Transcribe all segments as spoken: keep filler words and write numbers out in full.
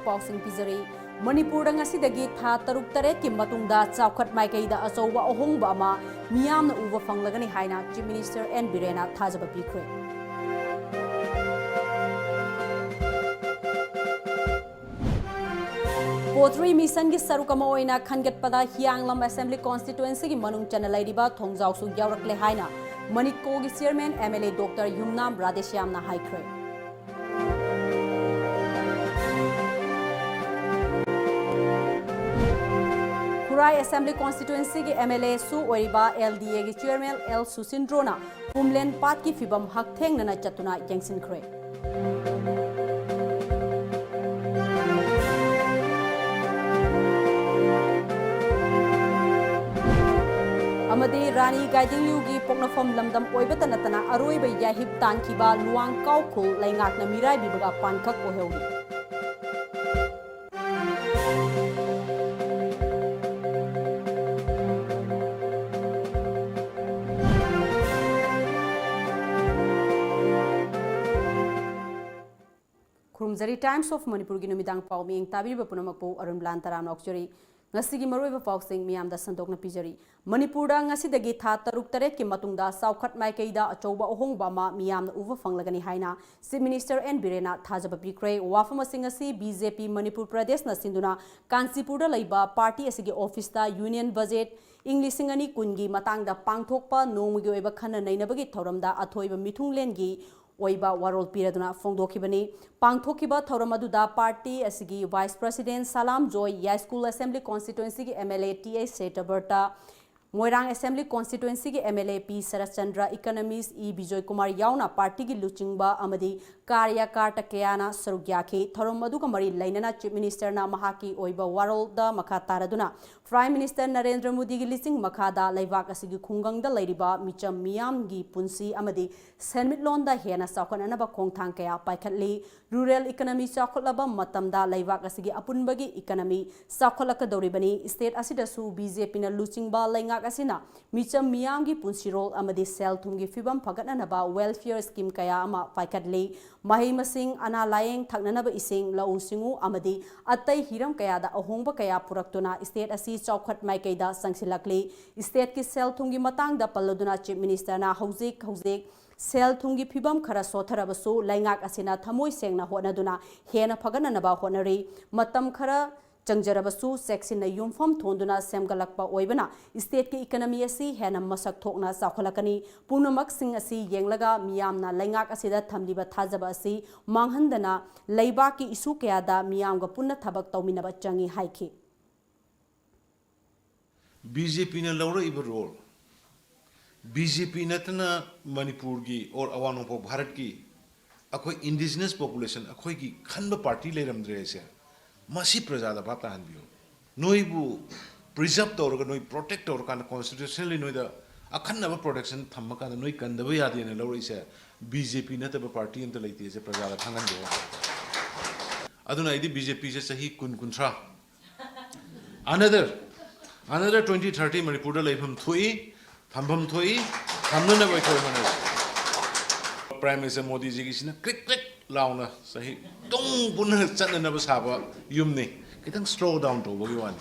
ꯄꯥꯎꯁꯤꯡ ꯄꯤꯖꯔꯤ꯫ ꯃꯅꯤꯄꯨꯔꯗ ꯉꯁꯤꯗꯒꯤ ꯊꯥ ꯇꯔꯨꯛ ꯇꯔꯦꯠꯀꯤ ꯃꯇꯨꯡꯗ ꯆꯥꯎꯈꯠ ꯃꯥꯏꯀꯩꯗ ꯑꯆꯧꯕ ꯑꯍꯣꯡꯕ ꯑꯃ ꯃꯤꯌꯥꯝꯅ ꯎꯕ ꯐꯪꯂꯒꯅꯤ ꯍꯥꯏꯅ Chief Minister N ꯕꯤꯔꯦꯟꯅ ꯊꯥꯖꯕ ꯄꯤꯈ꯭ꯔꯦ꯫ ꯄꯣꯇ꯭ꯔꯤ ꯃꯤꯁꯟꯒꯤ ꯁꯔꯨꯛ ꯑꯃ ꯑꯣꯏꯅ ꯈꯟꯒꯠꯄꯗ ꯍꯤꯌꯥꯡꯂꯝ Assembly Constituencyꯒꯤ ꯃꯅꯨꯡ ꯆꯟꯅ ꯂꯩꯔꯤꯕ ꯊꯣꯡꯖꯥꯎꯁꯨ ꯌꯥꯎꯔꯛꯂꯦ ꯍꯥꯏꯅ ꯃꯅꯤꯀꯣꯒꯤ Chairman MLA Doctor ꯌꯨꯝꯅꯥꯝ ꯔꯥꯙꯦꯁ꯭ꯌꯥꯝꯅ ꯍꯥꯏꯈ꯭ꯔꯦ꯫ ꯈꯨꯔꯥꯏ Assembly Constituencyꯒꯤ MLAꯁꯨ ꯑꯣꯏꯔꯤꯕ LDAꯒꯤ Chairman L ꯁꯨꯁꯤꯟꯗ꯭ꯔꯣꯅ ꯄꯨꯝꯂꯦꯟ ꯄꯥꯠꯀꯤ ꯐꯤꯕꯝ ꯍꯛꯊꯦꯡꯅꯅ ꯆꯠꯇꯨꯅ ꯌꯦꯡꯁꯤꯟꯈ꯭ꯔꯦ꯫ ꯑꯃꯗꯤ ꯔꯥꯅꯤ ꯒꯥꯏꯗꯤꯡꯂꯤꯌꯨꯒꯤ ꯄꯣꯛꯅꯐꯝ ꯂꯝꯗꯝ ꯑꯣꯏꯕꯇ ꯅꯠꯇꯅ ꯑꯔꯣꯏꯕ ꯌꯥꯏꯍꯤꯞ ꯇꯥꯟꯈꯤꯕ ꯂꯨꯋꯥꯡ ꯀꯥꯎꯈꯨꯜ ꯂꯩꯉꯥꯛꯅ ꯃꯤꯔꯥꯏꯕꯤꯕꯒ ꯄꯥꯟꯈꯛ ꯑꯣꯏꯍꯧꯔꯤ꯫ ꯈꯨꯔꯨꯝꯖꯔꯤ꯫ Times of ꯃꯅꯤꯄꯨꯔꯒꯤ ꯅꯨꯃꯤꯗꯥꯡ ꯄꯥꯎ ꯃꯤꯠꯌꯦꯡ ꯇꯥꯕꯤꯔꯤꯕ ꯄꯨꯝꯅꯃꯛꯄꯨ ꯑꯔꯨꯟ ꯂꯥꯟ ꯇꯔꯥꯝꯅ ꯑꯣꯛꯆꯔꯤ꯫ ꯉꯁꯤꯒꯤ ꯃꯔꯨꯑꯣꯏꯕ ꯄꯥꯎꯁꯤꯡ ꯃꯤꯌꯥꯝꯗ ꯁꯟꯗꯣꯛꯅ ꯄꯤꯖꯔꯤ꯫ ꯃꯅꯤꯄꯨꯔꯗ ꯉꯁꯤꯗꯒꯤ ꯊꯥ ꯇꯔꯨꯛ ꯇꯔꯦꯠꯀꯤ ꯃꯇꯨꯡꯗ ꯆꯥꯎꯈꯠ ꯃꯥꯏꯀꯩꯗ ꯑꯆꯧꯕ ꯑꯍꯣꯡꯕ ꯑꯃ ꯃꯤꯌꯥꯝꯅ ꯎꯕ ꯐꯪꯂꯒꯅꯤ ꯍꯥꯏꯅ Chief Minister N ꯕꯤꯔꯦꯟꯅ ꯊꯥꯖꯕ ꯄꯤꯈ꯭ꯔꯦ꯫ ꯋꯥꯐꯝ ꯑꯁꯤ ꯉꯁꯤ BJP ꯃꯅꯤꯄꯨꯔ ꯄ꯭ꯔꯗꯦꯁꯅ ꯁꯤꯟꯗꯨꯅ ꯀꯥꯟꯆꯤꯄꯨꯔꯗ ꯂꯩꯕ party ꯑꯁꯤꯒꯤ officeꯇ Union Budget ꯏꯪ ꯂꯤꯁꯤꯡ ꯑꯅꯤ ꯀꯨꯟꯒꯤ ꯃꯇꯥꯡꯗ ꯄꯥꯡꯊꯣꯛꯄ ꯅꯣꯡꯃꯒꯤ ꯑꯣꯏꯕ ꯈꯟꯅ ꯅꯩꯅꯕꯒꯤ ꯊꯧꯔꯝꯗ ꯑꯊꯣꯏꯕ ꯃꯤꯊꯨꯡꯂꯦꯟꯒꯤ ꯑꯣꯏꯕ ꯋꯥꯔꯣꯜ ꯄꯤꯔꯗꯨꯅ ꯐꯣꯡꯗꯣꯛꯈꯤꯕꯅꯤ꯫ ꯄꯥꯡꯊꯣꯛꯈꯤꯕ ꯊꯧꯔꯝ ꯑꯗꯨꯗ party ꯑꯁꯤꯒꯤ Vice President ꯁꯂꯥꯝ ꯖꯣꯏ, ꯌꯥꯏꯁ꯭ꯀꯨꯜ Assembly Constituencyꯒꯤ MLA ꯇꯤ ꯑꯩꯆ ꯁꯦꯇꯕ꯭ꯔꯇ, ꯃꯣꯏꯔꯥꯡ Assembly Constituencyꯒꯤ MLA ꯄꯤ ꯁꯔꯠꯆꯟꯗ꯭ꯔ, economist ꯏ ꯕꯤꯖꯣꯏ ꯀꯨꯃꯥꯔ ꯌꯥꯎꯅ partyꯒꯤ ꯂꯨꯆꯤꯡꯕ ꯑꯃꯗꯤ ꯀꯥꯔꯌꯀꯥꯔꯇ ꯀꯌꯥꯅ ꯁꯔꯨꯛ ꯌꯥꯈꯤ꯫ ꯊꯧꯔꯝ ꯑꯗꯨꯒ ꯃꯔꯤ ꯂꯩꯅꯅ Chief Ministerꯅ ꯃꯍꯥꯛꯀꯤ ꯑꯣꯏꯕ ꯋꯥꯔꯣꯜꯗ ꯃꯈꯥ ꯇꯥꯔꯗꯨꯅ Prime Minister ꯅꯔꯦꯟꯗ꯭ꯔ ꯃꯣꯗꯤꯒꯤ ꯂꯤꯆꯤꯡ ꯃꯈꯥꯗ ꯂꯩꯕꯥꯛ ꯑꯁꯤꯒꯤ ꯈꯨꯡꯒꯪꯗ ꯂꯩꯔꯤꯕ ꯃꯤꯆꯝ ꯃꯤꯌꯥꯝꯒꯤ ꯄꯨꯟꯁꯤ ꯑꯃꯗꯤ ꯁꯦꯟꯃꯤꯠꯂꯣꯟꯗ ꯍꯦꯟꯅ ꯆꯥꯎꯈꯠꯅꯅꯕ ꯈꯣꯡꯊꯥꯡ ꯀꯌꯥ ꯄꯥꯏꯈꯠꯂꯤ꯫ Rural economy ꯆꯥꯎꯈꯠꯂꯕ ꯃꯇꯝꯗ ꯂꯩꯕꯥꯛ ꯑꯁꯤꯒꯤ ꯑꯄꯨꯟꯕꯒꯤ economy ꯆꯥꯎꯈꯠꯂꯛꯀꯗꯧꯔꯤꯕꯅꯤ꯫ State ꯑꯁꯤꯗꯁꯨ BJPꯅ ꯂꯨꯆꯤꯡꯕ ꯂꯩꯉꯥꯛ ꯑꯁꯤꯅ ꯃꯤꯆꯝ ꯃꯤꯌꯥꯝꯒꯤ ꯄꯨꯟꯁꯤꯔꯣꯜ ꯑꯃꯗꯤ ꯁꯦꯜ ꯊꯨꯝꯒꯤ ꯐꯤꯕꯝ ꯐꯒꯠꯅꯅꯕ welfare scheme ꯀꯌꯥ ꯑꯃ ꯄꯥꯏꯈꯠꯂꯤ꯫ ꯃꯍꯩ ꯃꯁꯤꯡ, ꯑꯅꯥ ꯂꯥꯌꯦꯡ, ꯊꯛꯅꯅꯕ ꯏꯁꯤꯡ, ꯂꯧꯎ ꯁꯤꯡꯎ ꯑꯃꯗꯤ ꯑꯇꯩ ꯍꯤꯔꯝ ꯀꯌꯥꯗ ꯑꯍꯣꯡꯕ ꯀꯌꯥ ꯄꯨꯔꯛꯇꯨꯅ state ꯑꯁꯤ ꯆꯥꯎꯈꯠ ꯃꯥꯏꯀꯩꯗ ꯆꯪꯁꯤꯜꯂꯛꯂꯤ꯫ Stateꯀꯤ ꯁꯦꯜ ꯊꯨꯝꯒꯤ ꯃꯇꯥꯡꯗ ꯄꯜꯂꯗꯨꯅ Chief Ministerꯅ ꯍꯧꯖꯤꯛ ꯍꯧꯖꯤꯛ ꯁꯦꯜ ꯊꯨꯝꯒꯤ ꯐꯤꯕꯝ ꯈꯔ ꯁꯣꯠꯊꯔꯕꯁꯨ ꯂꯩꯉꯥꯛ ꯑꯁꯤꯅ ꯊꯃꯣꯏ ꯁꯦꯡꯅ ꯍꯣꯠꯅꯗꯨꯅ ꯍꯦꯟꯅ ꯐꯒꯠꯅꯅꯕ ꯍꯣꯠꯅꯔꯤ꯫ ꯃꯇꯝ ꯈꯔ ꯆꯪꯖꯔꯕꯁꯨ ꯆꯦꯛꯁꯤꯟꯅ ꯌꯨꯝꯐꯝ ꯊꯣꯟꯗꯨꯅ ꯁꯦꯝꯒꯠꯂꯛꯄ ꯑꯣꯏꯕꯅ stateꯀꯤ economy ꯑꯁꯤ ꯍꯦꯟꯅ ꯃꯁꯛ ꯊꯣꯛꯅ ꯆꯥꯎꯈꯠꯂꯛꯀꯅꯤ꯫ ꯄꯨꯝꯅꯃꯛꯁꯤꯡ ꯑꯁꯤ ꯌꯦꯡꯂꯒ ꯃꯤꯌꯥꯝꯅ ꯂꯩꯉꯥꯛ ꯑꯁꯤꯗ ꯊꯝꯂꯤꯕ ꯊꯥꯖꯕ ꯑꯁꯤ ꯃꯥꯡꯍꯟꯗꯅ ꯂꯩꯕꯥꯛꯀꯤ issue ꯀꯌꯥꯗ ꯃꯤꯌꯥꯝꯒ ꯄꯨꯟꯅ ꯊꯕꯛ ꯇꯧꯃꯤꯟꯅꯕ ꯆꯪꯏ ꯍꯥꯏꯈꯤ꯫ BJPꯅ ꯂꯧꯔꯛꯏꯕ role, BJP ꯅꯠꯇꯅ ꯃꯅꯤꯄꯨꯔꯒꯤ or ꯑꯋꯥꯡ ꯅꯣꯡꯄꯣꯛ ꯚꯥꯔꯠꯀꯤ ꯑꯩꯈꯣꯏ indigenous population, ꯑꯩꯈꯣꯏꯒꯤ ꯈꯟꯕ party ꯂꯩꯔꯝꯗ꯭ꯔꯦꯁꯦ, ꯃꯁꯤ ꯄ꯭ꯔꯖꯥꯗ ꯚꯥꯞ ꯇꯥꯍꯟꯕꯤꯌꯨ꯫ ꯅꯣꯏꯕꯨ preserve ꯇꯧꯔꯒ, ꯅꯣꯏ protect ꯇꯧꯔꯀꯥꯟꯗ, constitutionally ꯅꯣꯏꯗ ꯑꯈꯟꯅꯕ protection ꯊꯝꯃꯀꯥꯟꯗ ꯅꯣꯏ ꯀꯟꯗꯕ ꯌꯥꯗꯦꯅ ꯂꯧꯔꯛꯏꯁꯦ BJP ꯅꯠꯇꯕ party ꯑꯝꯇ ꯂꯩꯇꯦꯁꯦ ꯄ꯭ꯔꯖꯥꯗ ꯈꯪꯍꯟꯕꯤꯌꯨ꯫ ꯑꯗꯨꯅ ꯑꯩꯗꯤ BJPꯁꯦ ꯆꯍꯤ ꯀꯨꯟ, ꯀꯨꯟꯊ꯭ꯔꯥ, another, another twenty, thirty ꯃꯅꯤꯄꯨꯔꯗ ꯂꯩꯐꯝ ꯊꯣꯛꯏ, ꯊꯝꯐꯝ ꯊꯣꯛꯏ, ꯊꯝꯅꯅꯕ ꯑꯩꯈꯣꯏ ꯍꯣꯠꯅꯔꯤ꯫ Prime Minister ꯃꯣꯗꯤꯖꯤꯒꯤꯁꯤꯅ ꯀ꯭ꯔꯤꯛ ꯀ꯭ꯔꯤꯛ ꯂꯥꯎꯅ ꯆꯍꯤ ꯇꯨꯡ ꯄꯨꯟꯅ ꯆꯠꯅꯅꯕ ꯁꯥꯕ ꯌꯨꯝꯅꯤ꯫ ꯈꯤꯇꯪ slow down ꯇꯧꯕꯒꯤ ꯋꯥꯅꯤ꯫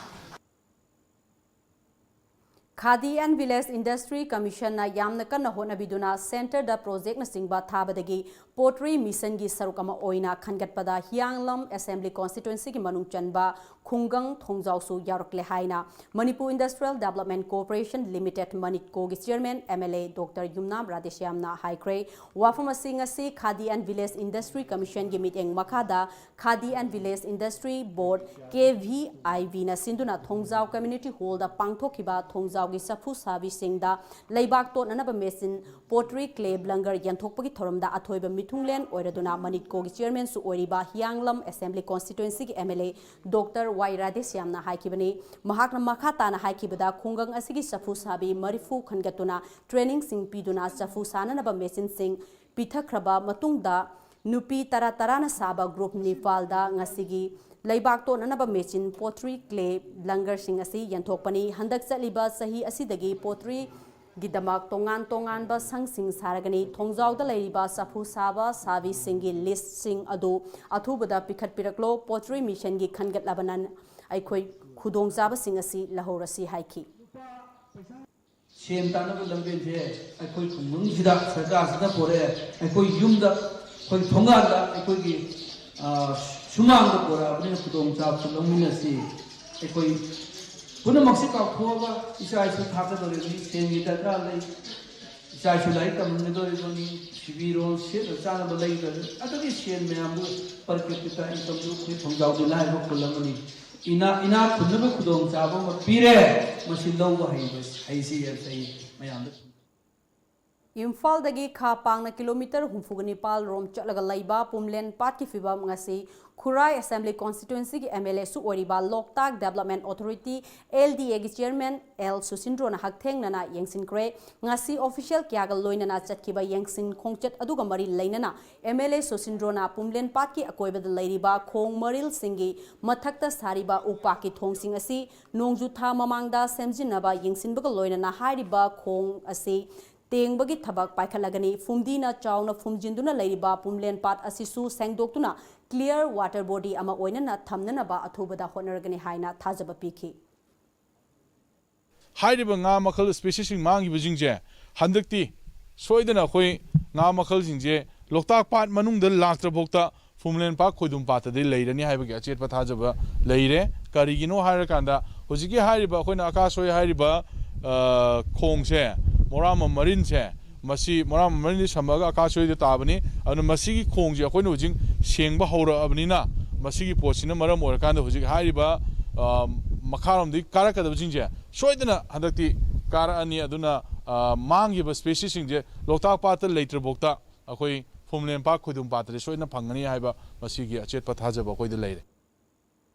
Khadi and Village Industry Commissionꯅ ꯌꯥꯝꯅ ꯀꯟꯅ ꯍꯣꯠꯅꯕꯤꯗꯨꯅ centreꯗ projectꯅꯆꯤꯡꯕ ꯊꯥꯕꯗꯒꯤ Pottery Missionꯒꯤ ꯁꯔꯨꯛ ꯑꯃ ꯑꯣꯏꯅ ꯈꯟꯒꯠꯄꯗ ꯍꯤꯌꯥꯡꯂꯝ Assembly Constituencyꯒꯤ ꯃꯅꯨꯡ ꯆꯟꯕ ꯈꯨꯡꯒꯪ ꯊꯣꯡꯖꯥꯎꯁꯨ ꯌꯥꯎꯔꯛꯂꯦ ꯍꯥꯏꯅ Manipur Industrial Development Corporation Limited, MANEDCOꯒꯤ chairman MLA Doctor ꯌꯨꯝꯅꯥꯝ ꯔꯥꯙꯦꯁ꯭ꯌꯥꯝꯅ ꯍꯥꯏꯈ꯭ꯔꯦ꯫ ꯋꯥꯐꯝ ꯑꯁꯤ ꯉꯁꯤ Khadi and Village Industry Commissionꯒꯤ ꯃꯤꯠꯌꯦꯡ ꯃꯈꯥꯗ Khadi and Village Industry Board, KVIVꯅ ꯁꯤꯟꯗꯨꯅ ꯊꯣꯡꯖꯥꯎ Community Hallꯗ ꯄꯥꯡꯊꯣꯛꯈꯤꯕ ꯊꯣꯡꯖꯥꯎꯒꯤ ꯆꯐꯨ ꯁꯥꯕꯤꯁꯤꯡꯗ ꯂꯩꯕꯥꯛ ꯇꯣꯠꯅꯅꯕ machine, pottery clay blunger ꯌꯦꯟꯊꯣꯛꯄꯒꯤ ꯊꯧꯔꯝꯗ ꯑꯊꯣꯏꯕ ꯃꯤꯊꯨꯡꯂꯦꯟ ꯑꯣꯏꯔꯗꯨꯅ MANEDCOꯒꯤ chairmanꯁꯨ ꯑꯣꯏꯔꯤꯕ ꯍꯤꯌꯥꯡꯂꯝ Assembly Constituencyꯒꯤ MLA Doctor ꯋꯥꯏ ꯔꯥꯙꯦꯁ꯭ꯌꯥꯝꯅ ꯍꯥꯏꯈꯤꯕꯅꯤ꯫ ꯃꯍꯥꯛꯅ ꯃꯈꯥ ꯇꯥꯅ ꯍꯥꯏꯈꯤꯕꯗ, ꯈꯨꯡꯒꯪ ꯑꯁꯤꯒꯤ ꯆꯐꯨ ꯁꯥꯕꯤ ꯃꯔꯤꯐꯨ ꯈꯟꯒꯠꯇꯨꯅ trainingꯁꯤꯡ ꯄꯤꯗꯨꯅ ꯆꯐꯨ ꯁꯥꯅꯅꯕ machineꯁꯤꯡ ꯄꯤꯊꯈ꯭ꯔꯕ ꯃꯇꯨꯡꯗ, ꯅꯨꯄꯤ ꯇꯔꯥ ꯇꯔꯥꯅ ꯁꯥꯕ group ꯅꯤꯄꯥꯜꯗ ꯉꯁꯤꯒꯤ ꯂꯩꯕꯥꯛ ꯇꯣꯠꯅꯅꯕ machine, pottery clay blenderꯁꯤꯡ ꯑꯁꯤ ꯌꯦꯟꯊꯣꯛꯄꯅꯤ꯫ ꯍꯟꯗꯛ ꯆꯠꯂꯤꯕ ꯆꯍꯤ ꯑꯁꯤꯗꯒꯤ pottery ꯒꯤꯗꯃꯛ ꯇꯣꯉꯥꯟ ꯇꯣꯉꯥꯟꯕ ꯁꯪꯁꯤꯡ ꯁꯥꯔꯒꯅꯤ꯫ ꯊꯣꯡꯖꯥꯎꯗ ꯂꯩꯔꯤꯕ ꯆꯐꯨ ꯁꯥꯕ ꯁꯥꯕꯤꯁꯤꯡꯒꯤ ꯂꯤꯁ꯭ꯠꯁꯤꯡ ꯑꯗꯨ ꯑꯊꯨꯕꯗ ꯄꯤꯈꯠꯄꯤꯔꯛꯂꯣ꯫ ꯄꯣꯇ꯭ꯔꯤ ꯃꯤꯁꯟꯒꯤ ꯈꯟꯒꯠꯂꯕꯅ ꯑꯩꯈꯣꯏ ꯈꯨꯗꯣꯡꯆꯥꯕꯁꯤꯡ ꯑꯁꯤ ꯂꯧꯍꯧꯔꯁꯤ ꯍꯥꯏꯈꯤ꯫ ꯁꯦꯟ ꯇꯥꯟꯅꯕ ꯂꯝꯕꯦꯟꯁꯦ ꯑꯩꯈꯣꯏ ꯈꯨꯡꯒꯪꯁꯤꯗ, ꯁꯔꯀꯥꯔꯁꯤꯅ ꯄꯣꯔꯛꯑꯦ꯫ ꯑꯩꯈꯣꯏ ꯌꯨꯝꯗ, ꯑꯩꯈꯣꯏ ꯊꯣꯡꯒꯥꯟꯗ, ꯑꯩꯈꯣꯏꯒꯤ, ꯑ, ꯁꯨꯃꯥꯡꯗ ꯄꯣꯔꯛꯑꯕꯅꯤꯅ ꯈꯨꯗꯣꯡꯆꯥꯕꯁꯨ ꯂꯧꯃꯤꯟꯅꯁꯤ꯫ ꯑꯩꯈꯣꯏ ꯄꯨꯝꯅꯃꯛꯁꯤ ꯀꯥꯎꯊꯣꯛꯑꯒ ꯏꯆꯥ ꯏꯁꯨ ꯊꯥꯛꯀꯗꯧꯔꯤꯕꯅꯤ꯫ ꯁꯦꯟꯒꯤ ꯗꯔꯀꯥꯔ ꯂꯩ꯫ ꯏꯆꯥ ꯏꯁꯨ ꯂꯥꯏꯔꯤꯛ ꯇꯝꯍꯟꯒꯗꯧꯔꯤꯕꯅꯤ꯫ ꯐꯤꯔꯣꯜ ꯁꯦꯠꯅ ꯆꯥꯅꯕ ꯂꯩꯒꯗꯧꯔꯤꯕꯅꯤ꯫ ꯑꯗꯨꯒꯤ ꯁꯦꯟ ꯃꯌꯥꯝꯗꯨ per capita incomeꯗꯨ ꯑꯩꯈꯣꯏ ꯊꯣꯡꯖꯥꯎꯗꯤ ꯂꯥꯏꯔꯕ ꯈꯨꯜ ꯑꯃꯅꯤ꯫ ꯏꯅꯥ-, ꯏꯅꯥꯛ ꯈꯨꯟꯅꯕ ꯈꯨꯗꯣꯡꯆꯥꯕ ꯑꯃ ꯄꯤꯔꯦ꯫ ꯃꯁꯤ ꯂꯧꯕ ꯍꯩꯕ, ꯍꯩꯁꯤ ꯍꯥꯏꯕꯁꯤ ꯑꯩ ꯃꯌꯥꯝꯗ ꯊꯝꯖꯒꯦ꯫ ꯏꯝꯐꯥꯜꯗꯒꯤ ꯈꯥ ꯄꯥꯡꯅ ꯀꯤꯂꯣꯃꯤꯇꯔ ꯍꯨꯝꯐꯨꯒ ꯅꯤꯄꯥꯜ ꯔꯣꯝ ꯆꯠꯂꯒ ꯂꯩꯕ ꯄꯨꯝꯂꯦꯟ ꯄꯥꯠꯀꯤ ꯐꯤꯕꯝ ꯉꯁꯤ ꯈꯨꯔꯥꯏ ꯑꯦꯁꯦꯝꯕ꯭ꯂꯤ ꯀꯣꯟꯁꯇꯤꯇ꯭ꯋꯦꯟꯁꯤꯒꯤ MLAꯁꯨ ꯑꯣꯏꯔꯤꯕ ꯂꯣꯛꯇꯥꯛ ꯗꯦꯕꯂꯞꯃꯦꯟ ꯑꯣꯊꯣꯔꯤꯇꯤ, LDAꯒꯤ ꯆꯤꯌꯔꯃꯦꯟ ꯑꯦꯜ ꯁꯨꯁꯤꯟꯗ꯭ꯔꯣꯅ ꯍꯛꯊꯦꯡꯅꯅ ꯌꯦꯡꯁꯤꯟꯈ꯭ꯔꯦ꯫ ꯉꯁꯤ ꯑꯣꯐꯤꯁꯤꯌꯦꯜ ꯀꯌꯥꯒ ꯂꯣꯏꯅꯅ ꯆꯠꯈꯤꯕ ꯌꯦꯡꯁꯤꯟ ꯈꯣꯡꯆꯠ ꯑꯗꯨꯒ ꯃꯔꯤ ꯂꯩꯅꯅ MLA ꯁꯨꯁꯤꯟꯗ꯭ꯔꯣꯅ ꯄꯨꯝꯂꯦꯟ ꯄꯥꯠꯀꯤ ꯑꯀꯣꯏꯕꯗ ꯂꯩꯔꯤꯕ ꯈꯣꯡ ꯃꯔꯤꯜꯁꯤꯡꯒꯤ ꯃꯊꯛꯇ ꯁꯥꯔꯤꯕ ꯎꯄꯥꯛꯀꯤ ꯊꯣꯡꯁꯤꯡ ꯑꯁꯤ ꯅꯣꯡꯖꯨ ꯊꯥ ꯃꯃꯥꯡꯗ ꯁꯦꯝꯖꯤꯟꯅꯕ ꯌꯦꯡꯁꯤꯟꯕꯒ ꯂꯣꯏꯅꯅ ꯍꯥꯏꯔꯤꯕ ꯈꯣꯡ ꯑꯁꯤ ꯇꯦꯡꯕꯒꯤ ꯊꯕꯛ ꯄꯥꯏꯈꯠꯂꯒꯅꯤ꯫ ꯐꯨꯝꯗꯤꯅ ꯆꯥꯎꯅ ꯐꯨꯝꯖꯤꯟꯗꯨꯅ ꯂꯩꯔꯤꯕ ꯄꯨꯝꯂꯦꯟ ꯄꯥꯠ ꯑꯁꯤꯁꯨ ꯁꯦꯡꯗꯣꯛꯇꯨꯅ clear water body ꯑꯃ ꯑꯣꯏꯅꯅ ꯊꯝꯅꯅꯕ ꯑꯊꯨꯕꯗ ꯍꯣꯠꯅꯔꯒꯅꯤ ꯍꯥꯏꯅ ꯊꯥꯖꯕ ꯄꯤꯈꯤ꯫ ꯍꯥꯏꯔꯤꯕ ꯉꯥ ꯃꯈꯜ speciesꯁꯤꯡ ꯃꯥꯡꯈꯤꯕꯁꯤꯡꯁꯦ ꯍꯟꯗꯛꯇꯤ ꯁꯣꯏꯗꯅ ꯑꯩꯈꯣꯏ ꯉꯥ ꯃꯈꯜꯁꯤꯡꯁꯦ ꯂꯣꯛꯇꯥꯛ ꯄꯥꯠ ꯃꯅꯨꯡꯗ ꯂꯥꯛꯇ꯭ꯔꯐꯥꯎꯗ ꯐꯨꯝꯂꯦꯟ ꯄꯥꯠ ꯈꯣꯏꯗꯨꯝ ꯄꯥꯠꯇꯗꯤ ꯂꯩꯔꯅꯤ ꯍꯥꯏꯕꯒꯤ ꯑꯆꯦꯠꯄ ꯊꯥꯖꯕ ꯂꯩꯔꯦ꯫ ꯀꯔꯤꯒꯤꯅꯣ ꯍꯥꯏꯔꯀꯥꯟꯗ ꯍꯧꯖꯤꯛꯀꯤ ꯍꯥꯏꯔꯤꯕ ꯑꯩꯈꯣꯏꯅ ꯑꯀꯥꯁꯣꯏ ꯍꯥꯏꯔꯤꯕ, ꯑ, ꯈꯣꯡꯁꯦ, ꯃꯣꯔꯥꯃ ꯃꯔꯤꯟꯁꯦ, ꯃꯁꯤ ꯃꯣꯔꯥꯃ ꯃꯔꯤꯟꯗꯤ ꯁꯝꯃꯛꯑꯒ ꯑꯀꯥꯁꯣꯏꯗ ꯇꯥꯕꯅꯤ꯫ ꯑꯗꯨꯅ ꯃꯁꯤꯒꯤ ꯈꯣꯡꯁꯦ ꯑꯩꯈꯣꯏꯅ ꯍꯧꯖꯤꯛ ꯁꯦꯡꯕ ꯍꯧꯔꯛꯑꯕꯅꯤꯅ ꯃꯁꯤꯒꯤ ꯄꯣꯠꯁꯤꯅ ꯃꯔꯝ ꯑꯣꯏꯔꯀꯥꯟꯗ ꯍꯧꯖꯤꯛ ꯍꯥꯏꯔꯤꯕ, ꯑ, ꯃꯈꯥꯔꯣꯝꯗꯒꯤ ꯀꯥꯔꯛꯀꯗꯕꯁꯤꯡꯁꯦ ꯁꯣꯏꯗꯅ ꯍꯟꯗꯛꯇꯤ ꯀꯥꯔꯛꯑꯅꯤ꯫ ꯑꯗꯨꯅ, ꯑ, ꯃꯥꯡꯈꯤꯕ speciesꯁꯤꯡꯁꯦ ꯂꯣꯛꯇꯥꯛ ꯄꯥꯠꯇ ꯂꯩꯇ꯭ꯔꯐꯥꯎꯗ ꯑꯩꯈꯣꯏ ꯐꯨꯝꯂꯦꯟ ꯄꯥꯠ ꯈꯣꯏꯗꯨꯝ ꯄꯥꯠꯇꯗꯤ ꯁꯣꯏꯗꯅ ꯐꯪꯒꯅꯤ ꯍꯥꯏꯕ ꯃꯁꯤꯒꯤ ꯑꯆꯦꯠꯄ ꯊꯥꯖꯕ ꯑꯩꯈꯣꯏꯗ ꯂꯩꯔꯦ꯫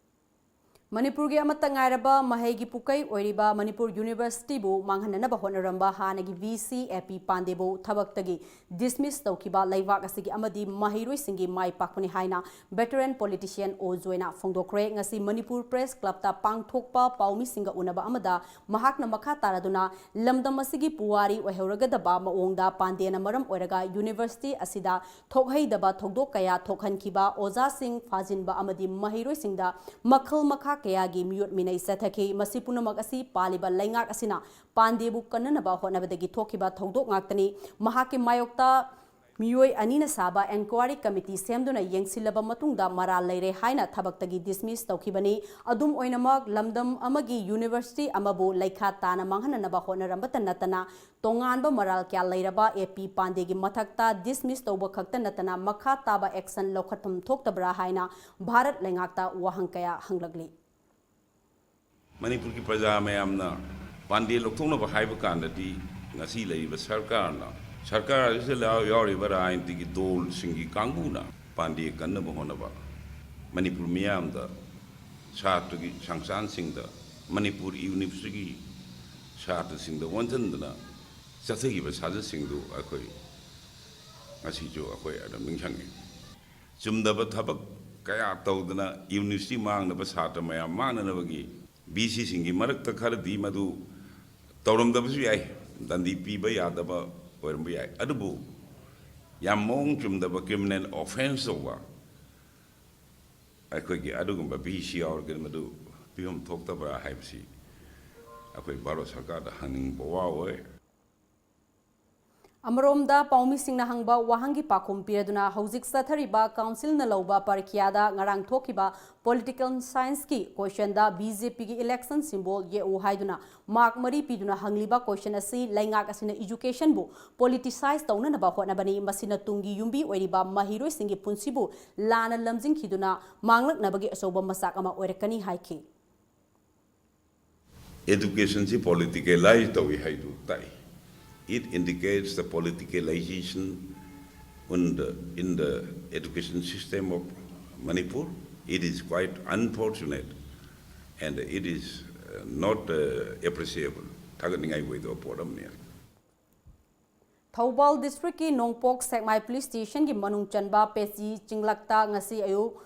ꯃꯅꯤꯄꯨꯔꯒꯤ ꯑꯃꯠꯇ ꯉꯥꯏꯔꯕ ꯃꯍꯩꯒꯤ ꯄꯨꯀꯩ ꯑꯣꯏꯔꯤꯕ ꯃꯅꯤꯄꯨꯔ ꯌꯨꯅꯤꯚꯔꯁꯤꯇꯤꯕꯨ ꯃꯥꯡꯍꯟꯅꯅꯕ ꯍꯣꯠꯅꯔꯝꯕ ꯍꯥꯟꯅꯒꯤ ꯚꯤ ꯁꯤ ꯑꯦ ꯄꯤ ꯄꯥꯟꯗꯦꯕꯨ ꯊꯕꯛꯇꯒꯤ ꯗꯤꯁꯃꯤꯁ ꯇꯧꯈꯤꯕ ꯂꯩꯕꯥꯛ ꯑꯁꯤꯒꯤ ꯑꯃꯗꯤ ꯃꯍꯩꯔꯣꯏꯁꯤꯡꯒꯤ ꯃꯥꯏ ꯄꯥꯛꯄꯅꯤ ꯍꯥꯏꯅ ꯚꯦꯇꯔꯦꯟ ꯄꯣꯂꯤꯇꯤꯁꯤꯌꯥꯟ ꯑꯣ ꯖꯣꯏꯅ ꯐꯣꯡꯗꯣꯛꯈ꯭ꯔꯦ꯫ ꯉꯁꯤ ꯃꯅꯤꯄꯨꯔ ꯄ꯭ꯔꯦꯁ ꯀ꯭ꯂꯕꯇ ꯄꯥꯡꯊꯣꯛꯄ ꯄꯥꯎꯃꯤꯁꯤꯡꯒ ꯎꯅꯕ ꯑꯃꯗ ꯃꯍꯥꯛꯅ ꯃꯈꯥ ꯇꯥꯔꯗꯨꯅ ꯂꯝꯗꯝ ꯑꯁꯤꯒꯤ ꯄꯨꯋꯥꯔꯤ ꯑꯣꯏꯍꯧꯔꯒꯗꯕ ꯃꯑꯣꯡꯗ ꯄꯥꯟꯗꯦꯅ ꯃꯔꯝ ꯑꯣꯏꯔꯒ ꯌꯨꯅꯤꯚꯔꯁꯤꯇꯤ ꯑꯁꯤꯗ ꯊꯣꯛꯍꯩꯗꯕ ꯊꯧꯗꯣꯛ ꯀꯌꯥ ꯊꯣꯛꯍꯟꯈꯤꯕ, ꯑꯣꯖꯥꯁꯤꯡ ꯐꯥꯖꯤꯟꯕ ꯑꯃꯗꯤ ꯃꯍꯩꯔꯣꯏꯁꯤꯡꯗ ꯃꯈꯜ ꯃꯈꯥ ꯀꯌꯥꯒꯤ ꯃꯤꯑꯣꯠ ꯃꯤꯅꯩ ꯆꯠꯊꯈꯤ꯫ ꯃꯁꯤ ꯄꯨꯝꯅꯃꯛ ꯑꯁꯤ ꯄꯥꯜꯂꯤꯕ ꯂꯩꯉꯥꯛ ꯑꯁꯤꯅ ꯄꯥꯟꯗꯦꯕꯨ ꯀꯟꯅꯅꯕ ꯍꯣꯠꯅꯕꯗꯒꯤ ꯊꯣꯛꯈꯤꯕ ꯊꯧꯗꯣꯛ ꯉꯥꯛꯇꯅꯤ꯫ ꯃꯍꯥꯛꯀꯤ ꯃꯥꯌꯣꯛꯇ ꯃꯤꯑꯣꯏ ꯑꯅꯤꯅ ꯁꯥꯕ ꯏꯟꯀ꯭ꯋꯥꯔꯤ ꯀꯃꯤꯇꯤ ꯁꯦꯝꯗꯨꯅ ꯌꯦꯡꯁꯤꯜꯂꯕ ꯃꯇꯨꯡꯗ ꯃꯔꯥꯜ ꯂꯩꯔꯦ ꯍꯥꯏꯅ ꯊꯕꯛꯇꯒꯤ ꯗꯤꯁꯃꯤꯁ ꯇꯧꯈꯤꯕꯅꯤ꯫ ꯑꯗꯨꯝ ꯑꯣꯏꯅꯃꯛ, ꯂꯝꯗꯝ ꯑꯃꯒꯤ ꯌꯨꯅꯤꯚꯔꯁꯤꯇꯤ ꯑꯃꯕꯨ ꯂꯩꯈꯥ ꯇꯥꯅ ꯃꯥꯡꯍꯟꯅꯅꯕ ꯍꯣꯠꯅꯔꯝꯕꯇ ꯅꯠꯇꯅ, ꯇꯣꯉꯥꯟꯕ ꯃꯔꯥꯜ ꯀꯌꯥ ꯂꯩꯔꯕ ꯑꯦ ꯄꯤ ꯄꯥꯟꯗꯦꯒꯤ ꯃꯊꯛꯇ ꯗꯤꯁꯃꯤꯁ ꯇꯧꯕ ꯈꯛꯇ ꯅꯠꯇꯅ ꯃꯈꯥ ꯇꯥꯕ ꯑꯦꯛꯁꯟ ꯂꯧꯈꯠꯐꯝ ꯊꯣꯛꯇꯕ꯭ꯔꯥ ꯍꯥꯏꯅ ꯚꯥꯔꯠ ꯂꯩꯉꯥꯛꯇ ꯋꯥꯍꯪ ꯀꯌꯥ ꯍꯪꯂꯛꯂꯤ꯫ ꯃꯅꯤꯄꯨꯔꯒꯤ ꯄ꯭ꯔꯖꯥ ꯃꯌꯥꯝꯅ ꯄꯥꯟꯗꯦ ꯂꯧꯊꯣꯛꯅꯕ ꯍꯥꯏꯕ ꯀꯥꯟꯗꯗꯤ, ꯉꯁꯤ ꯂꯩꯔꯤꯕ ꯁꯔꯀꯥꯔꯅ, ꯁꯔꯀꯥꯔ ꯑꯁꯤꯗ ꯌꯥꯎ-, ꯌꯥꯎꯔꯤꯕ ꯔꯥꯖꯅꯤꯇꯤꯒꯤ ꯗꯣꯜꯁꯤꯡꯒꯤ ꯀꯥꯡꯕꯨꯅ ꯄꯥꯟꯗꯦ ꯀꯟꯅꯕ ꯍꯣꯠꯅꯕ, ꯃꯅꯤꯄꯨꯔ ꯃꯤꯌꯥꯝꯗ, ꯁꯥꯇ꯭ꯔꯒꯤ ꯁꯪꯁꯊꯥꯟꯁꯤꯡꯗ, ꯃꯅꯤꯄꯨꯔ ꯌꯨꯅꯤꯚꯔꯁꯤꯇꯤꯒꯤ ꯁꯥꯇ꯭ꯔꯁꯤꯡꯗ ꯑꯣꯟꯁꯤꯟꯗꯨꯅ ꯆꯠꯊꯈꯤꯕ ꯁꯥꯖꯠꯁꯤꯡꯗꯨ ꯑꯩꯈꯣꯏ ꯉꯁꯤꯁꯨ ꯑꯩꯈꯣꯏ ꯑꯗꯨꯝ ꯅꯤꯡꯁꯤꯡꯉꯤ꯫ ꯆꯨꯝꯗꯕ ꯊꯕꯛ ꯀꯌꯥ ꯇꯧꯗꯅ ꯌꯨꯅꯤꯚꯔꯁꯤꯇꯤ ꯃꯥꯡꯅꯕ, ꯁꯥꯇ꯭ꯔ ꯃꯌꯥꯝ ꯃꯥꯡꯅꯅꯕꯒꯤ ꯚꯤ ꯁꯤꯁꯤꯡꯒꯤ ꯃꯔꯛꯇ ꯈꯔꯗꯤ ꯃꯗꯨ ꯇꯧꯔꯝꯗꯕꯁꯨ ꯌꯥꯏ, ꯗꯟꯗꯤ ꯄꯤꯕ ꯌꯥꯗꯕ ꯑꯣꯏꯔꯝꯕ ꯌꯥꯏ꯫ ꯑꯗꯨꯕꯨ ꯌꯥꯝ ꯃꯑꯣꯡ ꯆꯨꯝꯗꯕ, ꯀ꯭ꯔꯤꯃꯤꯅꯦꯜ ꯑꯣꯐꯦꯟꯁ ꯇꯧꯕ ꯑꯩꯈꯣꯏꯒꯤ ꯑꯗꯨꯒꯨꯝꯕ ꯚꯤ ꯁꯤ ꯌꯥꯎꯔꯒꯗꯤ ꯃꯗꯨ ꯄꯤꯐꯝ ꯊꯣꯛꯇꯕ꯭ꯔꯥ ꯍꯥꯏꯕꯁꯤ ꯑꯩꯈꯣꯏ ꯚꯥꯔꯠ ꯁꯔꯀꯥꯔꯗ ꯍꯪꯅꯤꯡꯕ ꯋꯥ ꯑꯣꯏ꯫ ꯑꯃꯔꯣꯝꯗ, ꯄꯥꯎꯃꯤꯁꯤꯡꯅ ꯍꯪꯕ ꯋꯥꯍꯪꯒꯤ ꯄꯥꯎꯈꯨꯝ ꯄꯤꯔꯗꯨꯅ ꯍꯧꯖꯤꯛ ꯆꯠꯊꯔꯤꯕ ꯀꯥꯎꯟꯁꯤꯜꯅ ꯂꯧꯕ ꯄꯔꯤꯈ꯭ꯌꯥꯗ ꯉꯔꯥꯡ ꯊꯣꯛꯈꯤꯕ ꯄꯣꯂꯤꯇꯤꯀꯦꯜ ꯁꯥꯏꯟꯁꯀꯤ ꯀꯣꯏꯁꯟꯗ ꯕꯤ ꯖꯦ ꯄꯤꯒꯤ ꯏꯂꯦꯛꯁꯟ ꯁꯤꯝꯕꯣꯜ ꯌꯦꯛꯎ ꯍꯥꯏꯗꯨꯅ ꯃꯥꯔꯛ ꯃꯔꯤ ꯄꯤꯗꯨꯅ ꯍꯪꯂꯤꯕ ꯀꯣꯏꯁꯟ ꯑꯁꯤ ꯂꯩꯉꯥꯛ ꯑꯁꯤꯅ ꯏꯖꯨꯀꯦꯁꯟꯕꯨ ꯄꯣꯂꯤꯇꯤꯁꯥꯏꯖ ꯇꯧꯅꯅꯕ ꯍꯣꯠꯅꯕꯅꯤ꯫ ꯃꯁꯤꯅ ꯇꯨꯡꯒꯤ ꯌꯨꯝꯕꯤ ꯑꯣꯏꯔꯤꯕ ꯃꯍꯩꯔꯣꯏꯁꯤꯡꯒꯤ ꯄꯨꯟꯁꯤꯕꯨ ꯂꯥꯟꯅ ꯂꯝꯖꯤꯡꯈꯤꯗꯨꯅ ꯃꯥꯡꯂꯛꯅꯕꯒꯤ ꯑꯆꯧꯕ ꯃꯆꯥꯛ ꯑꯃ ꯑꯣꯏꯔꯛꯀꯅꯤ ꯍꯥꯏꯈꯤ꯫ ꯑꯦꯗꯨꯀꯦꯁꯟꯁꯤ ꯄꯣꯂꯤꯇꯤꯀꯦꯂꯥꯏꯖ ꯇꯧꯏ ꯍꯥꯏꯗꯨ ꯇꯥꯛꯏ꯫ It indicates the politicalization in the, in the education system of Manipur. It is quite unfortunate. And it is uh, not uh, appreciable. ꯊꯥꯒꯠꯅꯤꯡꯉꯥꯏ ꯑꯣꯏꯗꯕ ꯄꯣꯠ ꯑꯃꯅꯤ꯫ ꯊꯧꯕꯥꯜ ꯗꯤꯁꯇ꯭ꯔꯤꯛꯀꯤ ꯅꯣꯡꯄꯣꯛ ꯁꯦꯛꯃꯥꯏ ꯄꯨꯂꯤꯁ ꯁ꯭ꯇꯦꯁꯟꯒꯤ ꯃꯅꯨꯡ ꯆꯟꯕ ꯄꯦꯆꯤ ꯆꯤꯡꯂꯛꯇ ꯉꯁꯤ ꯑꯌꯨꯛ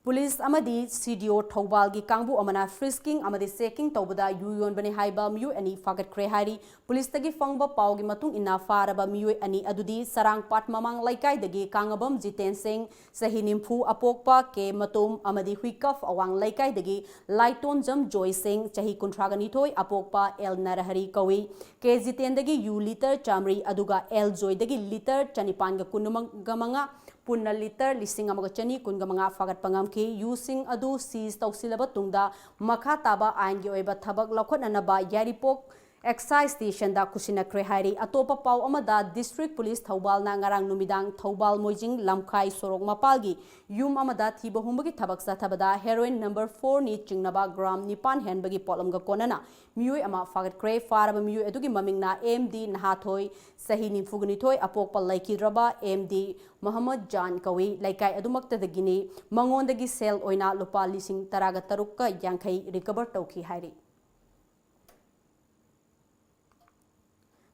ꯄꯨꯂꯤꯁ ꯑꯃꯗꯤ ꯁꯤ ꯗꯤ ꯑꯣ ꯊꯧꯕꯥꯜꯒꯤ ꯀꯥꯡꯕꯨ ꯑꯃꯅ ꯐ꯭ꯔꯤꯁꯀꯤꯡ ꯑꯃꯗꯤ ꯆꯦꯀꯤꯡ ꯇꯧꯕꯗ ꯌꯨ ꯌꯣꯟꯕꯅꯤ ꯍꯥꯏꯕ ꯃꯤꯑꯣꯏ ꯑꯅꯤ ꯐꯥꯒꯠꯈ꯭ꯔꯦ ꯍꯥꯏꯔꯤ꯫ ꯄꯨꯂꯤꯁꯇꯒꯤ ꯐꯪꯕ ꯄꯥꯎꯒꯤ ꯃꯇꯨꯡ ꯏꯟꯅ ꯐꯥꯔꯕ ꯃꯤꯑꯣꯏ ꯑꯅꯤ ꯑꯗꯨꯗꯤ ꯆꯔꯥꯡꯄꯥꯠ ꯃꯃꯥꯡ ꯂꯩꯀꯥꯏꯗꯒꯤ ꯀꯥꯡꯉꯕꯝ ꯖꯤꯇꯦꯟ ꯁꯤꯡ, ꯆꯍꯤ ꯅꯤꯐꯨ, ꯑꯄꯣꯛꯄ ꯀꯦ ꯃꯇꯣꯝ ꯑꯃꯗꯤ ꯍꯨꯏꯀꯞ ꯑꯋꯥꯡ ꯂꯩꯀꯥꯏꯗꯒꯤ ꯂꯥꯏꯇꯣꯟꯖꯝ ꯖꯣꯏ ꯁꯤꯡ, ꯆꯍꯤ ꯀꯨꯟꯊ꯭ꯔꯥꯒ ꯅꯤꯊꯣꯏ, ꯑꯄꯣꯛꯄ ꯑꯦꯜ ꯅꯔꯍꯔꯤ ꯀꯧꯏ꯫ ꯀꯦ ꯖꯤꯇꯦꯟꯗꯒꯤ ꯌꯨ ꯂꯤꯇꯔ ꯆꯥꯃꯔꯤ ꯑꯗꯨꯒ ꯑꯦꯜ ꯖꯣꯏꯗꯒꯤ ꯂꯤꯇꯔ ꯆꯅꯤꯄꯥꯟꯒ ꯀꯨꯟꯃꯉꯥ, ꯄꯨꯟꯅ ꯂꯤꯇꯔ ꯂꯤꯁꯤꯡ ꯑꯃꯒ ꯆꯅꯤ ꯀꯨꯟꯒ ꯃꯉꯥ ꯐꯥꯒꯠꯄ ꯉꯝꯈꯤ꯫ ꯌꯨꯁꯤꯡ ꯑꯗꯨ ꯁꯤꯖ ꯇꯧꯁꯤꯜꯂꯕ ꯇꯨꯡꯗ ꯃꯈꯥ ꯇꯥꯕ ꯑꯥꯏꯟꯒꯤ ꯑꯣꯏꯕ ꯊꯕꯛ ꯂꯧꯈꯠꯅꯅꯕ ꯌꯥꯏꯔꯤꯄꯣꯛ ꯑꯦꯛꯁꯥꯏꯖ ꯁ꯭ꯇꯦꯁꯟꯗ ꯈꯨꯠꯁꯤꯟꯅꯈ꯭ꯔꯦ ꯍꯥꯏꯔꯤ꯫ ꯑꯇꯣꯞꯄ ꯄꯥꯎ ꯑꯃꯗ, ꯗꯤꯁꯇ꯭ꯔꯤꯛ ꯄꯨꯂꯤꯁ ꯊꯧꯕꯥꯜꯅ ꯉꯔꯥꯡ ꯅꯨꯃꯤꯗꯥꯡ ꯊꯧꯕꯥꯜ ꯃꯣꯏꯖꯤꯡ ꯂꯝꯈꯥꯏ ꯁꯣꯔꯣꯛ ꯃꯄꯥꯜꯒꯤ ꯌꯨꯝ ꯑꯃꯗ ꯊꯤꯕ ꯍꯨꯝꯕꯒꯤ ꯊꯕꯛ ꯆꯠꯊꯕꯗ ꯍꯦꯔꯣꯏꯟ ꯅꯝꯕꯔ ꯐꯣꯔꯅꯤ ꯆꯤꯡꯅꯕ ꯒ꯭ꯔꯥꯝ ꯅꯤꯄꯥꯟ ꯍꯦꯟꯕꯒꯤ ꯄꯣꯠꯂꯝꯒ ꯀꯣꯟꯅꯅ ꯃꯤꯑꯣꯏ ꯑꯃ ꯐꯥꯒꯠꯈ꯭ꯔꯦ꯫ ꯐꯥꯔꯕ ꯃꯤꯑꯣꯏ ꯑꯗꯨꯒꯤ ꯃꯃꯤꯡꯅ ꯑꯦꯝ ꯗꯤ ꯅꯍꯥꯊꯣꯏ, ꯆꯍꯤ ꯅꯤꯐꯨꯒ ꯅꯤꯊꯣꯏ, ꯑꯄꯣꯛꯄ ꯂꯩꯈꯤꯗ꯭ꯔꯕ ꯑꯦꯝ ꯗꯤ ꯃꯣꯍꯝꯃꯗ ꯖꯥꯟ ꯀꯧꯏ꯫ ꯂꯩꯀꯥꯏ ꯑꯗꯨꯃꯛꯇꯗꯒꯤꯅꯤ꯫ ꯃꯉꯣꯟꯗꯒꯤ ꯁꯦꯜ ꯑꯣꯏꯅ ꯂꯨꯄꯥ ꯂꯤꯁꯤꯡ ꯇꯔꯥꯒ ꯇꯔꯨꯛꯀ ꯌꯥꯡꯈꯩ ꯔꯤꯀꯚꯔ ꯇꯧꯈꯤ ꯍꯥꯏꯔꯤ꯫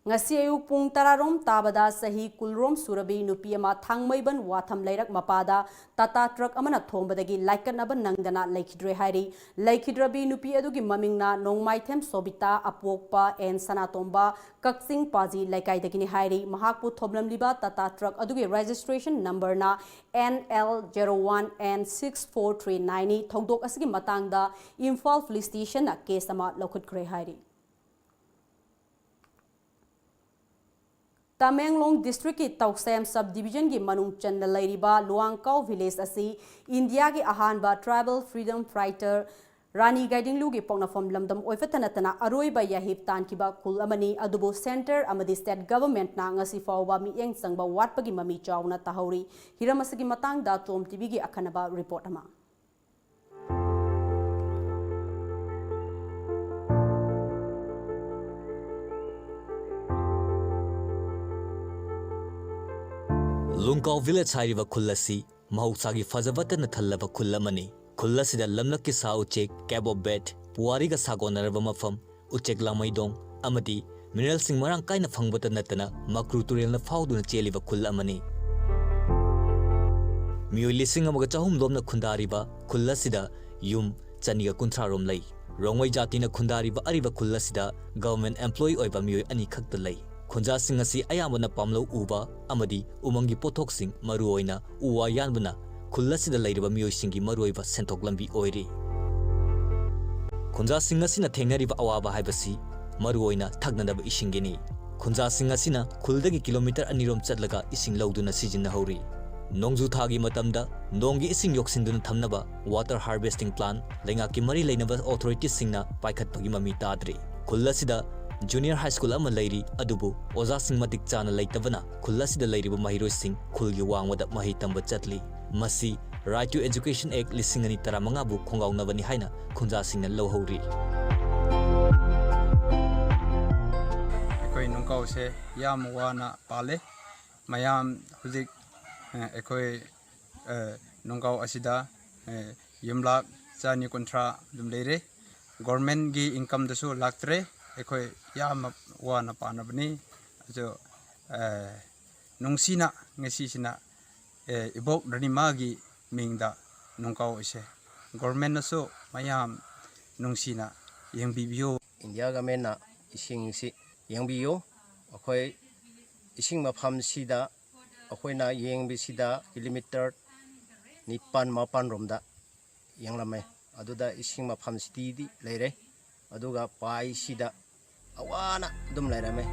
ꯉꯁꯤ ꯑꯌꯨꯛ ꯄꯨꯡ ꯇꯔꯥꯔꯣꯝ ꯇꯥꯕꯗ ꯆꯍꯤ ꯀꯨꯟꯔꯣꯝ ꯁꯨꯔꯕꯤ ꯅꯨꯄꯤ ꯑꯃ ꯊꯥꯡꯃꯩꯕꯟ ꯋꯥꯊꯝ ꯂꯩꯔꯛ ꯃꯄꯥꯗ ꯇꯥꯇꯥ ꯇ꯭ꯔꯛ ꯑꯃꯅ ꯊꯣꯝꯕꯗꯒꯤ ꯂꯥꯏꯀꯠꯅꯕ ꯅꯪꯗꯅ ꯂꯩꯈꯤꯗ꯭ꯔꯦ ꯍꯥꯏꯔꯤ꯫ ꯂꯩꯈꯤꯗ꯭ꯔꯕꯤ ꯅꯨꯄꯤ ꯑꯗꯨꯒꯤ ꯃꯃꯤꯡꯅ ꯅꯣꯡꯃꯥꯏꯊꯦꯝ ꯁꯣꯕꯤꯇꯥ, ꯑꯄꯣꯛꯄ ꯑꯦꯟ ꯁꯅꯥꯇꯣꯝꯕ, ꯀꯛꯆꯤꯡ ꯄꯥꯖꯤ ꯂꯩꯀꯥꯏꯗꯒꯤꯅꯤ ꯍꯥꯏꯔꯤ꯫ ꯃꯍꯥꯛꯄꯨ ꯊꯣꯝꯂꯝꯂꯤꯕ ꯇꯥꯇꯥ ꯇ꯭ꯔꯛ ꯑꯗꯨꯒꯤ ꯔꯦꯖꯤꯁꯇ꯭ꯔꯦꯁꯟ ꯅꯝꯕꯔꯅ N L zero one N six four three ꯅꯥꯏꯟꯅꯤ꯫ ꯊꯧꯗꯣꯛ ꯑꯁꯤꯒꯤ ꯃꯇꯥꯡꯗ ꯏꯝꯐꯥꯜ ꯄꯨꯂꯤꯁ ꯁ꯭ꯇꯦꯁꯟꯅ ꯀꯦꯁ ꯑꯃ ꯂꯧꯈꯠꯈ꯭ꯔꯦ ꯍꯥꯏꯔꯤ꯫ ꯇꯃꯦꯡꯂꯣꯡ ꯗꯤꯁꯇ꯭ꯔꯤꯛꯀꯤ ꯇꯧꯁꯦꯝ ꯁꯕ ꯗꯤꯕꯤꯖꯟꯒꯤ ꯃꯅꯨꯡ ꯆꯟꯅ ꯂꯩꯔꯤꯕ ꯂꯨꯋꯥꯡꯀꯥꯎ ꯚꯤꯂꯦꯖ ꯑꯁꯤ ꯏꯟꯗꯤꯌꯥꯒꯤ ꯑꯍꯥꯟꯕ ꯇ꯭ꯔꯥꯏꯕꯦꯜ ꯐ꯭ꯔꯤꯗꯝ ꯐꯥꯏꯇꯔ ꯔꯥꯅꯤ ꯒꯥꯏꯗꯤꯡꯂꯨꯒꯤ ꯄꯣꯛꯅꯐꯝ ꯂꯝꯗꯝ ꯑꯣꯏꯕꯇ ꯅꯠꯇꯅ ꯑꯔꯣꯏꯕ ꯌꯥꯍꯤꯞ ꯇꯥꯟꯈꯤꯕ ꯈꯨꯜ ꯑꯃꯅꯤ꯫ ꯑꯗꯨꯕꯨ ꯁꯦꯟꯇꯔ ꯑꯃꯗꯤ ꯁ꯭ꯇꯦꯠ ꯒꯚꯔꯟꯃꯦꯟꯠꯅ ꯉꯁꯤ ꯐꯥꯎꯕ ꯃꯤꯠꯌꯦꯡ ꯆꯪꯕ ꯋꯥꯠꯄꯒꯤ ꯃꯃꯤ ꯆꯥꯎꯅ ꯇꯥꯍꯧꯔꯤ꯫ ꯍꯤꯔꯝ ꯑꯁꯤꯒꯤ ꯃꯇꯥꯡꯗ ꯇꯣꯝ ꯇꯤꯚꯤꯒꯤ ꯑꯈꯟꯅꯕ ꯔꯤꯄꯣꯔꯠ ꯑꯃ꯫ ꯂꯨꯡꯀꯥꯎ ꯚꯤꯂꯦꯖ ꯍꯥꯏꯔꯤꯕ ꯈꯨꯜ ꯑꯁꯤ ꯃꯍꯧꯁꯥꯒꯤ ꯐꯖꯕꯇꯅ ꯊꯜꯂꯕ ꯈꯨꯜ ꯑꯃꯅꯤ꯫ ꯈꯨꯜ ꯑꯁꯤꯗ ꯂꯝꯂꯛꯀꯤ ꯁꯥ ꯎꯆꯦꯛ, Cape of Birds, ꯄꯨꯋꯥꯔꯤꯒ ꯁꯥꯒꯣꯟꯅꯔꯕ ꯃꯐꯝ, ꯎꯆꯦꯛ ꯂꯥꯃꯩꯗꯣꯡ ꯑꯃꯗꯤ mineralꯁꯤꯡ ꯃꯔꯥꯡ ꯀꯥꯏꯅ ꯐꯪꯕꯇ ꯅꯠꯇꯅ ꯃꯀ꯭ꯔꯨ ꯇꯨꯔꯦꯜꯅ ꯐꯥꯎꯗꯨꯅ ꯆꯦꯜꯂꯤꯕ ꯈꯨꯜ ꯑꯃꯅꯤ꯫ ꯃꯤꯑꯣꯏ ꯂꯤꯁꯤꯡ ꯑꯃꯒ ꯆꯍꯨꯝ ꯂꯣꯝꯅ ꯈꯨꯟꯗꯥꯔꯤꯕ ꯈꯨꯜ ꯑꯁꯤꯗ ꯌꯨꯝ ꯆꯅꯤꯒ ꯀꯨꯟꯊ꯭ꯔꯥ ꯔꯣꯝ ꯂꯩ꯫ ꯔꯣꯡꯃꯩ ꯖꯥꯇꯤꯅ ꯈꯨꯟꯗꯥꯔꯤꯕ ꯑꯔꯤꯕ ꯈꯨꯜ ꯑꯁꯤꯗ government employee ꯑꯣꯏꯕ ꯃꯤꯑꯣꯏ ꯑꯅꯤ ꯈꯛꯇ ꯂꯩ꯫ ꯈꯨꯟꯖꯥꯁꯤꯡ ꯑꯁꯤ ꯑꯌꯥꯝꯕꯅ ꯄꯥꯝꯂꯧ ꯎꯕ ꯑꯃꯗꯤ ꯎꯃꯪꯒꯤ ꯄꯣꯠꯊꯣꯛꯁꯤꯡ, ꯃꯔꯨꯑꯣꯏꯅ ꯎ ꯋꯥ ꯌꯥꯟꯕꯅ ꯈꯨꯜ ꯑꯁꯤꯗ ꯂꯩꯔꯤꯕ ꯃꯤꯑꯣꯏꯁꯤꯡꯒꯤ ꯃꯔꯨꯑꯣꯏꯕ ꯁꯦꯟꯊꯣꯛ ꯂꯝꯕꯤ ꯑꯣꯏꯔꯤ꯫ ꯈꯨꯟꯖꯥꯁꯤꯡ ꯑꯁꯤꯅ ꯊꯦꯡꯅꯔꯤꯕ ꯑꯋꯥꯕ ꯍꯥꯏꯕꯁꯤ ꯃꯔꯨꯑꯣꯏꯅ ꯊꯛꯅꯗꯕ ꯏꯁꯤꯡꯒꯤꯅꯤ꯫ ꯈꯨꯟꯖꯥꯁꯤꯡ ꯑꯁꯤꯅ ꯈꯨꯜꯗꯒꯤ kilometre ꯑꯅꯤ ꯔꯣꯝ ꯆꯠꯂꯒ ꯏꯁꯤꯡ ꯂꯧꯗꯨꯅ ꯁꯤꯖꯤꯟꯅꯍꯧꯔꯤ꯫ ꯅꯣꯡꯖꯨ ꯊꯥꯒꯤ ꯃꯇꯝꯗ ꯅꯣꯡꯒꯤ ꯏꯁꯤꯡ ꯌꯣꯛꯁꯤꯟꯗꯨꯅ ꯊꯝꯅꯕ water harvesting plant ꯂꯩꯉꯥꯛꯀꯤ ꯃꯔꯤ ꯂꯩꯅꯕ authorityꯁꯤꯡꯅ ꯄꯥꯏꯈꯠꯄꯒꯤ ꯃꯃꯤ ꯇꯥꯗ꯭ꯔꯤ꯫ ꯈꯨꯜ ꯑꯁꯤꯗ junior high school ꯑꯃ ꯂꯩꯔꯤ, ꯑꯗꯨꯕꯨ ꯑꯣꯖꯥꯁꯤꯡ ꯃꯇꯤꯛ ꯆꯥꯅ ꯂꯩꯇꯕꯅ ꯈꯨꯜ ꯑꯁꯤꯗ ꯂꯩꯔꯤꯕ ꯃꯍꯩꯔꯣꯏꯁꯤꯡ ꯈꯨꯜꯒꯤ ꯋꯥꯡꯃꯗ ꯃꯍꯩ ꯇꯝꯕ ꯆꯠꯂꯤ꯫ ꯃꯁꯤ Right to Education Act ꯂꯤꯁꯤꯡ ꯑꯅꯤ ꯇꯔꯥꯃꯉꯥꯕꯨ ꯈꯣꯡꯒꯥꯎꯅꯕꯅꯤ ꯍꯥꯏꯅ ꯈꯨꯟꯖꯥꯁꯤꯡꯅ ꯂꯧꯍꯧꯔꯤ꯫ ꯑꯩꯈꯣꯏ ꯅꯨꯡꯀꯥꯎꯁꯦ ꯌꯥꯝ ꯋꯥꯅ ꯄꯥꯜꯂꯦ꯫ ꯃꯌꯥꯝ ꯍꯧꯖꯤꯛ, ꯑ, ꯑꯩꯈꯣꯏ, ꯑ, ꯅꯨꯡꯀꯥꯎ ꯑꯁꯤꯗ, ꯑ, ꯌꯨꯝꯂꯥꯛ ꯆꯅꯤ ꯀꯨꯟꯊ꯭ꯔꯥ ꯑꯗꯨꯝ ꯂꯩꯔꯦ꯫ Governmentꯀꯤ incomeꯗꯁꯨ ꯂꯥꯛꯇ꯭ꯔꯦ꯫ ꯑꯩꯈꯣꯏ ꯌꯥꯝꯅ ꯋꯥꯅ ꯄꯥꯅꯕꯅꯤ꯫ ꯑꯗꯣ, ꯑ, ꯅꯨꯡꯁꯤꯅ ꯉꯁꯤꯁꯤꯅ, ꯑ, ꯏꯕꯣꯛ ꯔꯥꯅꯤꯃꯥꯒꯤ ꯃꯤꯡꯗ ꯅꯨꯡꯀꯥꯎ ꯑꯁꯦ governmentꯅꯁꯨ ꯃꯌꯥꯝ ꯅꯨꯡꯁꯤꯅ ꯌꯦꯡꯕꯤꯕꯤꯌꯨ꯫ India governmentꯅ ꯏꯁꯤꯡꯁꯤ ꯌꯦꯡꯕꯤꯌꯨ꯫ ꯑꯩꯈꯣꯏ ꯏꯁꯤꯡ ꯃꯐꯝꯁꯤꯗ ꯑꯩꯈꯣꯏꯅ ꯌꯦꯡꯕꯁꯤꯗ kilometre ꯅꯤꯄꯥꯟ ꯃꯥꯄꯟ ꯔꯣꯝꯗ ꯌꯦꯡꯂꯝꯃꯦ꯫ ꯑꯗꯨꯗ ꯏꯁꯤꯡ ꯃꯐꯝꯁꯤꯗꯤ ꯂꯩꯔꯦ, ꯑꯗꯨꯒ ꯄꯥꯏꯁꯤꯗ ꯑꯋꯥꯅ ꯑꯗꯨꯝ ꯂꯩꯔꯝꯃꯦ꯫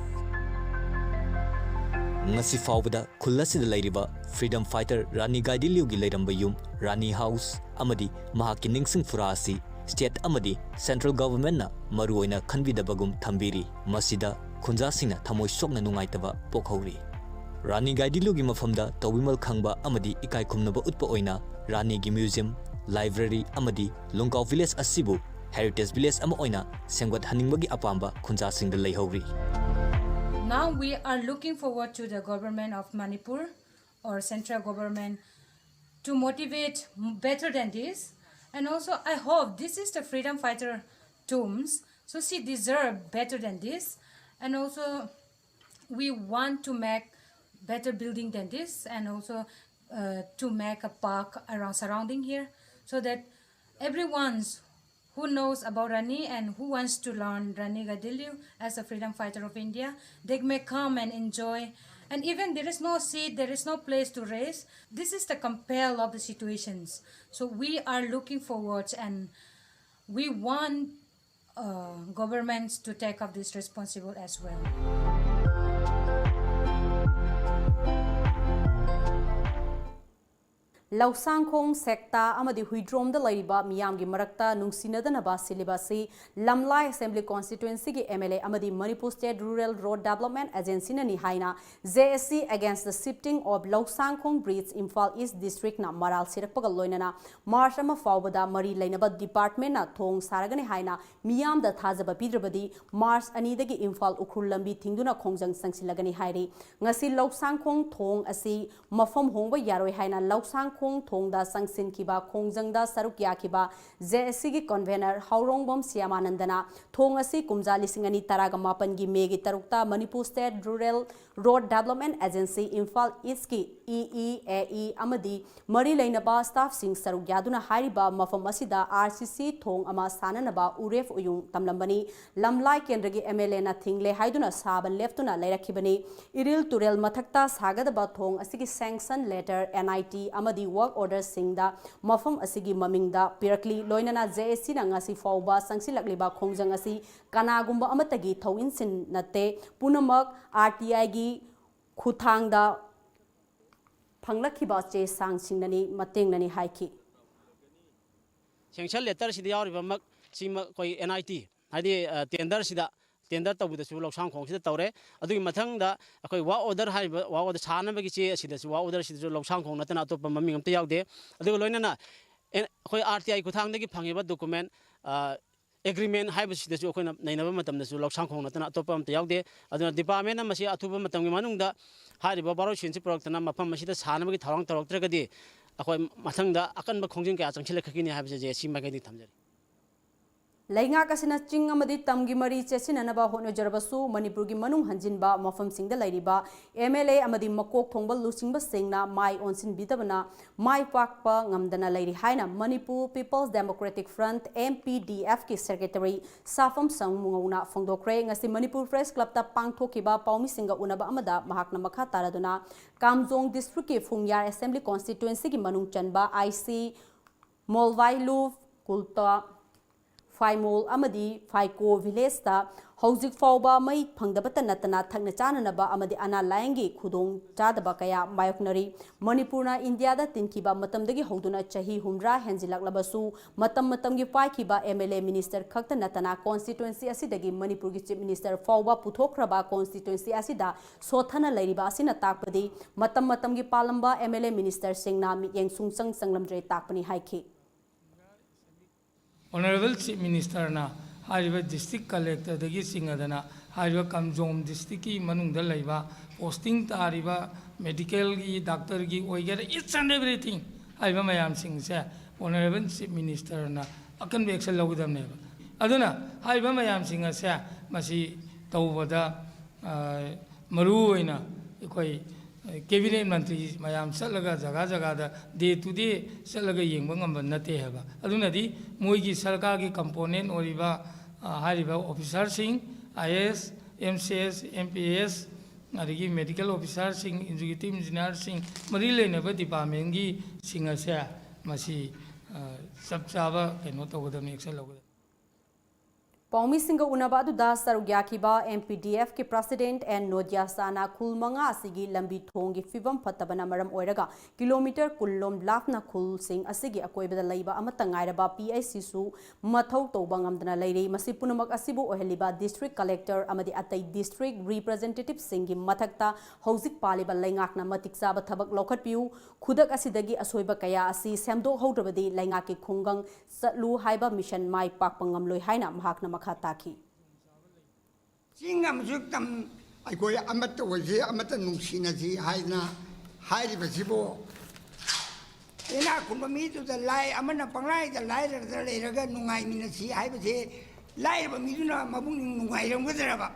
ꯉꯁꯤ ꯐꯥꯎꯕꯗ ꯈꯨꯜ ꯑꯁꯤꯗ ꯂꯩꯔꯤꯕ freedom fighter ꯔꯥꯅꯤ ꯒꯥꯏꯗꯤꯟꯂꯤꯌꯨꯒꯤ ꯂꯩꯔꯝꯕ ꯌꯨꯝ, ꯔꯥꯅꯤ house, ꯑꯃꯗꯤ ꯃꯍꯥꯛꯀꯤ ꯅꯤꯡꯁꯤꯡ ꯐꯨꯔꯥ ꯑꯁꯤ state ꯑꯃꯗꯤ central governmentꯅ ꯃꯔꯨꯑꯣꯏꯅ ꯈꯟꯕꯤꯗꯕꯒꯨꯝ ꯊꯝꯕꯤꯔꯤ꯫ ꯃꯁꯤꯗ ꯈꯨꯟꯖꯥꯁꯤꯡꯅ ꯊꯃꯣꯏ ꯁꯣꯛꯅ ꯅꯨꯡꯉꯥꯏꯇꯕ ꯄꯣꯛꯍꯧꯔꯤ꯫ ꯔꯥꯅꯤ ꯒꯥꯏꯗꯤꯟꯂꯤꯌꯨꯒꯤ ꯃꯐꯝꯗ ꯇꯧꯕꯤꯃꯜ ꯈꯪꯕ ꯑꯃꯗꯤ ꯏꯀꯥꯏ ꯈꯨꯝꯅꯕ ꯎꯠꯄ ꯑꯣꯏꯅ ꯔꯥꯅꯤꯒꯤ museum, library ꯑꯃꯗꯤ ꯂꯨꯡꯀꯥꯎ village ꯑꯁꯤꯕꯨ heritage village ꯑꯃ ꯑꯣꯏꯅ ꯁꯦꯝꯒꯠꯍꯟꯅꯤꯡꯕꯒꯤ ꯑꯄꯥꯝꯕ ꯈꯨꯟꯖꯥꯁꯤꯡꯗ ꯂꯩꯍꯧꯔꯤ꯫ Now we are looking forward to the government of Manipur or central government to motivate better than this, And also, I hope this is the freedom fighter tombs. So she deserved better than this. And also, we want to make better building than this, and also uh, to make a park around surrounding here, so that everyone's who knows about Rani and who wants to learn Rani Gaidinliu as a freedom fighter of India, they may come and enjoy. And even there is no seat, there is no place to rest. This is the compel of the situations. So we are looking forward, and we want uh, governments to take up this responsible as well. ꯂꯧꯁꯥꯡꯈꯣꯡ, ꯁꯦꯛꯇꯥ ꯑꯃꯗꯤ ꯍꯨꯏꯗ꯭ꯔꯣꯝꯗ ꯂꯩꯔꯤꯕ ꯃꯤꯌꯥꯝꯒꯤ ꯃꯔꯛꯇ ꯅꯨꯡꯁꯤꯅꯗꯅꯕ ꯁꯤꯜꯂꯤꯕ ꯑꯁꯤ ꯂꯝꯂꯥꯏ assembly ꯀꯣꯟꯁꯇꯤꯇ꯭ꯋꯦꯟꯁꯤꯒꯤ MLA ꯑꯃꯗꯤ Manipur state rural road development ꯑꯦꯖꯦꯟꯁꯤꯅꯅꯤ ꯍꯥꯏꯅ J S C Against the Shifting of Lausangkhong Bridge Imphal East Districtꯅ ꯃꯔꯥꯜ ꯁꯤꯔꯛꯄꯒ ꯂꯣꯏꯅꯅ ꯃꯥꯔꯆ ꯑꯃ ꯐꯥꯎꯕꯗ ꯃꯔꯤ ꯂꯩꯅꯕ ꯗꯤꯄꯥꯔꯠꯃꯦꯟꯅ ꯊꯣꯡ ꯁꯥꯔꯒꯅꯤ ꯍꯥꯏꯅ ꯃꯤꯌꯥꯝꯗ ꯊꯥꯖꯕ ꯄꯤꯗ꯭ꯔꯕꯗꯤ ꯃꯥꯔꯆ ꯑꯅꯤꯗꯒꯤ ꯏꯝꯐꯥꯜ ꯎꯈ꯭ꯔꯨꯜ ꯂꯝꯕꯤ ꯊꯤꯡꯗꯨꯅ ꯈꯣꯡꯖꯪ ꯆꯪꯁꯤꯜꯂꯒꯅꯤ ꯍꯥꯏꯔꯤ꯫ ꯉꯁꯤ ꯂꯧꯁꯥꯡꯈꯣꯡ ꯊꯣꯡ ꯑꯁꯤ ꯃꯐꯝ ꯍꯣꯡꯕ ꯌꯥꯔꯣꯏ ꯍꯥꯏꯅ ꯂꯧꯁꯥꯡꯈꯣꯡ ꯊꯣꯡꯗ ꯆꯪꯁꯤꯟꯈꯤꯕ ꯈꯣꯡꯖꯪꯗ ꯁꯔꯨꯛ ꯌꯥꯈꯤꯕ J S Cꯒꯤ ꯀꯟꯚꯦꯅꯔ ꯍꯥꯎꯔꯣꯡꯕꯝ ꯁ꯭ꯌꯥꯃꯥꯅꯟꯗꯅ ꯊꯣꯡ ꯑꯁꯤ ꯀꯨꯝꯖꯥ ꯂꯤꯁꯤꯡ ꯑꯅꯤ ꯇꯔꯥꯒ ꯃꯥꯄꯟꯒꯤ ꯃꯦꯒꯤ ꯇꯔꯨꯛꯇ Manipur state rural road development agency Imphal ꯏꯁꯀꯤ E E, A E ꯑꯃꯗꯤ ꯃꯔꯤ ꯂꯩꯅꯕ ꯁ꯭ꯇꯥꯐꯁꯤꯡ ꯁꯔꯨꯛ ꯌꯥꯗꯨꯅ ꯍꯥꯏꯔꯤꯕ ꯃꯐꯝ ꯑꯁꯤꯗ R C C ꯊꯣꯡ ꯑꯃ ꯁꯥꯅꯅꯕ ꯎꯔꯦꯞ ꯎꯌꯨꯡ ꯇꯝꯂꯝꯕꯅꯤ꯫ ꯂꯝꯂꯥꯏ ꯀꯦꯟꯗ꯭ꯔꯒꯤ MLAꯅ ꯊꯤꯡꯂꯦ ꯍꯥꯏꯗꯨꯅ ꯁꯥꯕ ꯂꯦꯞꯇꯨꯅ ꯂꯩꯔꯛꯈꯤꯕꯅꯤ꯫ ꯏꯔꯤꯜ ꯇꯨꯔꯦꯜ ꯃꯊꯛꯇ ꯁꯥꯒꯗꯕ ꯊꯣꯡ ꯑꯁꯤꯒꯤ sanction letter, N I T ꯑꯃꯗꯤ work orderꯁꯤꯡꯗ ꯃꯐꯝ ꯑꯁꯤꯒꯤ ꯃꯃꯤꯡꯗ ꯄꯤꯔꯛꯂꯤ꯫ ꯂꯣꯏꯅꯅ J S Cꯅ ꯉꯁꯤ ꯐꯥꯎꯕ ꯆꯪꯁꯤꯜꯂꯛꯂꯤꯕ ꯈꯣꯡꯖꯪ ꯑꯁꯤ ꯀꯅꯥꯒꯨꯝꯕ ꯑꯃꯠꯇꯒꯤ ꯊꯧꯏꯟꯁꯤꯟ ꯅꯠꯇꯦ꯫ ꯄꯨꯝꯅꯃꯛ R T Iꯒꯤ ꯈꯨꯠꯊꯥꯡꯗ ꯐꯪꯂꯛꯈꯤꯕ ꯆꯦ ꯆꯥꯡꯁꯤꯡꯅꯅꯤ, ꯃꯇꯦꯡꯅꯅꯤ ꯍꯥꯏꯈꯤ꯫ Sanction letterꯁꯤꯗ ꯌꯥꯎꯔꯤꯕꯃꯛ ꯁꯤꯃꯛ ꯑꯩꯈꯣꯏ N I T ꯍꯥꯏꯗꯤ ꯇꯦꯟꯗꯔꯁꯤꯗ, ꯇꯦꯟꯗꯔ ꯇꯧꯕꯗꯁꯨ ꯂꯧꯁꯥꯡꯈꯣꯡꯁꯤꯗ ꯇꯧꯔꯦ꯫ ꯑꯗꯨꯒꯤ ꯃꯊꯪꯗ ꯑꯩꯈꯣꯏ work order ꯍꯥꯏꯔꯤꯕ work order ꯁꯥꯅꯕꯒꯤ ꯆꯦ ꯑꯁꯤꯗꯁꯨ, work orderꯁꯤꯗꯁꯨ ꯂꯧꯁꯥꯡꯈꯣꯡ ꯅꯠꯇꯅ ꯑꯇꯣꯞꯄ ꯃꯃꯤꯡ ꯑꯝꯇ ꯌꯥꯎꯗꯦ꯫ ꯑꯗꯨꯒ ꯂꯣꯏꯅꯅ ꯑꯩꯈꯣꯏ R T I ꯈꯨꯠꯊꯥꯡꯗꯒꯤ ꯐꯪꯉꯤꯕ document, agreement ꯍꯥꯏꯕꯁꯤꯗꯁꯨ ꯑꯩꯈꯣꯏꯅ ꯅꯩꯅꯕ ꯃꯇꯝꯗꯁꯨ ꯂꯧꯁꯥꯡꯈꯣꯡ ꯅꯠꯇꯅ ꯑꯇꯣꯞꯄ ꯑꯝꯇ ꯌꯥꯎꯗꯦ꯫ ꯑꯗꯨꯅ departmentꯅ ꯃꯁꯤ ꯑꯊꯨꯕ ꯃꯇꯝꯒꯤ ꯃꯅꯨꯡꯗ ꯍꯥꯏꯔꯤꯕ ꯋꯥꯔꯣꯏꯁꯤꯟꯁꯤ ꯄꯨꯔꯛꯇꯅ ꯃꯐꯝ ꯑꯁꯤꯗ ꯁꯥꯅꯕꯒꯤ ꯊꯧꯔꯥꯡ ꯇꯧꯔꯛꯇ꯭ꯔꯒꯗꯤ ꯑꯩꯈꯣꯏ ꯃꯊꯪꯗ ꯑꯀꯟꯕ ꯈꯣꯡꯖꯪ ꯀꯌꯥ ꯆꯪꯁꯤꯜꯂꯛꯀꯈꯤꯅꯤ ꯍꯥꯏꯕꯁꯦ ꯖꯦ ꯑꯦ ꯁꯤ ꯃꯥꯏꯀꯩꯗꯒꯤ ꯊꯝꯖꯔꯤ꯫ ꯂꯩꯉꯥꯛ ꯑꯁꯤꯅ ꯆꯤꯡ ꯑꯃꯗꯤ ꯇꯝꯒꯤ ꯃꯔꯤ ꯆꯦꯠꯁꯤꯟꯅꯅꯕ ꯍꯣꯠꯅꯖꯔꯕꯁꯨ, ꯃꯅꯤꯄꯨꯔꯒꯤ ꯃꯅꯨꯡ ꯍꯟꯖꯤꯟꯕ ꯃꯐꯝꯁꯤꯡꯗ ꯂꯩꯔꯤꯕ ꯑꯦꯝ ꯑꯦꯜ ꯑꯦ ꯑꯃꯗꯤ ꯃꯀꯣꯛ ꯊꯣꯡꯕ ꯂꯨꯆꯤꯡꯕꯁꯤꯡꯅ ꯃꯥꯏ ꯑꯣꯟꯁꯤꯟꯕꯤꯗꯕꯅ ꯃꯥꯏ ꯄꯥꯛꯄ ꯉꯝꯗꯅ ꯂꯩꯔꯤ ꯍꯥꯏꯅ Manipur people's democratic front, M P D ꯑꯦꯐꯀꯤ ꯁꯦꯀ꯭ꯔꯦꯇꯔꯤ ꯁꯥꯐꯝ ꯁꯪꯃꯨꯉꯧꯅ ꯐꯣꯡꯗꯣꯛꯈ꯭ꯔꯦ꯫ ꯉꯁꯤ ꯃꯅꯤꯄꯨꯔ ꯄ꯭ꯔꯦꯁ ꯀ꯭ꯂꯕꯇ ꯄꯥꯡꯊꯣꯛꯈꯤꯕ ꯄꯥꯎꯃꯤꯁꯤꯡꯒ ꯎꯅꯕ ꯑꯃꯗ ꯃꯍꯥꯛꯅ ꯃꯈꯥ ꯇꯥꯔꯗꯨꯅ ꯀꯥꯝꯖꯣꯡ ꯗꯤꯁꯇ꯭ꯔꯤꯛꯀꯤ ꯐꯨꯡꯌꯥꯔ ꯑꯦꯁꯦꯝꯕ꯭ꯂꯤ ꯀꯣꯟꯁꯇꯤꯇ꯭ꯋꯦꯟꯁꯤꯒꯤ ꯃꯅꯨꯡ ꯆꯟꯕ ꯑꯥꯏ ꯁꯤ, ꯃꯣꯜꯋꯥꯏꯂꯨ, ꯀꯨꯜꯇ, ꯐꯥꯏꯃꯣꯜ ꯑꯃꯗꯤ ꯐꯥꯏꯀꯣ ꯚꯤꯂꯦꯖꯇ ꯍꯧꯖꯤꯛ ꯐꯥꯎꯕ ꯃꯩ ꯐꯪꯗꯕꯇ ꯅꯠꯇꯅ ꯊꯛꯅ ꯆꯥꯅꯅꯕ ꯑꯃꯗꯤ ꯑꯅꯥ ꯂꯥꯏꯌꯦꯡꯒꯤ ꯈꯨꯗꯣꯡ ꯆꯥꯗꯕ ꯀꯌꯥ ꯃꯥꯌꯣꯛꯅꯔꯤ꯫ ꯃꯅꯤꯄꯨꯔꯅ ꯏꯟꯗꯤꯌꯥꯗ ꯇꯤꯟꯈꯤꯕ ꯃꯇꯝꯗꯒꯤ ꯍꯧꯗꯨꯅ ꯆꯍꯤ ꯍꯨꯝꯗ꯭ꯔꯥ ꯍꯦꯟꯖꯤꯜꯂꯛꯂꯕꯁꯨ, ꯃꯇꯝ ꯃꯇꯝꯒꯤ ꯄꯥꯏꯈꯤꯕ ꯑꯦꯝ ꯑꯦꯜ ꯑꯦ, ꯃꯤꯅꯤꯁꯇꯔ ꯈꯛꯇ ꯅꯠꯇꯅ ꯀꯣꯟꯁꯇꯤꯇ꯭ꯋꯦꯟꯁꯤ ꯑꯁꯤꯗꯒꯤ ꯃꯅꯤꯄꯨꯔꯒꯤ ꯆꯤꯐ ꯃꯤꯅꯤꯁꯇꯔ ꯐꯥꯎꯕ ꯄꯨꯊꯣꯛꯈ꯭ꯔꯕ ꯀꯣꯟꯁꯇꯤꯇ꯭ꯋꯦꯟꯁꯤ ꯑꯁꯤꯗ ꯁꯣꯠꯊꯅ ꯂꯩꯔꯤꯕ ꯑꯁꯤꯅ ꯇꯥꯛꯄꯗꯤ ꯃꯇꯝ ꯃꯇꯝꯒꯤ ꯄꯥꯜꯂꯝꯕ ꯑꯦꯝ ꯑꯦꯜ ꯑꯦ, ꯃꯤꯅꯤꯁꯇꯔꯁꯤꯡꯅ ꯃꯤꯠꯌꯦꯡ ꯁꯨꯡꯆꯪ ꯆꯪꯂꯝꯗ꯭ꯔꯦ ꯇꯥꯛꯄꯅꯤ ꯍꯥꯏꯈꯤ꯫ ꯑꯣꯅꯔꯦꯕꯜ ꯆꯤꯐ ꯃꯤꯅꯤꯁꯇꯔꯅ ꯍꯥꯏꯔꯤꯕ ꯗꯤꯁꯇ꯭ꯔꯤꯛ ꯀꯂꯦꯛꯇꯔꯗꯒꯤ ꯆꯤꯡꯉꯗꯅ ꯍꯥꯏꯔꯤꯕ ꯀꯥꯝꯖꯣꯡ ꯗꯤꯁꯇ꯭ꯔꯤꯛꯀꯤ ꯃꯅꯨꯡꯗ ꯂꯩꯕ ꯄꯣꯁꯇꯤꯡ ꯇꯥꯔꯤꯕ ꯃꯦꯗꯤꯀꯦꯜꯒꯤ, ꯗꯥꯛꯇꯔꯒꯤ ꯑꯣꯏꯒꯦꯔꯥ, each and everything ꯍꯥꯏꯔꯤꯕ ꯃꯌꯥꯝꯁꯤꯡꯁꯦ ꯑꯣꯅꯔꯦꯕꯜ ꯆꯤꯐ ꯃꯤꯅꯤꯁꯇꯔꯅ ꯑꯀꯟꯕ ꯑꯦꯛꯁꯟ ꯂꯧꯒꯗꯕꯅꯦꯕ꯫ ꯑꯗꯨꯅ ꯍꯥꯏꯔꯤꯕ ꯃꯌꯥꯝꯁꯤꯡ ꯑꯁꯦ ꯃꯁꯤ ꯇꯧꯕꯗ ꯃꯔꯨ ꯑꯣꯏꯅ ꯑꯩꯈꯣꯏ ꯀꯦꯕꯤꯅꯦꯠ ꯃꯟꯇ꯭ꯔꯤ ꯃꯌꯥꯝ ꯆꯠꯂꯒ ꯖꯒꯥ ꯖꯒꯥꯗ day to day ꯆꯠꯂꯒ ꯌꯦꯡꯕ ꯉꯝꯕ ꯅꯠꯇꯦ ꯍꯥꯏꯕ꯫ ꯑꯗꯨꯅꯗꯤ ꯃꯣꯏꯒꯤ ꯁꯔꯀꯥꯔꯒꯤ ꯀꯝꯄꯣꯅꯦꯟ ꯑꯣꯏꯔꯤꯕ ꯍꯥꯏꯔꯤꯕ ꯑꯣꯐꯤꯁꯥꯔꯁꯤꯡ, I A S, M C S, M P S, ꯑꯗꯒꯤ ꯃꯦꯗꯤꯀꯦꯜ ꯑꯣꯐꯤꯁꯥꯔꯁꯤꯡ, ꯑꯦꯛꯖꯤꯀ꯭ꯌꯨꯇꯤꯚ ꯏꯟꯖꯤꯅꯤꯌꯥꯔꯁꯤꯡ, ꯃꯔꯤ ꯂꯩꯅꯕ ꯗꯤꯄꯥꯔꯠꯃꯦꯟꯒꯤ ꯁꯤꯡ ꯑꯁꯦ ꯃꯁꯤ ꯆꯞ ꯆꯥꯕ ꯀꯩꯅꯣ ꯇꯧꯒꯗꯕꯅꯤ, ꯑꯦꯛꯁꯟ ꯂꯧꯒꯗꯕꯅꯤ꯫ ꯄꯥꯎꯃꯤꯁꯤꯡꯒ ꯎꯅꯕ ꯑꯗꯨꯗ ꯁꯔꯨꯛ ꯌꯥꯈꯤꯕ ꯑꯦꯝ ꯄꯤ ꯗꯤ ꯑꯦꯐꯀꯤ ꯄ꯭ꯔꯁꯤꯗꯦꯟꯠ ꯑꯦꯟ ꯅꯣꯗꯤꯌꯥ ꯁꯥꯅ ꯈꯨꯜ ꯃꯉꯥ ꯑꯁꯤꯒꯤ ꯂꯝꯕꯤ ꯊꯣꯡꯒꯤ ꯐꯤꯕꯝ ꯐꯠꯇꯕꯅ ꯃꯔꯝ ꯑꯣꯏꯔꯒ ꯀꯤꯂꯣꯃꯤꯇꯔ ꯀꯨꯟ ꯂꯣꯝ ꯂꯥꯞꯅ ꯈꯨꯜꯁꯤꯡ ꯑꯁꯤꯒꯤ ꯑꯀꯣꯏꯕꯗ ꯂꯩꯕ ꯑꯃꯠꯇ ꯉꯥꯏꯔꯕ ꯄꯤ ꯑꯩꯆ ꯁꯤꯁꯨ ꯃꯊꯧ ꯇꯧꯕ ꯉꯝꯗꯅ ꯂꯩꯔꯤ꯫ ꯃꯁꯤ ꯄꯨꯝꯅꯃꯛ ꯑꯁꯤꯕꯨ ꯑꯣꯏꯍꯜꯂꯤꯕ ꯗꯤꯁꯇ꯭ꯔꯤꯛ ꯀꯂꯦꯛꯇꯔ ꯑꯃꯗꯤ ꯑꯇꯩ ꯗꯤꯁꯇ꯭ꯔꯤꯛ ꯔꯤꯄ꯭ꯔꯖꯦꯟꯇꯦꯇꯤꯚꯁꯤꯡꯒꯤ ꯃꯊꯛꯇ ꯍꯧꯖꯤꯛ ꯄꯥꯜꯂꯤꯕ ꯂꯩꯉꯥꯛꯅ ꯃꯇꯤꯛ ꯆꯥꯕ ꯊꯕꯛ ꯂꯧꯈꯠꯄꯤꯌꯨ꯫ ꯈꯨꯗꯛ ꯑꯁꯤꯗꯒꯤ ꯑꯁꯣꯏꯕ ꯀꯌꯥ ꯑꯁꯤ ꯁꯦꯝꯗꯣꯛꯍꯧꯗ꯭ꯔꯕꯗꯤ ꯂꯩꯉꯥꯛꯀꯤ ꯈꯨꯡꯒꯪ ꯆꯠꯂꯨ ꯍꯥꯏꯕ ꯃꯤꯁꯟ ꯃꯥꯏ ꯄꯥꯛꯄ ꯉꯝꯂꯣꯏ ꯍꯥꯏꯅ ꯃꯍꯥꯛꯅ ꯃꯈꯥ ꯇꯥꯈꯤ꯫ ꯆꯤꯡ ꯑꯃꯁꯨ ꯇꯝ ꯑꯩꯈꯣꯏ ꯑꯃꯠꯇ ꯑꯣꯏꯁꯤ, ꯑꯃꯠꯇ ꯅꯨꯡꯁꯤꯅꯁꯤ ꯍꯥꯏꯗꯅ ꯍꯥꯏꯔꯤꯕꯁꯤꯕꯨ ꯏꯅꯥꯛ ꯈꯨꯟꯕ ꯃꯤꯗꯨꯗ ꯂꯥꯏ ꯑꯃꯅ ꯄꯪꯂꯥꯏꯗ ꯂꯥꯏꯔꯗ ꯂꯩꯔꯒ ꯅꯨꯡꯉꯥꯏꯃꯤꯟꯅꯁꯤ ꯍꯥꯏꯕꯁꯦ ꯂꯥꯏꯔꯕ ꯃꯤꯗꯨꯅ ꯃꯄꯨꯛꯅꯤꯡ ꯅꯨꯡꯉꯥꯏꯔꯝꯒꯗ꯭ꯔꯕ?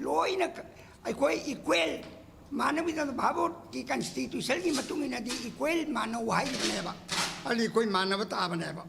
ꯂꯣꯏꯅ ꯀ-, ꯑꯩꯈꯣꯏ ꯏꯀ꯭ꯋꯦꯜ ꯃꯥꯟꯅꯕꯒꯤꯗꯃꯛꯇ ꯚꯥꯔꯠꯀꯤ ꯀꯟꯁꯇꯤꯇ꯭ꯌꯨꯁꯟꯒꯤ ꯃꯇꯨꯡ ꯏꯟꯅꯗꯤ ꯏꯀ꯭ꯋꯦꯜ ꯃꯥꯟꯅꯧ ꯍꯥꯏꯔꯤꯕꯅꯦꯕ꯫ ꯑꯗꯨꯗꯤ ꯑꯩꯈꯣꯏ ꯃꯥꯟꯅꯕ ꯇꯥꯕꯅꯦꯕ꯫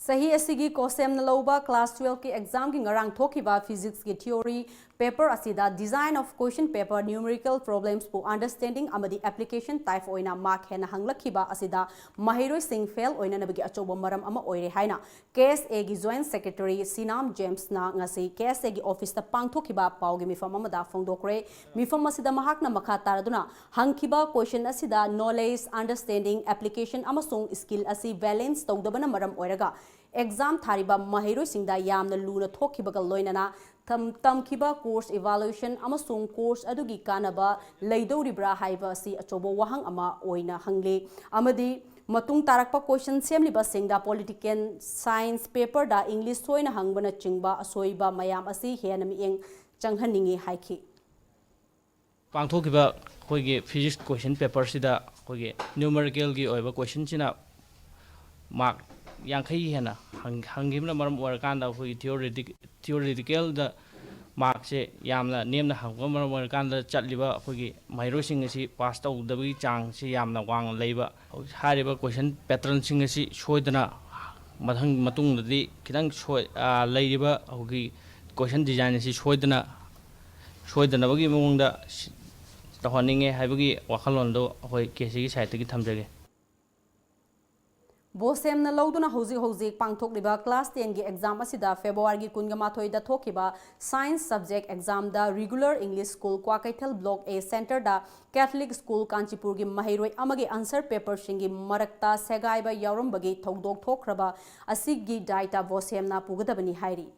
ꯆꯍꯤ ꯑꯁꯤꯒꯤ ꯀꯣꯁꯦꯝꯅ ꯂꯧꯕ class twelve ꯀꯤ exam ꯒꯤ ꯉꯔꯥꯡ ꯊꯣꯛꯈꯤꯕ physics ꯀꯤ theory paper ꯑꯁꯤꯗ design of question paper, numerical problems ꯄꯨ understanding ꯑꯃꯗꯤ application type ꯑꯣꯏꯅ mark ꯍꯦꯟꯅ ꯍꯪꯂꯛꯈꯤꯕ ꯑꯁꯤꯗ ꯃꯍꯩꯔꯣꯏꯁꯤꯡ fail ꯑꯣꯏꯅꯅꯕꯒꯤ ꯑꯆꯧꯕ ꯃꯔꯝ ꯑꯃ ꯑꯣꯏꯔꯦ ꯍꯥꯏꯅ K S A ꯒꯤ Joint Secretary ꯁꯤꯅꯥꯝ ꯖꯦꯝꯁꯅ ꯉꯁꯤ K S A ꯒꯤ office ꯇ ꯄꯥꯡꯊꯣꯛꯈꯤꯕ ꯄꯥꯎꯒꯤ ꯃꯤꯐꯝ ꯑꯃꯗ ꯐꯣꯡꯗꯣꯛꯈ꯭ꯔꯦ꯫ ꯃꯤꯐꯝ ꯑꯁꯤꯗ ꯃꯍꯥꯛꯅ ꯃꯈꯥ ꯇꯥꯔꯗꯨꯅ ꯍꯪꯈꯤꯕ question ꯑꯁꯤꯗ knowledge, understanding, application ꯑꯃꯁꯨꯡ skill ꯑꯁꯤ balance ꯇꯧꯗꯕꯅ ꯃꯔꯝ ꯑꯣꯏꯔꯒ exam ꯊꯥꯔꯤꯕ ꯃꯍꯩꯔꯣꯏꯁꯤꯡꯗ ꯌꯥꯝꯅ ꯂꯨꯅ ꯊꯣꯛꯈꯤꯕꯒ ꯂꯣꯏꯅꯅ ꯇꯝ-, ꯇꯝꯈꯤꯕ course evaluation ꯑꯃꯁꯨꯡ course ꯑꯗꯨꯒꯤ ꯀꯥꯟꯅꯕ ꯂꯩꯗꯧꯔꯤꯕ꯭ꯔꯥ ꯍꯥꯏꯕ ꯑꯁꯤ ꯑꯆꯧꯕ ꯋꯥꯍꯪ ꯑꯃ ꯑꯣꯏꯅ ꯍꯪꯂꯤ꯫ ꯑꯃꯗꯤ ꯃꯇꯨꯡ ꯇꯥꯔꯛꯄ question ꯁꯦꯝꯂꯤꯕꯁꯤꯡꯗ political science paper ꯗ English ꯁꯣꯏꯅ ꯍꯪꯕꯅꯆꯤꯡꯕ ꯑꯁꯣꯏꯕ ꯃꯌꯥꯝ ꯑꯁꯤ ꯍꯦꯟꯅ ꯃꯤꯠꯌꯦꯡ ꯆꯪꯍꯟꯅꯤꯡꯏ ꯍꯥꯏꯈꯤ꯫ ꯄꯥꯡꯊꯣꯛꯈꯤꯕ ꯑꯩꯈꯣꯏꯒꯤ physics question paper ꯁꯤꯗ ꯑꯩꯈꯣꯏꯒꯤ numerical ꯒꯤ ꯑꯣꯏꯕ question ꯁꯤꯅ mark ꯌꯥꯡꯈꯩ ꯍꯦꯟꯅ ꯍꯪ-, ꯍꯪꯈꯤꯕꯅ ꯃꯔꯝ ꯑꯣꯏꯔꯀꯥꯟꯗ ꯑꯩꯈꯣꯏꯒꯤ theoretic-, theoretical ꯗ mark ꯁꯦ ꯌꯥꯝꯅ ꯅꯦꯝꯅ ꯍꯪꯕꯅ ꯃꯔꯝ ꯑꯣꯏꯔꯀꯥꯟꯗ ꯆꯠꯂꯤꯕ ꯑꯩꯈꯣꯏꯒꯤ ꯃꯍꯩꯔꯣꯏꯁꯤꯡ ꯑꯁꯤ pass ꯇꯧꯗꯕꯒꯤ ꯆꯥꯡꯁꯤ ꯌꯥꯝꯅ ꯋꯥꯡꯅ ꯂꯩꯕ꯫ ꯍꯧꯖꯤꯛ ꯍꯥꯏꯔꯤꯕ question pattern ꯁꯤꯡ ꯑꯁꯤ ꯁꯣꯏꯗꯅ ꯃꯊꯪ, ꯃꯇꯨꯡꯗꯗꯤ ꯈꯤꯇꯪ ꯁꯣꯏ-, ꯑ, ꯂꯩꯔꯤꯕ ꯑꯩꯈꯣꯏꯒꯤ question design ꯑꯁꯤ ꯁꯣꯏꯗꯅ, ꯁꯣꯏꯗꯅꯕꯒꯤ ꯃꯑꯣꯡꯗ ꯁꯤ-, ꯇꯧꯍꯟꯅꯤꯡꯉꯦ ꯍꯥꯏꯕꯒꯤ ꯋꯥꯈꯜꯂꯣꯟꯗꯣ ꯑꯩꯈꯣꯏ K S A ꯒꯤ side ꯇꯒꯤ ꯊꯝꯖꯒꯦ꯫ ꯕꯣꯁꯦꯝꯅ ꯂꯧꯗꯨꯅ ꯍꯧꯖꯤꯛ ꯍꯧꯖꯤꯛ ꯄꯥꯡꯊꯣꯛꯂꯤꯕ class ten ꯒꯤ exam ꯑꯁꯤꯗ February ꯒꯤ ꯀꯨꯟꯒ ꯃꯥꯊꯣꯏꯗ ꯊꯣꯛꯈꯤꯕ science subject exam the Regular English School Kwakeithel Block A Center the Catholic School ꯀꯥꯟꯆꯤꯄꯨꯔꯒꯤ ꯃꯍꯩꯔꯣꯏ ꯑꯃꯒꯤ answer paper ꯁꯤꯡꯒꯤ ꯃꯔꯛꯇ ꯁꯦꯒꯥꯏꯕ ꯌꯥꯎꯔꯝꯕꯒꯤ ꯊꯧꯗꯣꯛ ꯊꯣꯛꯈ꯭ꯔꯕ ꯑꯁꯤꯒꯤ ꯗꯥꯏꯇ ꯕꯣꯁꯦꯝꯅ ꯄꯨꯒꯗꯕꯅꯤ ꯍꯥꯏꯔꯤ꯫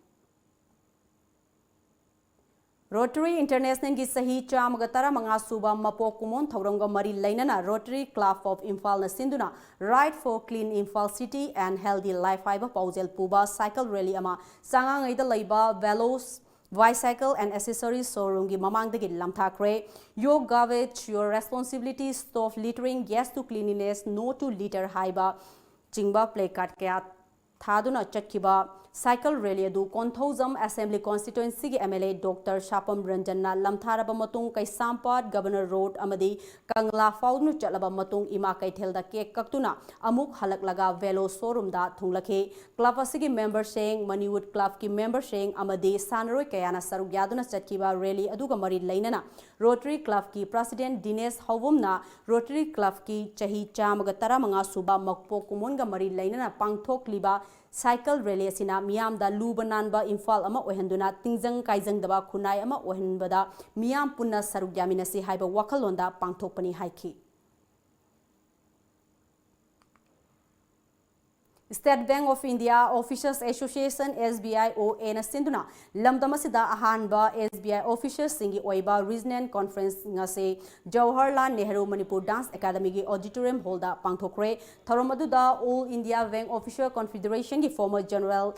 Rotary International ꯒꯤ ꯆꯍꯤ ꯆꯥꯝꯃꯒ ꯇꯔꯥꯃꯉꯥ ꯁꯨꯕ ꯃꯄꯣꯛ ꯀꯨꯝꯑꯣꯟ ꯊꯧꯔꯝꯒ ꯃꯔꯤ ꯂꯩꯅꯅ Rotary Club of ꯏꯝꯐꯥꯜꯅ ꯁꯤꯟꯗꯨꯅ Ride for Clean Imphal City and Healthy Life ꯍꯥꯏꯕ ꯄꯥꯎꯖꯦꯜ ꯄꯨꯕ cycle rally ꯑꯃ ꯆꯉꯥꯉꯩꯗ ꯂꯩꯕ Velos Bicycle and Accessories Showroomꯒꯤ ꯃꯃꯥꯡꯗꯒꯤ ꯂꯝꯊꯥꯈ꯭ꯔꯦ꯫ Your garbage, your responsibility, stop littering, yes to cleanliness, no to litter ꯍꯥꯏꯕ ꯆꯤꯡꯕ placard ꯀꯌꯥ ꯊꯥꯗꯨꯅ ꯆꯠꯈꯤꯕ cycle rally ꯑꯗꯨ ꯀꯣꯟꯊꯧꯖꯝ Assembly Constituencyꯒꯤ MLA Doctor ꯁꯥꯄꯝ ꯔꯟꯖꯟꯅ ꯂꯝꯊꯥꯔꯕ ꯃꯇꯨꯡ, ꯀꯩꯁꯥꯝꯄꯥꯠ, Governor Road ꯑꯃꯗꯤ ꯀꯪꯂꯥ ꯐꯥꯎꯗꯨꯅ ꯆꯠꯂꯕ ꯃꯇꯨꯡ, ꯏꯃꯥ ꯀꯩꯊꯦꯜꯗ cake ꯀꯛꯇꯨꯅ ꯑꯃꯨꯛ ꯍꯜꯂꯛꯂꯒ Velo showroomꯗ ꯊꯨꯡꯂꯛꯈꯤ꯫ Club ꯑꯁꯤꯒꯤ memberꯁꯤꯡ, Manipur Clubꯀꯤ memberꯁꯤꯡ ꯑꯃꯗꯤ ꯁꯥꯟꯅꯔꯣꯏ ꯀꯌꯥꯅ ꯁꯔꯨꯛ ꯌꯥꯗꯨꯅ ꯆꯠꯈꯤꯕ rally ꯑꯗꯨꯒ ꯃꯔꯤ ꯂꯩꯅꯅ Rotary Clubꯀꯤ President ꯗꯤꯅꯦꯁ ꯍꯧꯕꯝꯅ Rotary Clubꯀꯤ ꯆꯍꯤ ꯆꯥꯝꯃꯒ ꯇꯔꯥꯃꯉꯥ ꯁꯨꯕ ꯃꯄꯣꯛ ꯀꯨꯝꯑꯣꯟꯒ ꯃꯔꯤ ꯂꯩꯅꯅ ꯄꯥꯡꯊꯣꯛꯂꯤꯕ cycle rally ꯑꯁꯤꯅ ꯃꯤꯌꯥꯝꯗ ꯂꯨꯕ ꯅꯥꯟꯕ ꯏꯝꯐꯥꯜ ꯑꯃ ꯑꯣꯏꯍꯟꯗꯨꯅ ꯇꯤꯡꯖꯪ ꯀꯥꯏꯖꯪꯗꯕ ꯈꯨꯟꯅꯥꯏ ꯑꯃ ꯑꯣꯏꯍꯟꯕꯗ ꯃꯤꯌꯥꯝ ꯄꯨꯟꯅ ꯁꯔꯨꯛ ꯌꯥꯃꯤꯟꯅꯁꯤ ꯍꯥꯏꯕ ꯋꯥꯈꯜꯂꯣꯟꯗ ꯄꯥꯡꯊꯣꯛꯄꯅꯤ ꯍꯥꯏꯈꯤ꯫ State Bank of India Officers Association, S B I O Aꯅ ꯁꯤꯟꯗꯨꯅ ꯂꯝꯗꯝ ꯑꯁꯤꯗ ꯑꯍꯥꯟꯕ S B I officersꯁꯤꯡꯒꯤ ꯑꯣꯏꯕ Regional Conference ꯉꯁꯤ ꯖꯋꯥꯍꯔꯂꯥꯜ ꯅꯦꯍꯔꯨ ꯃꯅꯤꯄꯨꯔ Dance Academyꯒꯤ auditorium hallꯗ ꯄꯥꯡꯊꯣꯛꯈ꯭ꯔꯦ꯫ ꯊꯧꯔꯝ ꯑꯗꯨꯗ All India Bank Officer Confederationꯒꯤ former General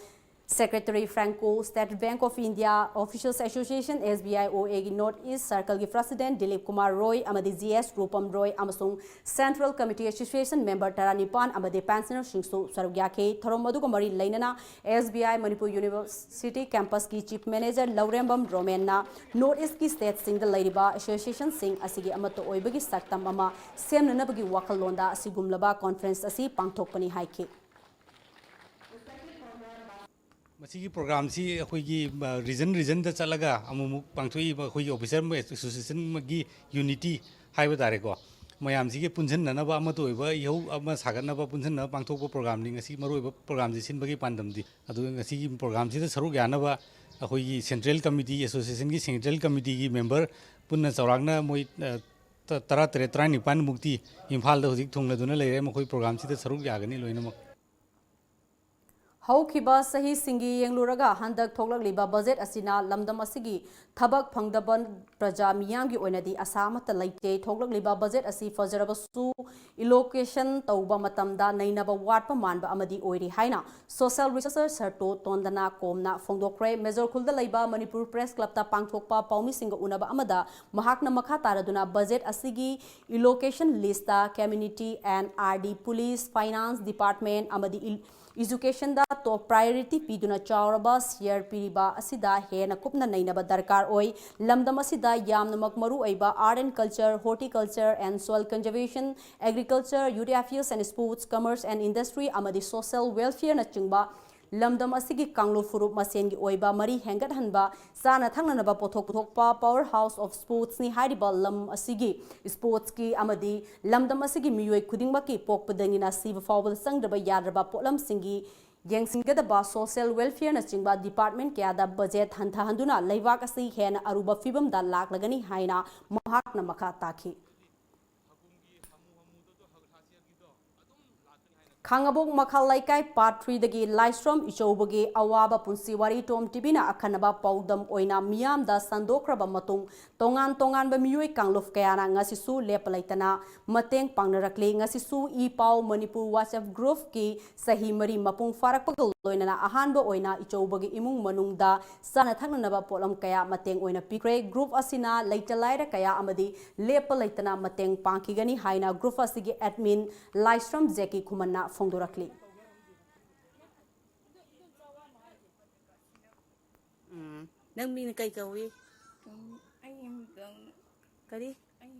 Secretary Franco, State Bank of India Officers Association, S B I O Aꯒꯤ North East Circleꯒꯤ President Dilip Kumar ꯔꯣꯏ ꯑꯃꯗꯤ G S ꯔꯨꯄꯝ ꯔꯣꯏ ꯑꯃꯁꯨꯡ Central Committee Association member ꯇꯔꯥꯅꯤꯄꯥꯟ ꯑꯃꯗꯤ pensionerꯁꯤꯡꯁꯨ ꯁꯔꯨꯛ ꯌꯥꯈꯤ꯫ ꯊꯧꯔꯝ ꯑꯗꯨꯒ ꯃꯔꯤ ꯂꯩꯅꯅ S B I Manipur University Campusꯀꯤ Chief Manager Laurembam ꯔꯣꯃꯦꯟꯅ North Eastꯀꯤ stateꯁꯤꯡꯗ ꯂꯩꯔꯤꯕ associationꯁꯤꯡ ꯑꯁꯤꯒꯤ ꯑꯃꯠꯇ ꯑꯣꯏꯕꯒꯤ ꯁꯛꯇꯝ ꯑꯃ ꯁꯦꯝꯅꯅꯕꯒꯤ ꯋꯥꯈꯜꯂꯣꯟꯗ ꯑꯁꯤꯒꯨꯝꯂꯕ conference ꯑꯁꯤ ꯄꯥꯡꯊꯣꯛꯄꯅꯤ ꯍꯥꯏꯈꯤ꯫ ꯃꯁꯤꯒꯤ programꯁꯤ ꯑꯩꯈꯣꯏꯒꯤ, ꯑ, region regionꯗ ꯆꯠꯂꯒ ꯑꯃꯨꯛꯃꯨꯛ ꯄꯥꯡꯊꯣꯛꯏꯕ ꯑꯩꯈꯣꯏꯒꯤ officer association ꯑꯃꯒꯤ unity ꯍꯥꯏꯕ ꯇꯥꯔꯦꯀꯣ, ꯃꯌꯥꯝꯁꯤꯒꯤ ꯄꯨꯟꯁꯤꯟꯅꯅꯕ, ꯑꯃꯠꯇ ꯑꯣꯏꯕ ꯏꯍꯧ ꯑꯃ ꯁꯥꯒꯠꯅꯕ ꯄꯨꯟꯁꯤꯟꯅꯕ ꯄꯥꯡꯊꯣꯛꯄ programꯅꯤ ꯉꯁꯤ ꯃꯔꯨꯑꯣꯏꯕ programꯁꯤ ꯁꯤꯟꯕꯒꯤ ꯄꯥꯟꯗꯝꯗꯤ꯫ ꯑꯗꯨꯒ ꯉꯁꯤꯒꯤ programꯁꯤꯗ ꯁꯔꯨꯛ ꯌꯥꯅꯕ ꯑꯩꯈꯣꯏꯒꯤ Central Committee, associationꯒꯤ Central Committeeꯒꯤ member ꯄꯨꯟꯅ ꯆꯥꯎꯔꯥꯛꯅ ꯃꯣꯏ, ꯑ, ꯇ-, ꯇꯔꯥꯇꯔꯦꯠ, ꯇꯔꯥꯅꯤꯄꯥꯟꯃꯨꯛꯇꯤ ꯏꯝꯐꯥꯜꯗ ꯍꯧꯖꯤꯛ ꯊꯨꯡꯂꯗꯨꯅ ꯂꯩꯔꯦ꯫ ꯃꯈꯣꯏ programꯁꯤꯗ ꯁꯔꯨꯛ ꯌꯥꯒꯅꯤ ꯂꯣꯏꯅꯃꯛ꯫ ꯍꯧꯈꯤꯕ ꯆꯍꯤꯁꯤꯡꯒꯤ ꯌꯦꯡꯂꯨꯔꯒ ꯍꯟꯗꯛ ꯊꯣꯛꯂꯛꯂꯤꯕ ꯕꯖꯦꯠ ꯑꯁꯤꯅ ꯂꯝꯗꯝ ꯑꯁꯤꯒꯤ ꯊꯕꯛ ꯐꯪꯗꯕ ꯄ꯭ꯔꯖꯥ ꯃꯤꯌꯥꯝꯒꯤ ꯑꯣꯏꯅꯗꯤ ꯑꯁꯥ ꯑꯃꯠꯇ ꯂꯩꯇꯦ꯫ ꯊꯣꯛꯂꯛꯂꯤꯕ ꯕꯖꯦꯠ ꯑꯁꯤ ꯐꯖꯔꯕꯁꯨ allocation ꯇꯧꯕ ꯃꯇꯝꯗ ꯅꯩꯅꯕ ꯋꯥꯠꯄ ꯃꯥꯟꯕ ꯑꯃꯗꯤ ꯑꯣꯏꯔꯤ ꯍꯥꯏꯅ social researcher ꯁꯔꯇꯣ ꯇꯣꯟꯗꯅ ꯀꯣꯝꯅ ꯐꯣꯡꯗꯣꯛꯈ꯭ꯔꯦ꯫ ꯃꯦꯖꯣꯔ ꯈꯨꯜꯗ ꯂꯩꯕ ꯃꯅꯤꯄꯨꯔ ꯄ꯭ꯔꯦꯁ ꯀ꯭ꯂꯕꯇ ꯄꯥꯡꯊꯣꯛꯄ ꯄꯥꯎꯃꯤꯁꯤꯡꯒ ꯎꯅꯕ ꯑꯃꯗ ꯃꯍꯥꯛꯅ ꯃꯈꯥ ꯇꯥꯔꯗꯨꯅ ꯕꯖꯦꯠ ꯑꯁꯤꯒꯤ allocation list community and R D police, finance department ꯑꯃꯗꯤ educationꯗ top priority ꯄꯤꯗꯨꯅ ꯆꯥꯎꯔꯕ share ꯄꯤꯔꯤꯕ ꯑꯁꯤꯗ ꯍꯦꯟꯅ ꯀꯨꯞꯅ ꯅꯩꯅꯕ ꯗꯔꯀꯥꯔ ꯑꯣꯏ꯫ ꯂꯝꯗꯝ ꯑꯁꯤꯗ ꯌꯥꯝꯅꯃꯛ ꯃꯔꯨ ꯑꯣꯏꯕ art and culture, horticulture and soil conservation, agriculture, youth affairs and sports, commerce and industry ꯑꯃꯗꯤ social welfareꯅꯆꯤꯡꯕ ꯂꯝꯗꯝ ꯑꯁꯤꯒꯤ ꯀꯥꯡꯂꯨꯞ ꯐꯨꯔꯨꯞ ꯃꯁꯦꯟꯒꯤ ꯑꯣꯏꯕ ꯃꯔꯤ ꯍꯦꯟꯒꯠꯍꯟꯕ, ꯆꯥꯅ ꯊꯛꯅꯅꯕ ꯄꯣꯠꯊꯣꯛ ꯄꯨꯊꯣꯛꯄ power house of sportsꯅꯤ꯫ ꯍꯥꯏꯔꯤꯕ ꯂꯝ ꯑꯁꯤꯒꯤ sportsꯀꯤ ꯑꯃꯗꯤ ꯂꯝꯗꯝ ꯑꯁꯤꯒꯤ ꯃꯤꯑꯣꯏ ꯈꯨꯗꯤꯡꯃꯛꯀꯤ ꯄꯣꯛꯄꯗꯒꯤꯅ ꯁꯤꯕ ꯐꯥꯎꯕꯗ ꯆꯪꯗ꯭ꯔꯕ ꯌꯥꯗ꯭ꯔꯕ ꯄꯣꯠꯂꯝꯁꯤꯡꯒꯤ ꯌꯦꯡꯁꯤꯟꯒꯗꯕ social welfareꯅꯆꯤꯡꯕ department ꯀꯌꯥꯗ ꯕꯖꯦꯠ ꯍꯟꯊꯍꯟꯗꯨꯅ ꯂꯩꯕꯥꯛ ꯑꯁꯤ ꯍꯦꯟꯅ ꯑꯔꯨꯕ ꯐꯤꯕꯝꯗ ꯂꯥꯛꯂꯒꯅꯤ ꯍꯥꯏꯅ ꯃꯍꯥꯛꯅ ꯃꯈꯥ ꯇꯥꯈꯤ꯫ ꯈꯥꯡꯉꯕꯣꯛ ꯃꯈꯥ ꯂꯩꯀꯥꯏ part threeꯗꯒꯤ ꯂꯥꯏꯁ꯭ꯔꯝ ꯏꯆꯧꯕꯒꯤ ꯑꯋꯥꯕ ꯄꯨꯟꯁꯤ ꯋꯥꯔꯤ ꯇꯣꯝ ꯇꯤꯚꯤꯅ ꯑꯈꯟꯅꯕ ꯄꯥꯎꯗꯝ ꯑꯣꯏꯅ ꯃꯤꯌꯥꯝꯗ ꯁꯟꯗꯣꯛꯈ꯭ꯔꯕ ꯃꯇꯨꯡ, ꯇꯣꯉꯥꯟ ꯇꯣꯉꯥꯟꯕ ꯃꯤꯑꯣꯏ ꯀꯥꯡꯂꯨꯞ ꯀꯌꯥꯅ ꯉꯁꯤꯁꯨ ꯂꯦꯞꯄ ꯂꯩꯇꯅ ꯃꯇꯦꯡ ꯄꯥꯡꯅꯔꯛꯂꯤ꯫ ꯉꯁꯤꯁꯨ ꯏ ꯄꯥꯎ ꯃꯅꯤꯄꯨꯔ WhatsApp groupꯀꯤ ꯆꯍꯤ ꯃꯔꯤ ꯃꯄꯨꯡ ꯐꯥꯔꯛꯄꯒ ꯂꯣꯏꯅꯅ ꯑꯍꯥꯟꯕ ꯑꯣꯏꯅ ꯏꯆꯧꯕꯒꯤ ꯏꯃꯨꯡ ꯃꯅꯨꯡꯗ ꯆꯥꯅ ꯊꯛꯅꯅꯕ ꯄꯣꯠꯂꯝ ꯀꯌꯥ ꯃꯇꯦꯡ ꯑꯣꯏꯅ ꯄꯤꯈ꯭ꯔꯦ꯫ Group ꯑꯁꯤꯅ ꯂꯩꯇ ꯂꯥꯏꯔ ꯀꯌꯥ ꯑꯃꯗꯤ ꯂꯦꯞꯄ ꯂꯩꯇꯅ ꯃꯇꯦꯡ ꯄꯥꯡꯈꯤꯒꯅꯤ ꯍꯥꯏꯅ group ꯑꯁꯤꯒꯤ admin ꯂꯥꯏꯁ꯭ꯔꯝ ꯖꯦꯀꯤ ꯈꯨꯃꯟꯅ ꯐꯣꯡꯗꯣꯔꯛꯂꯤ꯫ ꯎꯝ, ꯅꯪ ꯃꯤꯡꯅ ꯀꯩ ꯀꯧꯏ? ꯑꯩ ꯑꯃꯇꯪ ꯀꯔꯤ? ꯑꯩ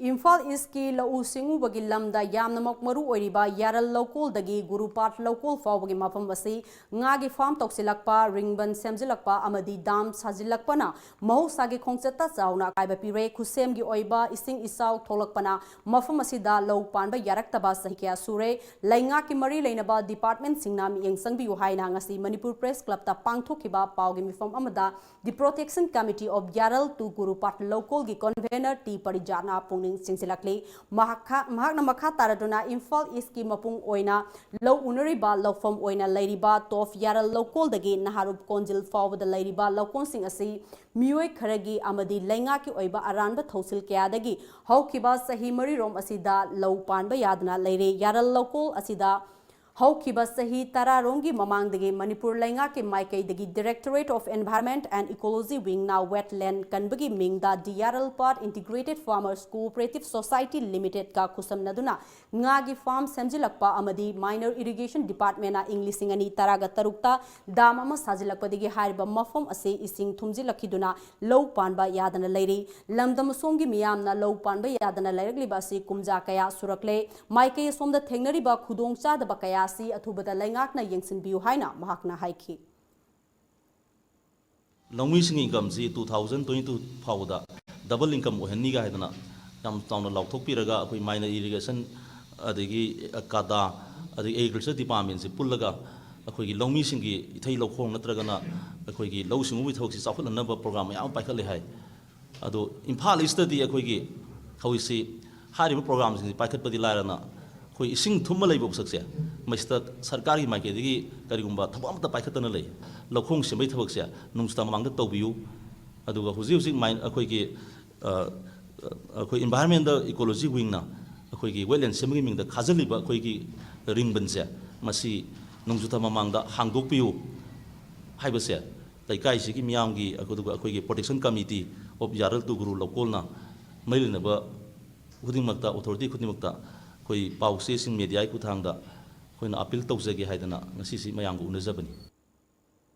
ꯏꯝꯐꯥꯜ ꯏꯁꯀꯤ ꯂꯧꯎ ꯁꯤꯡꯎꯕꯒꯤ ꯂꯝꯗ ꯌꯥꯝꯅꯃꯛ ꯃꯔꯨ ꯑꯣꯏꯔꯤꯕ ꯌꯥꯔꯜ ꯂꯧꯀꯣꯜꯗꯒꯤ ꯒꯨꯔꯨꯄꯥꯠ ꯂꯧꯀꯣꯜ ꯐꯥꯎꯕꯒꯤ ꯃꯐꯝ ꯑꯁꯤ ꯉꯥꯒꯤ farm ꯇꯧꯁꯤꯜꯂꯛꯄ, ꯔꯤꯡꯕꯟ ꯁꯦꯝꯖꯤꯜꯂꯛꯄ ꯑꯃꯗꯤ dam ꯁꯥꯖꯤꯜꯂꯛꯄꯅ ꯃꯍꯧꯁꯥꯒꯤ ꯈꯣꯡꯆꯠꯇ ꯆꯥꯎꯅ ꯑꯀꯥꯏꯕ ꯄꯤꯔꯦ꯫ ꯈꯨꯠꯁꯦꯝꯒꯤ ꯑꯣꯏꯕ ꯏꯁꯤꯡ ꯏꯆꯥꯎ ꯊꯣꯛꯂꯛꯄꯅ ꯃꯐꯝ ꯑꯁꯤꯗ ꯂꯧ ꯄꯥꯟꯕ ꯌꯥꯔꯛꯇꯕ ꯆꯍꯤ ꯀꯌꯥ ꯁꯨꯔꯦ꯫ ꯂꯩꯉꯥꯛꯀꯤ ꯃꯔꯤ ꯂꯩꯅꯕ departmentꯁꯤꯡꯅ ꯃꯤꯠꯌꯦꯡ ꯆꯪꯕꯤꯌꯨ ꯍꯥꯏꯅ ꯉꯁꯤ ꯃꯅꯤꯄꯨꯔ ꯄ꯭ꯔꯦꯁ ꯀ꯭ꯂꯕꯇ ꯄꯥꯡꯊꯣꯛꯈꯤꯕ ꯄꯥꯎꯒꯤ ꯃꯤꯐꯝ ꯑꯃꯗ The Protection Committee of Yaral to ꯒꯨꯔꯨꯄꯥꯠ ꯂꯧꯀꯣꯜꯒꯤ convener ꯇꯤ ꯄꯔꯤꯖꯥꯠꯅ ꯄꯨꯛꯅꯤꯡ ꯆꯦꯟꯁꯤꯜꯂꯛꯂꯤ꯫ ꯃꯍꯥꯛ-, ꯃꯍꯥꯛꯅ ꯃꯈꯥ ꯇꯥꯔꯗꯨꯅ ꯏꯝꯐꯥꯜ ꯏꯁꯀꯤ ꯃꯄꯨꯡ ꯑꯣꯏꯅ ꯂꯧ ꯎꯅꯔꯤꯕ ꯂꯧꯐꯝ ꯑꯣꯏꯅ ꯂꯩꯔꯤꯕ ꯇꯣꯐ ꯌꯥꯔꯜ ꯂꯧꯀꯣꯜꯗꯒꯤ ꯅꯍꯥꯔꯨꯞ ꯀꯣꯟꯖꯤꯜ ꯐꯥꯎꯕꯗ ꯂꯩꯔꯤꯕ ꯂꯧꯀꯣꯜꯁꯤꯡ ꯑꯁꯤ ꯃꯤꯑꯣꯏ ꯈꯔꯒꯤ ꯑꯃꯗꯤ ꯂꯩꯉꯥꯛꯀꯤ ꯑꯣꯏꯕ ꯑꯔꯥꯟꯕ ꯊꯧꯁꯤꯜ ꯀꯌꯥꯗꯒꯤ ꯍꯧꯈꯤꯕ ꯆꯍꯤ ꯃꯔꯤꯔꯣꯝ ꯑꯁꯤꯗ ꯂꯧ ꯄꯥꯟꯕ ꯌꯥꯗꯅ ꯂꯩꯔꯦ꯫ ꯌꯥꯔꯜ ꯂꯧꯀꯣꯜ ꯑꯁꯤꯗ ꯍꯧꯈꯤꯕ ꯆꯍꯤ ꯇꯔꯥꯔꯣꯝꯒꯤ ꯃꯃꯥꯡꯗꯒꯤ ꯃꯅꯤꯄꯨꯔ ꯂꯩꯉꯥꯛꯀꯤ ꯃꯥꯏꯀꯩꯗꯒꯤ Directorate of Environment and Ecology Wingꯅ wetland ꯀꯟꯕꯒꯤ ꯃꯤꯡꯗ D R L Part Integrated Farmers Cooperative Society Limitedꯀ ꯈꯨꯠꯁꯝꯅꯗꯨꯅ ꯉꯥꯒꯤ farm ꯁꯦꯝꯖꯤꯜꯂꯛꯄ ꯑꯃꯗꯤ Minor Irrigation Departmentꯅ ꯏꯪ ꯂꯤꯁꯤꯡ ꯑꯅꯤ ꯇꯔꯥꯒ ꯇꯔꯨꯛꯇ dam ꯑꯃ ꯁꯥꯖꯤꯜꯂꯛꯄꯗꯒꯤ ꯍꯥꯏꯔꯤꯕ ꯃꯐꯝ ꯑꯁꯤ ꯏꯁꯤꯡ ꯊꯨꯝꯖꯤꯜꯂꯛꯈꯤꯗꯨꯅ ꯂꯧ ꯄꯥꯟꯕ ꯌꯥꯗꯅ ꯂꯩꯔꯤ꯫ ꯂꯝꯗꯝ ꯑꯁꯣꯝꯒꯤ ꯃꯤꯌꯥꯝꯅ ꯂꯧ ꯄꯥꯟꯕ ꯌꯥꯗꯅ ꯂꯩꯔꯛꯂꯤꯕ ꯑꯁꯤ ꯀꯨꯝꯖꯥ ꯀꯌꯥ ꯁꯨꯔꯛꯂꯦ꯫ ꯃꯥꯏꯀꯩ ꯑꯁꯣꯝꯗ ꯊꯦꯡꯅꯔꯤꯕ ꯈꯨꯗꯣꯡꯆꯥꯗꯕ ꯀꯌꯥ ꯑꯁꯤ ꯑꯊꯨꯕꯗ ꯂꯩꯉꯥꯛꯅ ꯌꯦꯡꯁꯤꯟꯕꯤꯌꯨ ꯍꯥꯏꯅ ꯃꯍꯥꯛꯅ ꯍꯥꯏꯈꯤ꯫ ꯂꯧꯃꯤꯁꯤꯡꯒꯤ incomeꯁꯤ two thousand twenty two ꯐꯥꯎꯕꯗ double income ꯑꯣꯏꯍꯟꯅꯤꯒ ꯍꯥꯏꯗꯅ ꯌꯥꯝ ꯆꯥꯎꯅ ꯂꯥꯎꯊꯣꯛꯄꯤꯔꯒ ꯑꯩꯈꯣꯏ Minor Irrigation, ꯑꯗꯒꯤ ꯀꯥꯗꯥ, ꯑꯗꯒꯤ Agriculture Departmentꯁꯤ ꯄꯨꯜꯂꯒ ꯑꯩꯈꯣꯏꯒꯤ ꯂꯧꯃꯤꯁꯤꯡꯒꯤ ꯏꯊꯩ ꯂꯧꯈꯣꯡ ꯅꯠꯇ꯭ꯔꯒꯅ ꯑꯩꯈꯣꯏꯒꯤ ꯂꯧꯎ ꯁꯤꯡꯎꯕꯒꯤ ꯊꯕꯛꯁꯤ ꯆꯥꯎꯈꯠꯍꯟꯅꯕ program ꯃꯌꯥꯝ ꯑꯃ ꯄꯥꯏꯈꯠꯂꯦ ꯍꯥꯏ꯫ ꯑꯗꯣ ꯏꯝꯐꯥꯜ ꯏꯁꯇꯗꯤ ꯑꯩꯈꯣꯏꯒꯤ ꯍꯧꯖꯤꯛꯁꯤ ꯍꯥꯏꯔꯤꯕ programꯁꯤꯡꯁꯤ ꯄꯥꯏꯈꯠꯄꯗꯤ ꯂꯥꯏꯔꯅ ꯑꯩꯈꯣꯏ ꯏꯁꯤꯡ ꯊꯨꯝꯃ ꯂꯩꯕ ꯄꯣꯠꯁꯛꯁꯦ ꯃꯁꯤꯗ ꯁꯔꯀꯥꯔꯒꯤ ꯃꯥꯏꯀꯩꯗꯒꯤ ꯀꯔꯤꯒꯨꯝꯕ ꯊꯕꯛ ꯑꯃꯠꯇ ꯄꯥꯏꯈꯠꯇꯅ ꯂꯩ꯫ ꯂꯧꯈꯣꯡ ꯁꯦꯝꯕꯒꯤ ꯊꯕꯛꯁꯦ ꯅꯣꯡꯖꯨꯊꯥ ꯃꯃꯥꯡꯗ ꯇꯧꯕꯤꯌꯨ꯫ ꯑꯗꯨꯒ ꯍꯧꯖꯤꯛ ꯍꯧꯖꯤꯛ ꯃꯥꯏ-, ꯑꯩꯈꯣꯏꯒꯤ, ꯑ, ꯑꯩꯈꯣꯏ Environmental Ecology Wingꯅ ꯑꯩꯈꯣꯏꯒꯤ wetland ꯁꯦꯝꯕꯒꯤ ꯃꯤꯡꯗ ꯈꯥꯖꯤꯜꯂꯤꯕ ꯑꯩꯈꯣꯏꯒꯤ ꯔꯤꯡꯕꯟꯁꯦ ꯃꯁꯤ ꯅꯣꯡꯖꯨꯊꯥ ꯃꯃꯥꯡꯗ ꯍꯥꯡꯗꯣꯛꯄꯤꯌꯨ ꯍꯥꯏꯕꯁꯦ ꯂꯩꯀꯥꯏꯁꯤꯒꯤ ꯃꯤꯌꯥꯝꯒꯤ, ꯑꯗꯨꯒ ꯑꯩꯈꯣꯏꯒꯤ Protection Committee of ꯌꯥꯔꯜ ꯇꯨꯒꯨꯔꯨ ꯂꯧꯀꯣꯜꯅ ꯃꯔꯤ ꯂꯩꯅꯕ ꯈꯨꯗꯤꯡꯃꯛꯇ, authority ꯈꯨꯗꯤꯡꯃꯛꯇ ꯑꯩꯈꯣꯏ ꯄꯥꯎꯆꯦꯁꯤꯡ mediaꯒꯤ ꯈꯨꯠꯊꯥꯡꯗ ꯑꯩꯈꯣꯏꯅ appeal ꯇꯧꯖꯒꯦ ꯍꯥꯏꯗꯅ ꯉꯁꯤꯁꯤ ꯃꯌꯥꯝꯒ ꯎꯅꯖꯕꯅꯤ꯫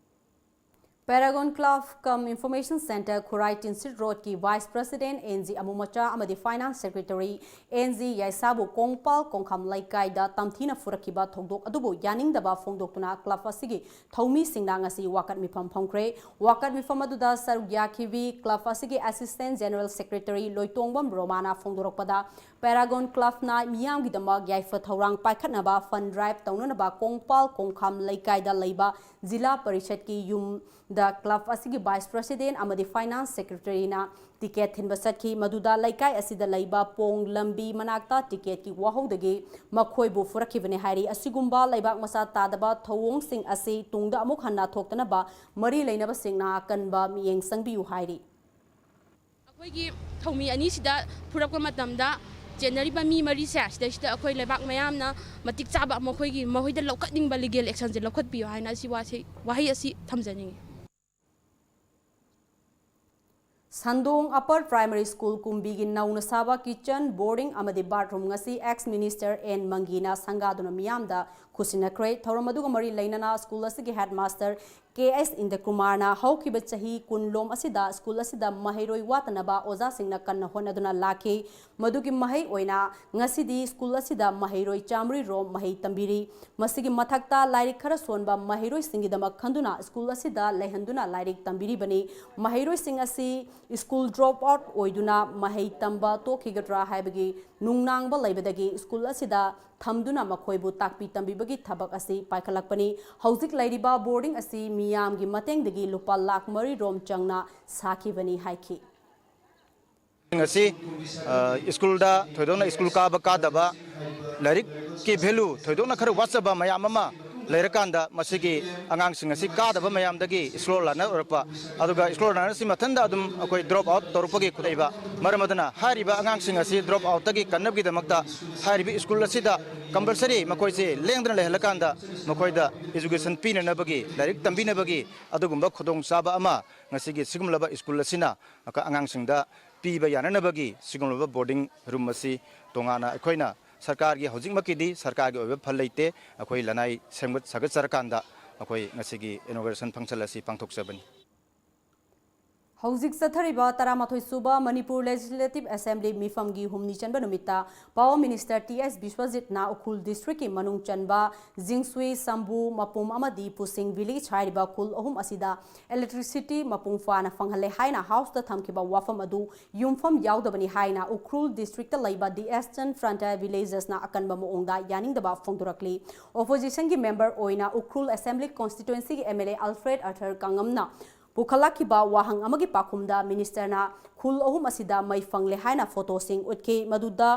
Paragon Club cum Information Centre Khurai Tinsid ꯔꯣꯗꯀꯤ Vice President N G Amumcha ꯑꯃꯗꯤ Finance Secretary ꯑꯦꯟ ꯖꯤ ꯌꯥꯏꯁꯥꯕꯨ ꯀꯣꯡꯄꯥꯜ ꯀꯣꯡꯈꯥꯝ ꯂꯩꯀꯥꯏꯗ ꯇꯝꯊꯤꯅ ꯐꯨꯔꯛꯈꯤꯕ ꯊꯧꯗꯣꯛ ꯑꯗꯨꯕꯨ ꯌꯥꯅꯤꯡꯗꯕ ꯐꯣꯡꯗꯣꯛꯇꯨꯅ club ꯑꯁꯤꯒꯤ ꯊꯧꯃꯤꯁꯤꯡꯅ ꯉꯁꯤ ꯋꯥꯀꯠ ꯃꯤꯐꯝ ꯐꯝꯈ꯭ꯔꯦ꯫ ꯋꯥꯀꯠ ꯃꯤꯐꯝ ꯑꯗꯨꯗ ꯁꯔꯨꯛ ꯌꯥꯈꯤꯕꯤ club ꯑꯁꯤꯒꯤ Assistant General Secretary ꯂꯣꯏꯇꯣꯡꯕꯝ ꯔꯣꯃꯥꯅ ꯐꯣꯡꯗꯣꯔꯛꯄꯗ, Paragon Clubꯅ ꯃꯤꯌꯥꯝꯒꯤꯗꯃꯛ ꯌꯥꯏꯐ ꯊꯧꯔꯥꯡ ꯄꯥꯏꯈꯠꯅꯕ fund drive ꯇꯧꯅꯅꯕ ꯀꯣꯡꯄꯥꯜ ꯀꯣꯡꯈꯥꯝ ꯂꯩꯀꯥꯏꯗ ꯂꯩꯕ ꯖꯤꯂꯥ ꯄꯔꯤꯁꯠꯀꯤ ꯌꯨꯝ ꯗ ꯀ꯭ꯂꯕ ꯑꯁꯤꯒꯤ ꯚꯥꯏꯁ ꯄ꯭ꯔꯁꯤꯗꯦꯟ ꯑꯃꯗꯤ ꯐꯥꯏꯅꯥꯟꯁ ꯁꯦꯀ꯭ꯔꯦꯇꯔꯤꯅ ꯇꯤꯀꯦꯠ ꯊꯤꯟꯕ ꯆꯠꯈꯤ꯫ ꯃꯗꯨꯗ ꯂꯩꯀꯥꯏ ꯑꯁꯤꯗ ꯂꯩꯕ ꯄꯣꯡ ꯂꯝꯕꯤ ꯃꯅꯥꯛꯇ ꯇꯤꯀꯦꯠꯀꯤ ꯋꯥꯍꯧꯗꯒꯤ ꯃꯈꯣꯏꯕꯨ ꯐꯨꯔꯛꯈꯤꯕꯅꯤ ꯍꯥꯏꯔꯤ꯫ ꯑꯁꯤꯒꯨꯝꯕ ꯂꯩꯕꯥꯛ ꯃꯆꯥ ꯇꯥꯗꯕ ꯊꯧꯑꯣꯡꯁꯤꯡ ꯑꯁꯤ ꯇꯨꯡꯗ ꯑꯃꯨꯛ ꯍꯟꯅ ꯊꯣꯛꯇꯅꯕ ꯃꯔꯤ ꯂꯩꯅꯕꯁꯤꯡꯅ ꯑꯀꯟꯕ ꯃꯤꯠꯌꯦꯡ ꯆꯪꯕꯤꯌꯨ ꯍꯥꯏꯔꯤ꯫ ꯑꯩꯈꯣꯏꯒꯤ ꯊꯧꯃꯤ ꯑꯅꯤꯁꯤꯗ ꯐꯨꯔꯛꯄ ꯃꯇꯝꯗ ꯆꯦꯟꯅꯔꯤꯕ ꯃꯤ ꯃꯔꯤꯁꯦ, ꯁꯤꯗꯩꯁꯤꯗ ꯑꯩꯈꯣꯏ ꯂꯩꯕꯥꯛ ꯃꯌꯥꯝꯅ ꯃꯇꯤꯛ ꯆꯥꯕ ꯃꯈꯣꯏꯒꯤ, ꯃꯈꯣꯏꯗ ꯂꯧꯈꯠꯅꯤꯡꯕ ꯂꯤꯒꯦꯜ ꯑꯦꯛꯁꯟꯁꯦ ꯂꯧꯈꯠꯄꯤꯌꯨ ꯍꯥꯏꯅ ꯑꯁꯤ ꯋꯥꯁꯤ, ꯋꯥꯍꯩ ꯑꯁꯤ ꯊꯝꯖꯅꯤꯡꯏ꯫ ꯁꯟꯗꯣꯡ ꯑꯄꯔ ꯄ꯭ꯔꯥꯏꯃꯔꯤ ꯁ꯭ꯀꯨꯜ ꯀꯨꯝꯕꯤꯒꯤ ꯅꯧꯅ ꯁꯥꯕ ꯀꯤꯆꯟ, ꯕꯣꯔꯗꯤꯡ ꯑꯃꯗꯤ ꯕꯥꯊꯔꯨꯝ ꯉꯁꯤ ꯑꯦꯛꯁ ꯃꯤꯅꯤꯁꯇꯔ ꯑꯦꯟ ꯃꯪꯒꯤꯅ ꯁꯪꯒꯥꯗꯨꯅ ꯃꯤꯌꯥꯝꯗ ꯈꯨꯠꯁꯤꯟꯅꯈ꯭ꯔꯦ꯫ ꯊꯧꯔꯝ ꯑꯗꯨꯒ ꯃꯔꯤ ꯂꯩꯅꯅ ꯁ꯭ꯀꯨꯜ ꯑꯁꯤꯒꯤ ꯍꯦꯗꯃꯥꯁꯇꯔ ꯀꯦ ꯑꯦꯁ ꯏꯟꯗ꯭ꯔꯀꯨꯃꯥꯔꯅ ꯍꯧꯈꯤꯕ ꯆꯍꯤ ꯀꯨꯟ ꯂꯣꯝ ꯑꯁꯤꯗ ꯁ꯭ꯀꯨꯜ ꯑꯁꯤꯗ ꯃꯍꯩꯔꯣꯏ ꯋꯥꯠꯇꯅꯕ ꯑꯣꯖꯥꯁꯤꯡꯅ ꯀꯟꯅ ꯍꯣꯠꯅꯗꯨꯅ ꯂꯥꯛꯈꯤ꯫ ꯃꯗꯨꯒꯤ ꯃꯍꯩ ꯑꯣꯏꯅ ꯉꯁꯤꯗꯤ ꯁ꯭ꯀꯨꯜ ꯑꯁꯤꯗ ꯃꯍꯩꯔꯣꯏ ꯆꯥꯃꯔꯤ ꯔꯣꯝ ꯃꯍꯩ ꯇꯝꯕꯤꯔꯤ꯫ ꯃꯁꯤꯒꯤ ꯃꯊꯛꯇ ꯂꯥꯏꯔꯤꯛ ꯈꯔ ꯁꯣꯟꯕ ꯃꯍꯩꯔꯣꯏꯁꯤꯡꯒꯤꯗꯃꯛ ꯈꯟꯗꯨꯅ ꯁ꯭ꯀꯨꯜ ꯑꯁꯤꯗ ꯂꯩꯍꯟꯗꯨꯅ ꯂꯥꯏꯔꯤꯛ ꯇꯝꯕꯤꯔꯤꯕꯅꯤ꯫ ꯃꯍꯩꯔꯣꯏꯁꯤꯡ ꯑꯁꯤ ꯁ꯭ꯀꯨꯜ ꯗ꯭ꯔꯣꯞ ꯑꯥꯎꯠ ꯑꯣꯏꯗꯨꯅ ꯃꯍꯩ ꯇꯝꯕ ꯇꯣꯛꯈꯤꯒꯗ꯭ꯔꯥ ꯍꯥꯏꯕꯒꯤ ꯅꯨꯡꯅꯥꯡꯕ ꯂꯩꯕꯗꯒꯤ ꯁ꯭ꯀꯨꯜ ꯑꯁꯤꯗ ꯊꯝꯗꯨꯅ ꯃꯈꯣꯏꯕꯨ ꯇꯥꯛꯄꯤ ꯇꯝꯕꯤꯕꯒꯤ ꯊꯕꯛ ꯑꯁꯤ ꯄꯥꯏꯈꯠꯂꯛꯄꯅꯤ꯫ ꯍꯧꯖꯤꯛ ꯂꯩꯔꯤꯕ ꯕꯣꯔꯗꯤꯡ ꯑꯁꯤ ꯃꯤꯌꯥꯝꯒꯤ ꯃꯇꯦꯡꯗꯒꯤ ꯂꯨꯄꯥ ꯂꯥꯈ ꯃꯔꯤ ꯔꯣꯝ ꯆꯪꯅ ꯁꯥꯈꯤꯕꯅꯤ ꯍꯥꯏꯈꯤ꯫ ꯑꯁꯤ, ꯑ, ꯁ꯭ꯀꯨꯜꯗ ꯊꯣꯏꯗꯣꯛꯅ ꯁ꯭ꯀꯨꯜ ꯀꯥꯕ ꯀꯥꯗꯕ, ꯂꯥꯏꯔꯤꯛꯀꯤ ꯚꯦꯂꯨ ꯊꯣꯏꯗꯣꯛꯅ ꯈꯔ ꯋꯥꯠꯆꯕ ꯃꯌꯥꯝ ꯑꯃ ꯂꯩꯔꯀꯥꯟꯗ, ꯃꯁꯤꯒꯤ ꯑꯉꯥꯡꯁꯤꯡ ꯑꯁꯤ ꯀꯥꯗꯕ ꯃꯌꯥꯝꯗꯒꯤ ꯁ꯭ꯂꯣ ꯂꯔꯅꯔ ꯑꯣꯏꯔꯛꯄ, ꯑꯗꯨꯒ ꯁ꯭ꯂꯣ ꯂꯔꯅꯔꯁꯤ ꯃꯊꯟꯇ ꯑꯗꯨꯝ ꯑꯩꯈꯣꯏ ꯗ꯭ꯔꯣꯞ ꯑꯥꯎꯠ ꯇꯧꯔꯛꯄꯒꯤ ꯈꯨꯗꯩꯕ꯫ ꯃꯔꯝ ꯑꯗꯨꯅ ꯍꯥꯏꯔꯤꯕ ꯑꯉꯥꯡꯁꯤꯡ ꯑꯁꯤ ꯗ꯭ꯔꯣꯞ ꯑꯥꯎꯠꯇꯒꯤ ꯀꯟꯅꯕꯒꯤꯗꯃꯛꯇ ꯍꯥꯏꯔꯤꯕ ꯁ꯭ꯀꯨꯜ ꯑꯁꯤꯗ ꯀꯝꯄꯜꯁꯔꯤ ꯃꯈꯣꯏꯁꯤ ꯂꯦꯡꯗꯅ ꯂꯩꯍꯜꯂꯀꯥꯟꯗ ꯃꯈꯣꯏꯗ ꯏꯖꯨꯀꯦꯁꯟ ꯄꯤꯅꯅꯕꯒꯤ, ꯂꯥꯏꯔꯤꯛ ꯇꯝꯕꯤꯅꯕꯒꯤ ꯑꯗꯨꯒꯨꯝꯕ ꯈꯨꯗꯣꯡꯆꯥꯕ ꯑꯃ ꯉꯁꯤꯒꯤ ꯁꯤꯒꯨꯝꯂꯕ ꯁ꯭ꯀꯨꯜ ꯑꯁꯤꯅ ꯑꯉꯥꯡꯁꯤꯡꯗ ꯄꯤꯕ ꯌꯥꯅꯅꯕꯒꯤ ꯁꯤꯒꯨꯝꯂꯕ ꯕꯣꯔꯗꯤꯡ ꯔꯨꯝ ꯑꯁꯤ ꯇꯣꯉꯥꯟꯅ ꯑꯩꯈꯣꯏꯅ ꯁꯔꯀꯥꯔꯒꯤ, ꯍꯧꯖꯤꯛꯃꯛꯀꯤꯗꯤ ꯁꯔꯀꯥꯔꯒꯤ ꯑꯣꯏꯕ ꯐꯟ ꯂꯩꯇꯦ꯫ ꯑꯩꯈꯣꯏ ꯂꯅꯥꯏ ꯁꯦꯝꯒꯠ ꯁꯥꯒꯠꯆꯔꯀꯥꯟꯗ ꯑꯩꯈꯣꯏ ꯉꯁꯤꯒꯤ ꯏꯅꯣꯒ꯭ꯔꯦꯁꯟ ꯐꯪꯁꯟ ꯑꯁꯤ ꯄꯥꯡꯊꯣꯛꯆꯕꯅꯤ꯫ ꯍꯧꯖꯤꯛ ꯆꯠꯊꯔꯤꯕ ꯇꯔꯥꯃꯥꯊꯣꯏ ꯁꯨꯕ ꯃꯅꯤꯄꯨꯔ ꯂꯦꯖꯤꯁꯂꯦꯇꯤꯚ ꯑꯦꯁꯦꯝꯕ꯭ꯂꯤ ꯃꯤꯐꯝꯒꯤ ꯍꯨꯝꯅꯤ ꯆꯟꯕ ꯅꯨꯃꯤꯠꯇ ꯄꯥꯋꯔ ꯃꯤꯅꯤꯁꯇꯔ ꯇꯤ ꯑꯦꯁ ꯕꯤꯁ꯭ꯋꯖꯤꯠꯅ ꯎꯈ꯭ꯔꯨꯜ ꯗꯤꯁꯇ꯭ꯔꯤꯛꯀꯤ ꯃꯅꯨꯡ ꯆꯟꯕ ꯖꯤꯡꯁꯨꯏ, ꯁꯝꯕꯨ, ꯃꯄꯨꯝ ꯑꯃꯗꯤ ꯄꯨꯁꯤꯡ ꯚꯤꯂꯦꯖ ꯍꯥꯏꯔꯤꯕ ꯈꯨꯜ ꯑꯍꯨꯝ ꯑꯁꯤꯗ electricity ꯃꯄꯨꯡ ꯐꯥꯅ ꯐꯪꯍꯜꯂꯦ ꯍꯥꯏꯅ ꯍꯥꯎꯁꯇ ꯊꯝꯈꯤꯕ ꯋꯥꯐꯝ ꯑꯗꯨ ꯌꯨꯝꯐꯝ ꯌꯥꯎꯗꯕꯅꯤ ꯍꯥꯏꯅ ꯎꯈ꯭ꯔꯨꯜ ꯗꯤꯁꯇ꯭ꯔꯤꯛꯇ ꯂꯩꯕ The Eastern Frontier Villagesꯅ ꯑꯀꯟꯕ ꯃꯑꯣꯡꯗ ꯌꯥꯅꯤꯡꯗꯕ ꯐꯣꯡꯗꯣꯔꯛꯂꯤ꯫ ꯑꯣꯄꯣꯖꯤꯁꯟꯒꯤ ꯃꯦꯝꯕꯔ ꯑꯣꯏꯅ ꯎꯈ꯭ꯔꯨꯜ ꯑꯦꯁꯦꯝꯕ꯭ꯂꯤ ꯀꯣꯟꯁꯇꯤꯇ꯭ꯋꯦꯟꯁꯤꯒꯤ M L A Alfred Arthur ꯀꯥꯡꯉꯝꯅ ꯄꯨꯈꯠꯂꯛꯈꯤꯕ ꯋꯥꯍꯪ ꯑꯃꯒꯤ ꯄꯥꯎꯈꯨꯝꯗ ꯃꯤꯅꯤꯁꯇꯔꯅ ꯈꯨꯜ ꯑꯍꯨꯝ ꯑꯁꯤꯗ ꯃꯩ ꯐꯪꯂꯦ ꯍꯥꯏꯅ ꯐꯣꯇꯣꯁꯤꯡ ꯎꯠꯈꯤ꯫ ꯃꯗꯨꯗ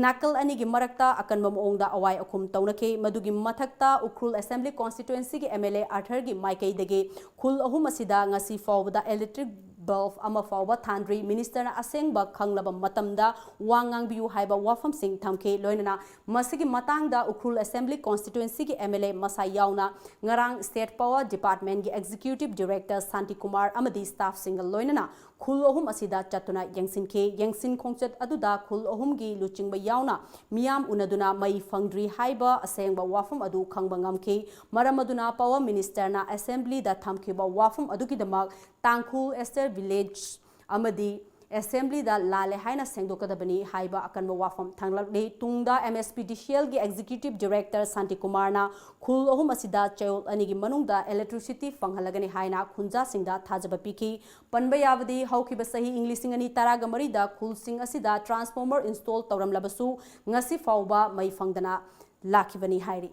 ꯅꯥꯀꯜ ꯑꯅꯤꯒꯤ ꯃꯔꯛꯇ ꯑꯀꯟꯕ ꯃꯑꯣꯡꯗ ꯑꯋꯥꯏ ꯑꯈꯨꯝ ꯇꯧꯅꯈꯤ꯫ ꯃꯗꯨꯒꯤ ꯃꯊꯛꯇ ꯎꯈ꯭ꯔꯨꯜ ꯑꯦꯁꯦꯝꯕ꯭ꯂꯤ ꯀꯣꯟꯁꯇꯤꯇ꯭ꯋꯦꯟꯁꯤꯒꯤ ꯑꯦꯝ ꯑꯦꯜ ꯑꯦ ꯑꯥꯔꯊꯔꯒꯤ ꯃꯥꯏꯀꯩꯗꯒꯤ ꯈꯨꯜ ꯑꯍꯨꯝ ꯑꯁꯤꯗ ꯉꯁꯤ ꯐꯥꯎꯕꯗ electric bulb ꯑꯃ ꯐꯥꯎꯕ ꯊꯥꯟꯗ꯭ꯔꯤ꯫ ꯃꯤꯅꯤꯁꯇꯔꯅ ꯑꯁꯦꯡꯕ ꯈꯪꯂꯕ ꯃꯇꯝꯗ ꯋꯥ ꯉꯥꯡꯕꯤꯌꯨ ꯍꯥꯏꯕ ꯋꯥꯐꯝꯁꯤꯡ ꯊꯝꯈꯤ꯫ ꯂꯣꯏꯅꯅ ꯃꯁꯤꯒꯤ ꯃꯇꯥꯡꯗ ꯎꯈ꯭ꯔꯨꯜ ꯑꯦꯁꯦꯝꯕ꯭ꯂꯤ ꯀꯣꯟꯁꯇꯤꯇ꯭ꯋꯦꯟꯁꯤꯒꯤ ꯑꯦꯝ ꯑꯦꯜ ꯑꯦ ꯃꯁꯥ ꯌꯥꯎꯅ ꯉꯔꯥꯡ ꯁ꯭ꯇꯦꯠ ꯄꯥꯋꯔ ꯗꯤꯄꯥꯔꯠꯃꯦꯟꯒꯤ ꯑꯦꯛꯖꯤꯀ꯭ꯌꯨꯇꯤꯚ ꯗꯤꯔꯦꯛꯇꯔ ꯁꯥꯟꯇꯤ ꯀꯨꯃꯥꯔ ꯑꯃꯗꯤ ꯁ꯭ꯇꯥꯐꯁꯤꯡꯒ ꯂꯣꯏꯅꯅ ꯈꯨꯜ ꯑꯍꯨꯝ ꯑꯁꯤꯗ ꯆꯠꯇꯨꯅ ꯌꯦꯡꯁꯤꯟꯈꯤ꯫ ꯌꯦꯡꯁꯤꯟ ꯈꯣꯡꯆꯠ ꯑꯗꯨꯗ ꯈꯨꯜ ꯑꯍꯨꯝꯒꯤ ꯂꯨꯆꯤꯡꯕ ꯌꯥꯎꯅ ꯃꯤꯌꯥꯝ ꯎꯅꯗꯨꯅ ꯃꯩ ꯐꯪꯗ꯭ꯔꯤ ꯍꯥꯏꯕ ꯑꯁꯦꯡꯕ ꯋꯥꯐꯝ ꯑꯗꯨ ꯈꯪꯕ ꯉꯝꯈꯤ꯫ ꯃꯔꯝ ꯑꯗꯨꯅ ꯄꯥꯋꯔ ꯃꯤꯅꯤꯁꯇꯔꯅ ꯑꯦꯁꯦꯝꯕ꯭ꯂꯤꯗ ꯊꯝꯈꯤꯕ ꯋꯥꯐꯝ ꯑꯗꯨꯒꯤꯗꯃꯛ ꯇꯥꯡꯈꯨꯜ ꯏꯁꯇꯔꯟ ꯚꯤꯂꯦꯖ ꯑꯃꯗꯤ ꯑꯦꯁꯦꯝꯕ꯭ꯂꯤꯗ ꯂꯥꯜꯂꯦ ꯍꯥꯏꯅ ꯁꯦꯡꯗꯣꯛꯀꯗꯕꯅꯤ ꯍꯥꯏꯕ ꯑꯀꯟꯕ ꯋꯥꯐꯝ ꯊꯥꯡꯂꯛꯂꯤ꯫ ꯇꯨꯡꯗ ꯑꯦꯝ ꯑꯦꯁ ꯄꯤ ꯗꯤ ꯁꯤ ꯑꯦꯜꯒꯤ ꯑꯦꯛꯖꯤꯀ꯭ꯌꯨꯇꯤꯚ ꯗꯤꯔꯦꯛꯇꯔ ꯁꯥꯟꯇꯤ ꯀꯨꯃꯥꯔꯅ ꯈꯨꯜ ꯑꯍꯨꯝ ꯑꯁꯤꯗ ꯆꯌꯣꯜ ꯑꯅꯤꯒꯤ ꯃꯅꯨꯡꯗ electricity ꯐꯪꯍꯜꯂꯒꯅꯤ ꯍꯥꯏꯅ ꯈꯨꯟꯖꯥꯁꯤꯡꯗ ꯊꯥꯖꯕ ꯄꯤꯈꯤ꯫ ꯄꯟꯕ ꯌꯥꯕꯗꯤ, ꯍꯧꯈꯤꯕ ꯆꯍꯤ ꯏꯪ ꯂꯤꯁꯤꯡ ꯑꯅꯤ ꯇꯔꯥꯒ ꯃꯔꯤꯗ ꯈꯨꯜꯁꯤꯡ ꯑꯁꯤꯗ transformer install ꯇꯧꯔꯝꯂꯕꯁꯨ ꯉꯁꯤ ꯐꯥꯎꯕ ꯃꯩ ꯐꯪꯗꯅ ꯂꯥꯛꯈꯤꯕꯅꯤ ꯍꯥꯏꯔꯤ꯫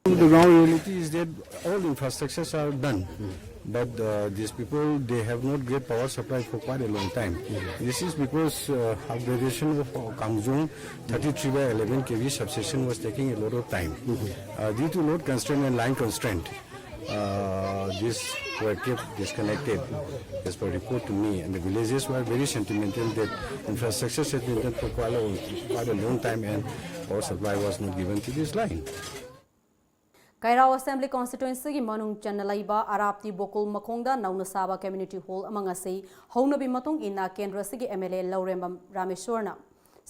The ground reality is that all infrastructures are done, but uh, these people, they have not get power supply for quite a long time. This is because uh, upgradation of uh, Kamjong thirty-three by eleven K V substation was taking a lot of time. Uh, due to load constraint and line constraint, uh, these were kept disconnected, as per report to me, and the villages were very sentimental that infrastructure has been done for quite a, quite a long time and power supply was not given to this line. Keirao assembly ꯀꯣꯟꯁꯇꯤꯇ꯭ꯋꯦꯟꯁꯤꯒꯤ ꯃꯅꯨꯡ ꯆꯟꯅ ꯂꯩꯕ ꯑꯔꯥꯞꯇꯤ ꯕꯣꯀꯨꯜ ꯃꯈꯣꯡꯗ ꯅꯧꯅ ꯁꯥꯕ community hall ꯑꯃ ꯉꯁꯤ ꯍꯧꯅꯕꯤ ꯃꯇꯨꯡ ꯏꯟꯅ ꯀꯦꯟꯗ꯭ꯔꯁꯤꯒꯤ ꯑꯦꯝ ꯑꯦꯜ ꯑꯦ ꯂꯧꯔꯦꯝꯕꯝ ꯔꯥꯃꯦꯁꯣꯔꯅ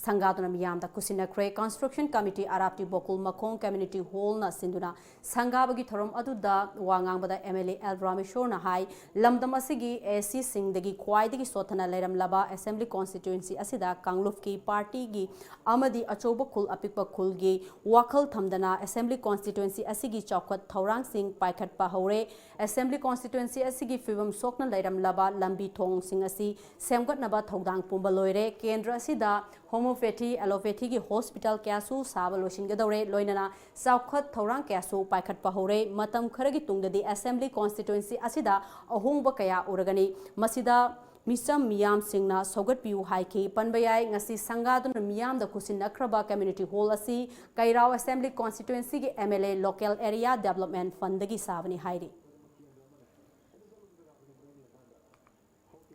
ꯁꯪꯒꯥꯗꯨꯅ ꯃꯤꯌꯥꯝꯗ ꯈꯨꯠꯁꯤꯟꯅꯈ꯭ꯔꯦ꯫ Construction Committee ꯑꯔꯥꯞꯇꯤ ꯕꯣꯀꯨꯜ ꯃꯈꯣꯡ Community Hall ꯅ ꯁꯤꯟꯗꯨꯅ ꯁꯪꯒꯥꯕꯒꯤ ꯊꯧꯔꯝ ꯑꯗꯨꯗ ꯋꯥ ꯉꯥꯡꯕꯗ M L A L Rameshwar ꯅ ꯍꯥꯏ, ꯂꯝꯗꯝ ꯑꯁꯤꯒꯤ A C ꯁꯤꯡꯗꯒꯤ ꯈ꯭ꯋꯥꯏꯗꯒꯤ ꯁꯣꯠꯊꯅ ꯂꯩꯔꯝꯂꯕ Assembly Constituency ꯑꯁꯤꯗ ꯀꯥꯡꯂꯨꯞꯀꯤ, party ꯒꯤ ꯑꯃꯗꯤ ꯑꯆꯧꯕ ꯈꯨꯜ ꯑꯄꯤꯛꯄ ꯈꯨꯜꯒꯤ ꯋꯥꯈꯜ ꯊꯝꯗꯅ Assembly Constituency ꯑꯁꯤꯒꯤ ꯆꯥꯎꯈꯠ ꯊꯧꯔꯥꯡꯁꯤꯡ ꯄꯥꯏꯈꯠꯄ ꯍꯧꯔꯦ꯫ Assembly Constituency ꯑꯁꯤꯒꯤ ꯐꯤꯕꯝ ꯁꯣꯛꯅ ꯂꯩꯔꯝꯂꯕ ꯂꯝꯕꯤ ꯊꯣꯡꯁꯤꯡ ꯑꯁꯤ ꯁꯦꯝꯒꯠꯅꯕ ꯊꯧꯗꯥꯡ ꯄꯨꯝꯕ ꯂꯣꯏꯔꯦ꯫ ꯀꯦꯟꯗ꯭ꯔ ꯑꯁꯤꯗ homeopathy, allopathy ꯒꯤ hospital ꯀꯌꯥꯁꯨ ꯁꯥꯕ ꯂꯣꯏꯁꯤꯟꯒꯗꯧꯔꯦ, ꯂꯣꯏꯅꯅ ꯆꯥꯎꯈꯠ ꯊꯧꯔꯥꯡ ꯀꯌꯥꯁꯨ ꯄꯥꯏꯈꯠꯄ ꯍꯧꯔꯦ꯫ ꯃꯇꯝ ꯈꯔꯒꯤ ꯇꯨꯡꯗꯗꯤ Assembly Constituency ꯑꯁꯤꯗ ꯑꯍꯣꯡꯕ ꯀꯌꯥ ꯎꯔꯒꯅꯤ꯫ ꯃꯁꯤꯗ ꯃꯤꯆꯝ ꯃꯤꯌꯥꯝꯁꯤꯡꯅ ꯁꯧꯒꯠꯄꯤꯌꯨ ꯍꯥꯏꯈꯤ꯫ ꯄꯟꯕ ꯌꯥꯏ, ꯉꯁꯤ ꯁꯪꯒꯥꯗꯨꯅ ꯃꯤꯌꯥꯝꯗ ꯈꯨꯠꯁꯤꯟꯅꯈ꯭ꯔꯕ Community Hall ꯑꯁꯤ ꯀꯩꯔꯥꯎ Assembly Constituency ꯒꯤ M L A Local Area Development Fund ꯗꯒꯤ ꯁꯥꯕꯅꯤ ꯍꯥꯏꯔꯤ꯫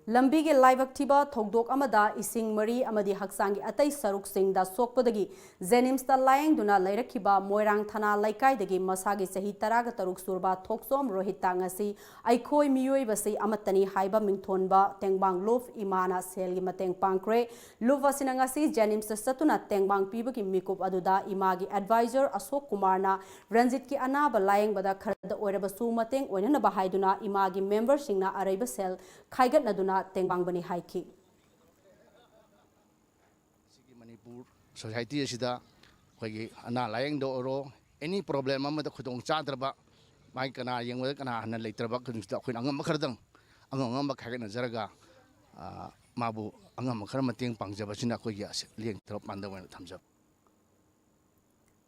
ꯂꯝꯕꯤꯒꯤ ꯂꯥꯏꯕꯛ ꯊꯤꯕ ꯊꯧꯗꯣꯛ ꯑꯃꯗ ꯏꯁꯤꯡ ꯃꯔꯤ ꯑꯃꯗꯤ ꯍꯛꯆꯥꯡꯒꯤ ꯑꯇꯩ ꯁꯔꯨꯛꯁꯤꯡꯗ ꯁꯣꯛꯄꯗꯒꯤ JNIMS ꯇ ꯂꯥꯌꯦꯡꯗꯨꯅ ꯂꯩꯔꯛꯈꯤꯕ ꯃꯣꯏꯔꯥꯡ ꯊꯅꯥ ꯂꯩꯀꯥꯏꯗꯒꯤ ꯃꯁꯥꯒꯤ ꯆꯍꯤ ꯇꯔꯥꯒ ꯇꯔꯨꯛ ꯁꯨꯔꯕ ꯊꯣꯛꯆꯣꯝ ꯔꯣꯍꯤꯠꯇ ꯉꯁꯤ "ꯑꯩꯈꯣꯏ ꯃꯤꯑꯣꯏꯕꯁꯤ ꯑꯃꯠꯇꯅꯤ" ꯍꯥꯏꯕ ꯃꯤꯡꯊꯣꯟꯕ ꯇꯦꯡꯕꯥꯡ ꯂꯨꯞ ꯏꯃꯥꯅ ꯁꯦꯜꯒꯤ ꯃꯇꯦꯡ ꯄꯥꯡꯈ꯭ꯔꯦ꯫ ꯂꯨꯞ ꯑꯁꯤꯅ ꯉꯁꯤ JNIMS ꯇ ꯆꯠꯇꯨꯅ ꯇꯦꯡꯕꯥꯡ ꯄꯤꯕꯒꯤ ꯃꯤꯀꯨꯞ ꯑꯗꯨꯗ ꯏꯃꯥꯒꯤ advisor ꯑꯁꯣꯛ ꯀꯨꯃꯥꯔꯅ ꯔꯟꯖꯤꯠꯀꯤ ꯑꯅꯥꯕ ꯂꯥꯌꯦꯡꯕꯗ ꯈꯔꯗ ꯑꯣꯏꯔꯕꯁꯨ ꯃꯇꯦꯡ ꯑꯣꯏꯅꯅꯕ ꯍꯥꯏꯗꯨꯅ ꯏꯃꯥꯒꯤ member ꯁꯤꯡꯅ ꯑꯔꯩꯕ ꯁꯦꯜ ꯈꯥꯏꯒꯠꯅꯗꯨꯅ ꯇꯦꯡꯕꯥꯡꯕꯅꯤ ꯍꯥꯏꯈꯤ꯫ ꯁꯤꯒꯤ ꯃꯅꯤꯄꯨꯔ society ꯑꯁꯤꯗ ꯑꯩꯈꯣꯏꯒꯤ ꯑꯅꯥ ꯂꯥꯌꯦꯡꯗ ꯑꯣꯏꯔꯣ, any problem ꯑꯃꯗ ꯈꯨꯗꯣꯡ ꯆꯥꯗ꯭ꯔꯕ, ꯃꯥꯒꯤ ꯀꯅꯥ ꯌꯦꯡꯕꯗ ꯀꯅꯥ ꯍꯟꯅ ꯂꯩꯇ꯭ꯔꯕ ꯈꯨꯗꯤꯡꯁꯤꯗ ꯑꯩꯈꯣꯏꯅ ꯑꯉꯝꯕ ꯈꯔꯗꯪ, ꯑꯉꯝ ꯑꯉꯝꯕ ꯈꯥꯏꯒꯠꯅꯖꯔꯒ, ꯑ, ꯃꯥꯕꯨ ꯑꯉꯝꯕ ꯈꯔ ꯃꯇꯦꯡ ꯄꯥꯡꯖꯕꯁꯤꯅ ꯑꯩꯈꯣꯏꯒꯤ ꯑꯁ-, ꯂꯦꯡ ꯊꯕꯛ ꯄꯥꯟꯗꯝ ꯑꯣꯏꯅ ꯊꯝꯖꯕ꯫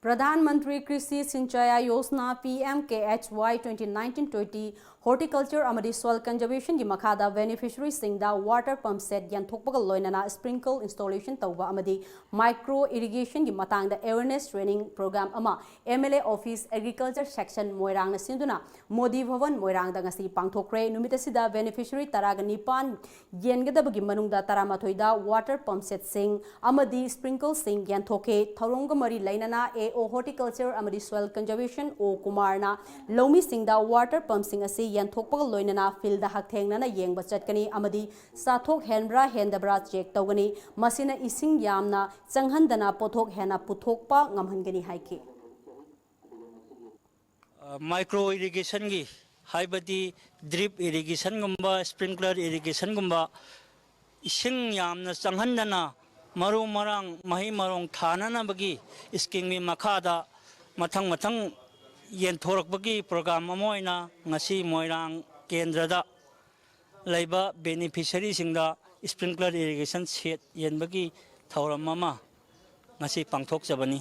ꯄ꯭ꯔꯙꯥꯟ ꯃꯟꯇ꯭ꯔꯤ ꯀ꯭ꯔꯤꯁꯤ ꯁꯤꯟꯆꯥꯌꯥ Yojana, P M K H Y twenty nineteen twenty, Horticulture ꯑꯃꯗꯤ Soil Conservation ꯒꯤ ꯃꯈꯥꯗ beneficiary ꯁꯤꯡꯗ water pump set ꯌꯦꯟꯊꯣꯛꯄꯒ ꯂꯣꯏꯅꯅ sprinkle installation ꯇꯧꯕ ꯑꯃꯗꯤ micro irrigation ꯒꯤ ꯃꯇꯥꯡꯗ awareness training program ꯑꯃ M L A Office, Agriculture Section ꯃꯣꯏꯔꯥꯡꯅ ꯁꯤꯟꯗꯨꯅ ꯃꯣꯗꯤ ꯚꯕꯟ ꯃꯣꯏꯔꯥꯡꯗ ꯉꯁꯤ ꯄꯥꯡꯊꯣꯛꯈ꯭ꯔꯦ꯫ ꯅꯨꯃꯤꯠ ꯑꯁꯤꯗ beneficiary ꯇꯔꯥꯒ ꯅꯤꯄꯥꯟ ꯌꯦꯟꯒꯗꯕꯒꯤ ꯃꯅꯨꯡꯗ ꯇꯔꯥꯃꯥꯊꯣꯏꯗ water pump set ꯁꯤꯡ ꯑꯃꯗꯤ sprinkle ꯁꯤꯡ ꯌꯦꯟꯊꯣꯛꯈꯤ꯫ ꯊꯧꯔꯝꯒ ꯃꯔꯤ ꯂꯩꯅꯅ A ꯑꯣ ꯍꯣꯔꯇꯤꯀꯜꯆꯔ ꯑꯃꯗꯤ ꯁꯣꯏꯜ ꯀꯟꯖꯔꯕꯦꯁꯟ ꯑꯣ ꯀꯨꯃꯥꯔꯅ ꯂꯧꯃꯤꯁꯤꯡꯗ ꯋꯥꯇꯔ ꯄꯝꯁꯤꯡ ꯑꯁꯤ ꯌꯦꯟꯊꯣꯛꯄꯒ ꯂꯣꯏꯅꯅ ꯐꯤꯜꯗ ꯍꯛꯊꯦꯡꯅꯅ ꯌꯦꯡꯕ ꯆꯠꯀꯅꯤ ꯑꯃꯗꯤ ꯆꯥꯊꯣꯛ ꯍꯦꯟꯕ꯭ꯔꯥ ꯍꯦꯟꯗꯕ꯭ꯔꯥ ꯆꯦꯛ ꯇꯧꯒꯅꯤ꯫ ꯃꯁꯤꯅ ꯏꯁꯤꯡ ꯌꯥꯝꯅ ꯆꯪꯍꯟꯗꯅ ꯄꯣꯠꯊꯣꯛ ꯍꯦꯟꯅ ꯄꯨꯊꯣꯛꯄ ꯉꯝꯍꯟꯒꯅꯤ ꯍꯥꯏꯈꯤ꯫ ꯃꯥꯏꯀ꯭ꯔꯣ ꯏꯔꯤꯒꯦꯁꯟꯒꯤ ꯍꯥꯏꯕꯗꯤ ꯗ꯭ꯔꯤꯞ ꯏꯔꯤꯒꯦꯁꯟꯒꯨꯝꯕ, ꯁ꯭ꯄ꯭ꯔꯤꯡꯀ꯭ꯂꯔ ꯏꯔꯤꯒꯦꯁꯟꯒꯨꯝꯕ ꯏꯁꯤꯡ ꯌꯥꯝꯅ ꯆꯪꯍꯟꯗꯅ ꯃꯔꯨ ꯃꯔꯥꯡ ꯃꯍꯩ ꯃꯔꯣꯡ ꯊꯥꯅꯅꯕꯒꯤ ꯁ꯭ꯀꯤꯝꯒꯤ ꯃꯈꯥꯗ ꯃꯊꯪ ꯃꯊꯪ ꯌꯦꯟꯊꯣꯔꯛꯄꯒꯤ ꯄ꯭ꯔꯣꯒ꯭ꯔꯥꯝ ꯑꯃ ꯑꯣꯏꯅ ꯉꯁꯤ ꯃꯣꯏꯔꯥꯡ ꯀꯦꯟꯗ꯭ꯔꯗ ꯂꯩꯕ ꯕꯦꯅꯤꯐꯤꯁꯔꯤꯁꯤꯡꯗ ꯁ꯭ꯄ꯭ꯔꯤꯡꯀ꯭ꯂꯔ ꯏꯔꯤꯒꯦꯁꯟ ꯁꯦꯠ ꯌꯦꯟꯕꯒꯤ ꯊꯧꯔꯝ ꯑꯃ ꯉꯁꯤ ꯄꯥꯡꯊꯣꯛꯆꯕꯅꯤ꯫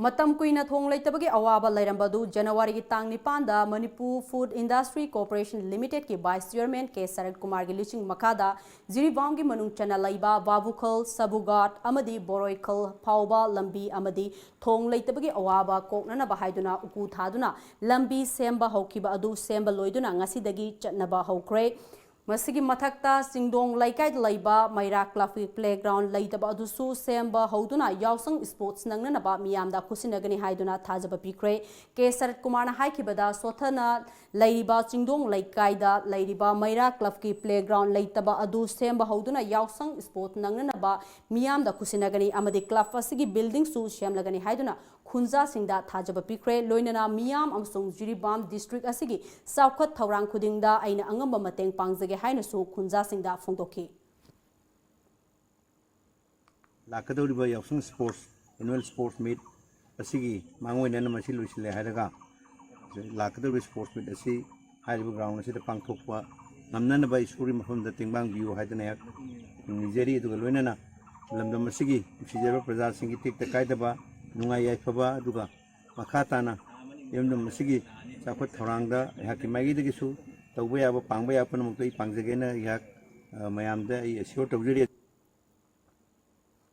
ꯃꯇꯝ ꯀꯨꯏꯅ ꯊꯣꯡ ꯂꯩꯇꯕꯒꯤ ꯑꯋꯥꯕ ꯂꯩꯔꯝꯕ ꯑꯗꯨ ꯖꯅꯋꯥꯔꯤꯒꯤ ꯇꯥꯡ ꯅꯤꯄꯥꯟꯗ ꯃꯅꯤꯄꯨꯔ ꯐꯨꯗ ꯏꯟꯗꯁꯇ꯭ꯔꯤ ꯀꯣꯔꯄꯣꯔꯦꯁꯟ ꯂꯤꯃꯤꯇꯦꯗꯀꯤ ꯚꯥꯏꯁ ꯆꯤꯌꯔꯃꯦꯟ ꯀꯦ ꯁꯔꯠ ꯀꯨꯃꯥꯔꯒꯤ ꯂꯨꯆꯤꯡ ꯃꯈꯥꯗ ꯖꯤꯔꯤꯕꯥꯝꯒꯤ ꯃꯅꯨꯡ ꯆꯟꯅ ꯂꯩꯕ ꯚꯥꯕꯨꯈꯜ, ꯁꯕꯨꯒꯥꯠ ꯑꯃꯗꯤ ꯕꯣꯔꯣꯏꯈꯜ ꯐꯥꯎꯕ ꯂꯝꯕꯤ ꯑꯃꯗꯤ ꯊꯣꯡ ꯂꯩꯇꯕꯒꯤ ꯑꯋꯥꯕ ꯀꯣꯛꯅꯅꯕ ꯍꯥꯏꯗꯨꯅ ꯎꯀꯨ ꯊꯥꯗꯨꯅ ꯂꯝꯕꯤ ꯁꯦꯝꯕ ꯍꯧꯈꯤꯕ ꯑꯗꯨ ꯁꯦꯝꯕ ꯂꯣꯏꯗꯨꯅ ꯉꯁꯤꯗꯒꯤ ꯆꯠꯅꯕ ꯍꯧꯈ꯭ꯔꯦ꯫ ꯃꯁꯤꯒꯤ ꯃꯊꯛꯇ ꯆꯤꯡꯗꯣꯡ ꯂꯩꯀꯥꯏꯗ ꯂꯩꯕ ꯃꯩꯔꯥ ꯀ꯭ꯂꯕꯀꯤ ꯄ꯭ꯂꯦꯒ꯭ꯔꯥꯎꯟ ꯂꯩꯇꯕ ꯑꯗꯨꯁꯨ ꯁꯦꯝꯕ ꯍꯧꯗꯨꯅ ꯌꯥꯎꯁꯪ ꯁ꯭ꯄꯣꯔꯠꯁ ꯅꯪꯅꯅꯕ ꯃꯤꯌꯥꯝꯗ ꯈꯨꯠꯁꯤꯟꯅꯒꯅꯤ ꯍꯥꯏꯗꯨꯅ ꯊꯥꯖꯕ ꯄꯤꯈ꯭ꯔꯦ꯫ ꯀꯦ ꯁꯔꯠ ꯀꯨꯃꯥꯔꯅ ꯍꯥꯏꯈꯤꯕꯗ ꯁꯣꯊꯅ ꯂꯩꯔꯤꯕ ꯆꯤꯡꯗꯣꯡ ꯂꯩꯀꯥꯏꯗ ꯂꯩꯔꯤꯕ ꯃꯩꯔꯥ ꯀ꯭ꯂꯕꯀꯤ ꯄ꯭ꯂꯦꯒ꯭ꯔꯥꯎꯟ ꯂꯩꯇꯕ ꯑꯗꯨ ꯁꯦꯝꯕ ꯍꯧꯗꯨꯅ ꯌꯥꯎꯁꯪ ꯁ꯭ꯄꯣꯔꯠꯁ ꯅꯪꯅꯅꯕ ꯃꯤꯌꯥꯝꯗ ꯈꯨꯠꯁꯤꯟꯅꯒꯅꯤ ꯑꯃꯗꯤ ꯀ꯭ꯂꯕ ꯑꯁꯤꯒꯤ ꯕꯤꯜꯗꯤꯡꯁꯨ ꯁꯦꯝꯂꯒꯅꯤ ꯍꯥꯏꯗꯨꯅ ꯈꯨꯟꯖꯥꯁꯤꯡꯗ ꯊꯥꯖꯕ ꯄꯤꯈ꯭ꯔꯦ꯫ ꯂꯣꯏꯅꯅ ꯃꯤꯌꯥꯝ ꯑꯃꯁꯨꯡ ꯖꯤꯔꯤꯕꯥꯝ ꯗꯤꯁꯇ꯭ꯔꯤꯛ ꯑꯁꯤꯒꯤ ꯆꯥꯎꯈꯠ ꯊꯧꯔꯥꯡ ꯈꯨꯗꯤꯡꯗ ꯑꯩꯅ ꯑꯉꯝꯕ ꯃꯇꯦꯡ ꯄꯥꯡꯖꯒꯦ ꯍꯥꯏꯅꯁꯨ ꯈꯨꯟꯖꯥꯁꯤꯡꯗ ꯐꯣꯡꯗꯣꯛꯈꯤ꯫ ꯂꯥꯛꯀꯗꯧꯔꯤꯕ ꯌꯥꯎꯁꯪ ꯁ꯭ꯄꯣꯔꯠꯁ ꯑꯦꯅꯨꯋꯦꯜ ꯁ꯭ꯄꯣꯔꯠꯁ ꯃꯤꯠ ꯑꯁꯤꯒꯤ ꯃꯥꯡꯑꯣꯏꯅꯅ ꯃꯁꯤ ꯂꯣꯏꯁꯤꯜꯂꯦ ꯍꯥꯏꯔꯒ ꯂꯥꯛꯀꯗꯧꯔꯤꯕ ꯁ꯭ꯄꯣꯔꯠꯁ ꯃꯤꯠ ꯑꯁꯤ ꯍꯥꯏꯔꯤꯕ ꯒ꯭ꯔꯥꯎꯟ ꯑꯁꯤꯗ ꯄꯥꯡꯊꯣꯛꯄ ꯉꯝꯅꯅꯕ ꯏꯁꯣꯔꯒꯤ ꯃꯐꯝꯗ ꯇꯦꯡꯕꯥꯡꯕꯤꯌꯨ ꯍꯥꯏꯗꯅ ꯑꯩꯍꯥꯛ ꯅꯤꯖꯔꯤ꯫ ꯑꯗꯨꯒ ꯂꯣꯏꯅꯅ ꯂꯝꯗꯝ ꯑꯁꯤꯒꯤ ꯅꯨꯡꯁꯤꯖꯔꯕ ꯄ꯭ꯔꯖꯥꯁꯤꯡꯒꯤ ꯇꯦꯛꯇ ꯀꯥꯏꯗꯕ ꯅꯨꯡꯉꯥꯏ ꯌꯥꯏꯐꯕ ꯑꯗꯨꯒ ꯃꯈꯥ ꯇꯥꯅ ꯏꯔꯝꯗꯝ ꯑꯁꯤꯒꯤ ꯆꯥꯎꯈꯠ ꯊꯧꯔꯥꯡꯗ ꯑꯩꯍꯥꯛꯀꯤ ꯃꯥꯏꯀꯩꯗꯒꯤꯁꯨ ꯇꯧꯕ ꯌꯥꯕ ꯄꯥꯡꯕ ꯌꯥꯕ ꯄꯨꯝꯅꯃꯛꯇ ꯑꯩ ꯄꯥꯡꯖꯒꯦꯅ ꯑꯩꯍꯥꯛ ꯃꯌꯥꯝꯗ ꯑꯩ ꯑꯦꯁꯤꯌꯣꯔ ꯇꯧꯖꯔꯤ꯫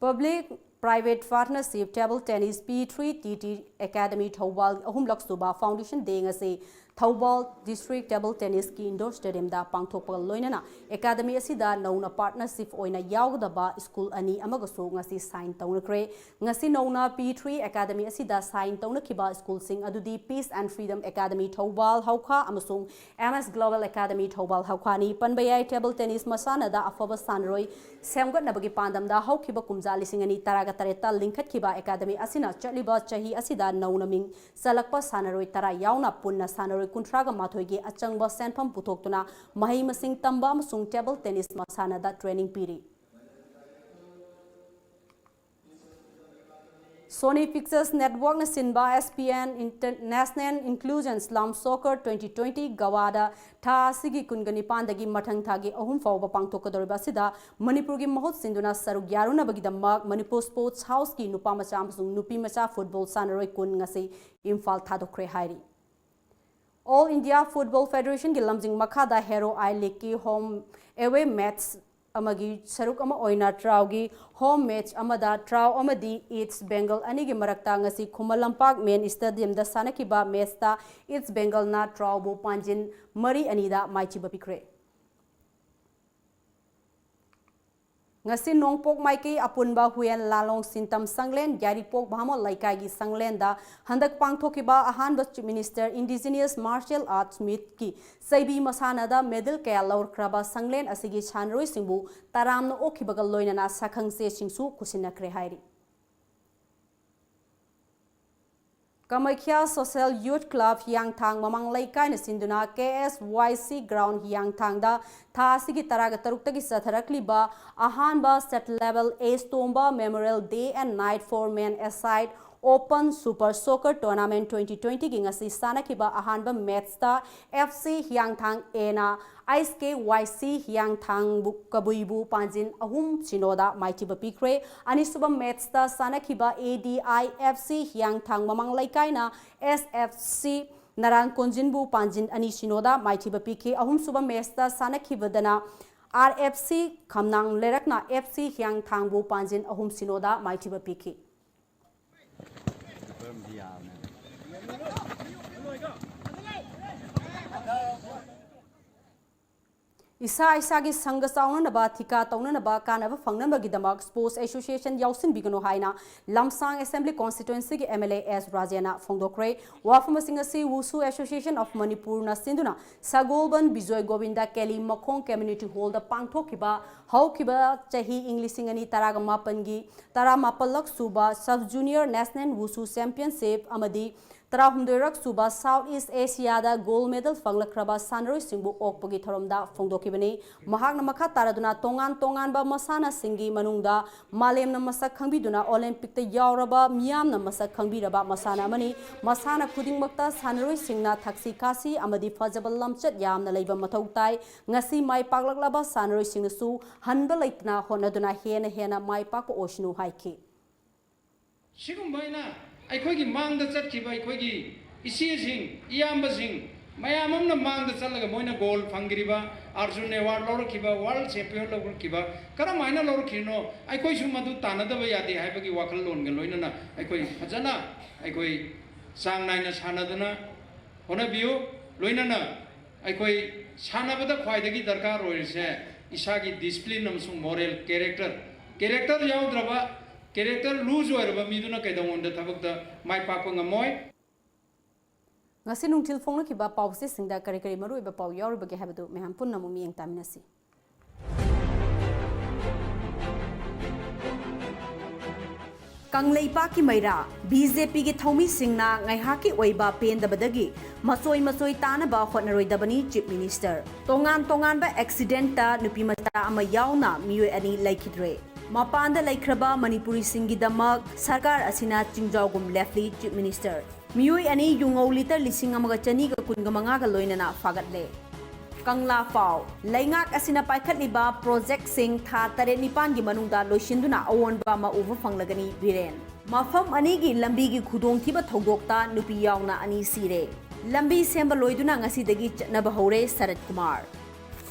Public Private Partnership Table Tennis P three T T Academy Thoubal ꯑꯍꯨꯝꯂꯛ ꯁꯨꯕ Foundation Day ꯉꯁꯤ ꯊꯧꯕꯥꯜ District Table Tennisꯀꯤ Indoor Stadiumꯗ ꯄꯥꯡꯊꯣꯛꯄꯒ ꯂꯣꯏꯅꯅ Academy ꯑꯁꯤꯗ ꯅꯧꯅ partnership ꯑꯣꯏꯅ ꯌꯥꯎꯒꯗꯕ school ꯑꯅꯤ ꯑꯃꯒꯁꯨ ꯉꯁꯤ sign ꯇꯧꯅꯈ꯭ꯔꯦ꯫ ꯉꯁꯤ ꯅꯧꯅ P three Academy ꯑꯁꯤꯗ sign ꯇꯧꯅꯈꯤꯕ schoolꯁꯤꯡ ꯑꯗꯨꯗꯤ Peace and Freedom Academy Thoubal ꯍꯧꯈꯥ ꯑꯃꯁꯨꯡ M S Global Academy Thoubal ꯍꯧꯈꯥꯅꯤ꯫ ꯄꯟꯕ ꯌꯥꯏ, table tennis ꯃꯁꯥꯟꯅꯗ ꯑꯐꯕ ꯁꯥꯟꯅꯔꯣꯏ ꯁꯦꯝꯒꯠꯅꯕꯒꯤ ꯄꯥꯟꯗꯝꯗ ꯍꯧꯈꯤꯕ ꯀꯨꯝꯖꯥ ꯂꯤꯁꯤꯡ ꯑꯅꯤ ꯇꯔꯥꯒ ꯇꯔꯦꯠꯇ ꯂꯤꯡꯈꯠꯈꯤꯕ Academy ꯑꯁꯤꯅ ꯆꯠꯂꯤꯕ ꯆꯍꯤ ꯑꯁꯤꯗ ꯅꯧꯅ ꯃꯤꯡ ꯆꯜꯂꯛꯄ ꯁꯥꯟꯅꯔꯣꯏ ꯇꯔꯥ ꯌꯥꯎꯅ ꯄꯨꯟꯅ ꯁꯥꯟꯅꯔꯣꯏ ꯀꯨꯟꯊ꯭ꯔꯥꯒ ꯃꯥꯊꯣꯏꯒꯤ ꯑꯆꯪꯕ ꯁꯦꯟꯐꯝ ꯄꯨꯊꯣꯛꯇꯨꯅ ꯃꯍꯩ ꯃꯁꯤꯡ ꯇꯝꯕ ꯑꯃꯁꯨꯡ table tennis ꯃꯁꯥꯟꯅꯗ training ꯄꯤꯔꯤ꯫ Sony Pictures Networkꯅ ꯁꯤꯟꯕ S P N Inter-, National Inclusion Slum Soccer twenty twenty Goaꯗ ꯊꯥ ꯑꯁꯤꯒꯤ ꯀꯨꯟꯒ ꯅꯤꯄꯥꯟꯗꯒꯤ ꯃꯊꯪ ꯊꯥꯒꯤ ꯑꯍꯨꯝ ꯐꯥꯎꯕ ꯄꯥꯡꯊꯣꯛꯀꯗꯧꯔꯤꯕ ꯑꯁꯤꯗ ꯃꯅꯤꯄꯨꯔꯒꯤ ꯃꯍꯨꯠ ꯁꯤꯟꯗꯨꯅ ꯁꯔꯨꯛ ꯌꯥꯔꯨꯅꯕꯒꯤꯗꯃꯛ ꯃꯅꯤꯄꯨꯔ Sports Houseꯀꯤ ꯅꯨꯄꯥ ꯃꯆꯥ ꯑꯃꯁꯨꯡ ꯅꯨꯄꯤ ꯃꯆꯥ football ꯁꯥꯟꯅꯔꯣꯏ ꯀꯨꯟ ꯉꯁꯤ ꯏꯝꯐꯥꯜ ꯊꯥꯗꯣꯛꯈ꯭ꯔꯦ ꯍꯥꯏꯔꯤ꯫ All India Football Federationꯒꯤ ꯂꯝꯖꯤꯡ ꯃꯈꯥꯗ Hero I Leagueꯀꯤ home away match ꯑꯃꯒꯤ ꯁꯔꯨꯛ ꯑꯃ ꯑꯣꯏꯅ ꯇ꯭ꯔꯥꯎꯒꯤ home match ꯑꯃꯗ ꯇ꯭ꯔꯥꯎ ꯑꯃꯗꯤ East Bengal ꯑꯅꯤꯒꯤ ꯃꯔꯛꯇ ꯉꯁꯤ ꯈꯨꯃꯟ ꯂꯝꯄꯥꯛ main stadiumꯗ ꯁꯥꯟꯅꯈꯤꯕ matchꯇ East Bengalꯅ ꯇ꯭ꯔꯥꯎꯕꯨ ꯄꯥꯟꯖꯤꯟ ꯃꯔꯤ ꯑꯅꯤꯗ ꯃꯥꯏꯊꯤꯕ ꯄꯤꯈ꯭ꯔꯦ꯫ ꯉꯁꯤ ꯅꯣꯡꯄꯣꯛ ꯃꯥꯏꯀꯩ ꯑꯄꯨꯟꯕ ꯍꯨꯌꯦꯟ ꯂꯥꯂꯣꯡ ꯁꯤꯟꯇꯝ ꯁꯪꯂꯦꯟ ꯌꯥꯏꯔꯤꯄꯣꯛ ꯚꯥꯃꯣꯟ ꯂꯩꯀꯥꯏꯒꯤ ꯁꯪꯂꯦꯟꯗ ꯍꯟꯗꯛ ꯄꯥꯡꯊꯣꯛꯈꯤꯕ ꯑꯍꯥꯟꯕ Chief Minister Indigenous Martial Arts Meetꯀꯤ ꯆꯩꯕꯤ ꯃꯁꯥꯟꯅꯗ medal ꯀꯌꯥ ꯂꯧꯔꯛꯈ꯭ꯔꯕ ꯁꯪꯂꯦꯟ ꯑꯁꯤꯒꯤ ꯁꯥꯟꯅꯔꯣꯏꯁꯤꯡꯕꯨ ꯇꯔꯥꯝꯅ ꯑꯣꯛꯈꯤꯕꯒ ꯂꯣꯏꯅꯅ ꯁꯛꯈꯪꯆꯦꯁꯤꯡꯁꯨ ꯈꯨꯠꯁꯤꯟꯅꯈ꯭ꯔꯦ ꯍꯥꯏꯔꯤ꯫ ꯀꯃꯈ꯭ꯌꯥ Social Youth Club ꯍꯤꯌꯥꯡꯊꯥꯡ ꯃꯃꯥꯡ ꯂꯩꯀꯥꯏꯅ ꯁꯤꯟꯗꯨꯅ K S Y C Ground ꯍꯤꯌꯥꯡꯊꯥꯡꯗ ꯊꯥ ꯑꯁꯤꯒꯤ ꯇꯔꯥꯒ ꯇꯔꯨꯛꯇꯒꯤ ꯆꯠꯊꯔꯛꯂꯤꯕ ꯑꯍꯥꯟꯕ State Level S Tomba Memorial Day and Night for Men Aside Open Super Soccer Tournament twenty twentyꯒꯤ ꯉꯁꯤ ꯁꯥꯟꯅꯈꯤꯕ ꯑꯍꯥꯟꯕ matchꯇ F C ꯍꯤꯌꯥꯡꯊꯥꯡ Aꯅ S K Y C ꯍꯤꯌꯥꯡꯊꯥꯡꯕꯨ ꯀꯕꯨꯏꯕꯨ ꯄꯥꯟꯖꯤꯟ ꯑꯍꯨꯝ ꯁꯤꯅꯣꯗ ꯃꯥꯏꯊꯤꯕ ꯄꯤꯈ꯭ꯔꯦ꯫ ꯑꯅꯤꯁꯨꯕ matchꯇ ꯁꯥꯟꯅꯈꯤꯕ A D I F C ꯍꯤꯌꯥꯡꯊꯥꯡ ꯃꯃꯥꯡ ꯂꯩꯀꯥꯏꯅ S F C ꯅꯔꯥꯟ ꯀꯣꯟꯖꯤꯟꯕꯨ ꯄꯥꯟꯖꯤꯟ ꯑꯅꯤ ꯁꯤꯅꯣꯗ ꯃꯥꯏꯊꯤꯕ ꯄꯤꯈꯤ꯫ ꯑꯍꯨꯝꯁꯨꯕ matchꯇ ꯁꯥꯟꯅꯈꯤꯕꯗꯅ R F C ꯈꯝꯅꯥꯡ ꯂꯩꯔꯛꯅ F C ꯍꯤꯌꯥꯡꯊꯥꯡꯕꯨ ꯄꯥꯟꯖꯤꯟ ꯑꯍꯨꯝ ꯁꯤꯅꯣꯗ ꯃꯥꯏꯊꯤꯕ ꯄꯤꯈꯤ꯫ ꯏꯁꯥ ꯏꯁꯥꯒꯤ ꯁꯪꯒ ꯆꯥꯎꯅꯅꯕ, ꯊꯤꯀꯥ ꯇꯧꯅꯅꯕ, ꯀꯥꯟꯅꯕ ꯐꯪꯅꯕꯒꯤꯗꯃꯛ Sports Association ꯌꯥꯎꯁꯤꯟꯕꯤꯒꯅꯨ ꯍꯥꯏꯅ ꯂꯝꯁꯥꯡ Assembly Constituencyꯒꯤ M L A S ꯔꯥꯖꯦꯟꯅ ꯐꯣꯡꯗꯣꯛꯈ꯭ꯔꯦ꯫ ꯋꯥꯐꯝꯁꯤꯡ ꯑꯁꯤ Wushu Association of Manipurꯅ ꯁꯤꯟꯗꯨꯅ ꯁꯒꯣꯜꯕꯟ ꯕꯤꯖꯣꯏ ꯒꯣꯕꯤꯟꯗ ꯀꯦꯂꯤ ꯃꯈꯣꯡ Community Hallꯗ ꯄꯥꯡꯊꯣꯛꯈꯤꯕ ꯍꯧꯈꯤꯕ ꯆꯍꯤ ꯏꯪ ꯂꯤꯁꯤꯡ ꯑꯅꯤ ꯇꯔꯥꯃꯥꯄꯜꯒꯤ ꯇꯔꯥꯃꯥꯄꯜꯂꯛ ꯁꯨꯕ Sub Junior National Wushu Championship ꯑꯃꯗꯤ ꯇꯔꯥꯍꯨꯝꯗꯣꯏꯔꯛ ꯁꯨꯕ South East Asiaꯗ gold medal ꯐꯪꯂꯛꯈ꯭ꯔꯕ ꯁꯥꯟꯅꯔꯣꯏꯁꯤꯡꯕꯨ ꯑꯣꯛꯄꯒꯤ ꯊꯧꯔꯝꯗ ꯐꯣꯡꯗꯣꯛꯈꯤꯕꯅꯤ꯫ ꯃꯍꯥꯛꯅ ꯃꯈꯥ ꯇꯥꯔꯗꯨꯅ ꯇꯣꯉꯥꯟ ꯇꯣꯉꯥꯟꯕ ꯃꯁꯥꯟꯅꯁꯤꯡꯒꯤ ꯃꯅꯨꯡꯗ ꯃꯥꯂꯦꯝꯅ ꯃꯁꯛ ꯈꯪꯕꯤꯗꯨꯅ Olympicꯇ ꯌꯥꯎꯔꯕ ꯃꯤꯌꯥꯝꯅ ꯃꯁꯛ ꯈꯪꯕꯤꯔꯕ ꯃꯁꯥꯟꯅ ꯑꯃꯅꯤ꯫ ꯃꯁꯥꯟꯅ ꯈꯨꯗꯤꯡꯃꯛꯇ ꯁꯥꯟꯅꯔꯣꯏꯁꯤꯡꯅ ꯊꯛꯁꯤ ꯈꯥꯁꯤ ꯑꯃꯗꯤ ꯐꯖꯕ ꯂꯝꯆꯠ ꯌꯥꯝꯅ ꯂꯩꯕ ꯃꯊꯧ ꯇꯥꯏ꯫ ꯉꯁꯤ ꯃꯥꯏ ꯄꯥꯛꯂꯛꯂꯕ ꯁꯥꯟꯅꯔꯣꯏꯁꯤꯡꯅꯁꯨ ꯍꯟꯕ ꯂꯩꯇꯅ ꯍꯣꯠꯅꯗꯨꯅ ꯍꯦꯟꯅ ꯍꯦꯟꯅ ꯃꯥꯏ ꯄꯥꯛꯄ ꯑꯣꯏꯁꯅꯨ ꯍꯥꯏꯈꯤ꯫ ꯁꯤꯒꯨꯝꯕ ꯑꯩꯅ ꯑꯩꯈꯣꯏꯒꯤ ꯃꯥꯡꯗ ꯆꯠꯈꯤꯕ ꯑꯩꯈꯣꯏꯒꯤ ꯏꯆꯦꯁꯤꯡ, ꯏꯌꯥꯝꯕꯁꯤꯡ ꯃꯌꯥꯝ ꯑꯃꯅ ꯃꯥꯡꯗ ꯆꯠꯂꯒ ꯃꯣꯏꯅ gold ꯐꯪꯈꯤꯕ, ꯑꯥꯔꯖꯨꯟ award ꯂꯧꯔꯛꯈꯤꯕ, world champion ꯂꯧꯔꯛꯈꯤꯕ ꯀꯔꯝꯍꯥꯏꯅ ꯂꯧꯔꯛꯈꯤꯕꯅꯣ? ꯑꯩꯈꯣꯏꯁꯨ ꯃꯗꯨ ꯇꯥꯟꯅꯗꯕ ꯌꯥꯗꯦ ꯍꯥꯏꯕꯒꯤ ꯋꯥꯈꯜꯂꯣꯟꯒ ꯂꯣꯏꯅꯅ ꯑꯩꯈꯣꯏ ꯐꯖꯅ ꯑꯩꯈꯣꯏ ꯆꯥꯡ ꯅꯥꯏꯅ ꯁꯥꯟꯅꯗꯨꯅ ꯍꯣꯠꯅꯕꯤꯌꯨ꯫ ꯂꯣꯏꯅꯅ ꯑꯩꯈꯣꯏ ꯁꯥꯟꯅꯕꯗ ꯈ꯭ꯋꯥꯏꯗꯒꯤ ꯗꯔꯀꯥꯔ ꯑꯣꯏꯔꯤꯁꯦ ꯏꯁꯥꯒꯤ discipline ꯑꯃꯁꯨꯡ moral character, character ꯌꯥꯎꯗ꯭ꯔꯕ, character loose ꯑꯣꯏꯔꯕ ꯃꯤꯗꯨꯅ ꯀꯩꯗꯧꯉꯣꯟꯗ ꯊꯕꯛꯇ ꯃꯥꯏ ꯄꯥꯛꯄ ꯉꯝꯃꯣꯏ꯫ ꯉꯁꯤ ꯅꯨꯡꯊꯤꯜ ꯐꯣꯡꯂꯛꯈꯤꯕ ꯄꯥꯎꯆꯦꯁꯤꯡꯗ ꯀꯔꯤ ꯀꯔꯤ ꯃꯔꯨꯑꯣꯏꯕ ꯄꯥꯎ ꯌꯥꯎꯔꯤꯕꯒꯦ ꯍꯥꯏꯕꯗꯨ ꯃꯌꯥꯝ ꯄꯨꯟꯅ ꯑꯃꯨꯛ ꯃꯤꯠꯌꯦꯡ ꯇꯥꯃꯤꯟꯅꯁꯤ꯫ ꯀꯪꯂꯩꯄꯥꯛꯀꯤ ꯃꯩꯔꯥ, BJPꯒꯤ ꯊꯧꯃꯤꯁꯤꯡꯅ ꯉꯥꯏꯍꯥꯛꯀꯤ ꯑꯣꯏꯕ ꯄꯦꯟꯗꯕꯗꯒꯤ ꯃꯆꯣꯏ ꯃꯆꯣꯏ ꯇꯥꯅꯕ ꯍꯣꯠꯅꯔꯣꯏꯗꯕꯅꯤ, Chief Minister꯫ ꯇꯣꯉꯥꯟ ꯇꯣꯉꯥꯟꯕ accidentꯇ ꯅꯨꯄꯤꯃꯆꯥ ꯑꯃ ꯌꯥꯎꯅ ꯃꯤꯑꯣꯏ ꯑꯅꯤ ꯂꯩꯈꯤꯗ꯭ꯔꯦ꯫ ꯃꯄꯥꯟꯗ ꯂꯩꯈ꯭ꯔꯕ ꯃꯅꯤꯄꯨꯔꯤꯁꯤꯡꯒꯤꯗꯃꯛ ꯁꯔꯀꯥꯔ ꯑꯁꯤꯅ ꯆꯤꯡꯖꯥꯎꯒꯨꯝ ꯂꯦꯞꯂꯤ, Chief Minister꯫ ꯃꯤꯑꯣꯏ ꯑꯅꯤ ꯌꯨꯉꯧ litre ꯂꯤꯁꯤꯡ ꯑꯃꯒ ꯆꯅꯤꯒ ꯀꯨꯟꯒ ꯃꯉꯥꯒ ꯂꯣꯏꯅꯅ ꯐꯥꯒꯠꯂꯦ꯫ ꯀꯪꯂꯥ ꯄꯥꯎ, ꯂꯩꯉꯥꯛ ꯑꯁꯤꯅ ꯄꯥꯏꯈꯠꯂꯤꯕ projectꯁꯤꯡ ꯊꯥ ꯇꯔꯦꯠ ꯅꯤꯄꯥꯟꯒꯤ ꯃꯅꯨꯡꯗ ꯂꯣꯏꯁꯤꯟꯗꯨꯅ ꯑꯑꯣꯟꯕ ꯑꯃ ꯎꯕ ꯐꯪꯂꯒꯅꯤ, ꯕꯤꯔꯦꯟ꯫ ꯃꯐꯝ ꯑꯅꯤꯒꯤ ꯂꯝꯕꯤꯒꯤ ꯈꯨꯗꯣꯡꯊꯤꯕ ꯊꯧꯗꯣꯛꯇ ꯅꯨꯄꯤ ꯌꯥꯎꯅ ꯑꯅꯤ ꯁꯤꯔꯦ꯫ ꯂꯝꯕꯤ ꯁꯦꯝꯕ ꯂꯣꯏꯗꯨꯅ ꯉꯁꯤꯗꯒꯤ ꯆꯠꯅꯕ ꯍꯧꯔꯦ, ꯁꯔꯠ ꯀꯨꯃꯥꯔ꯫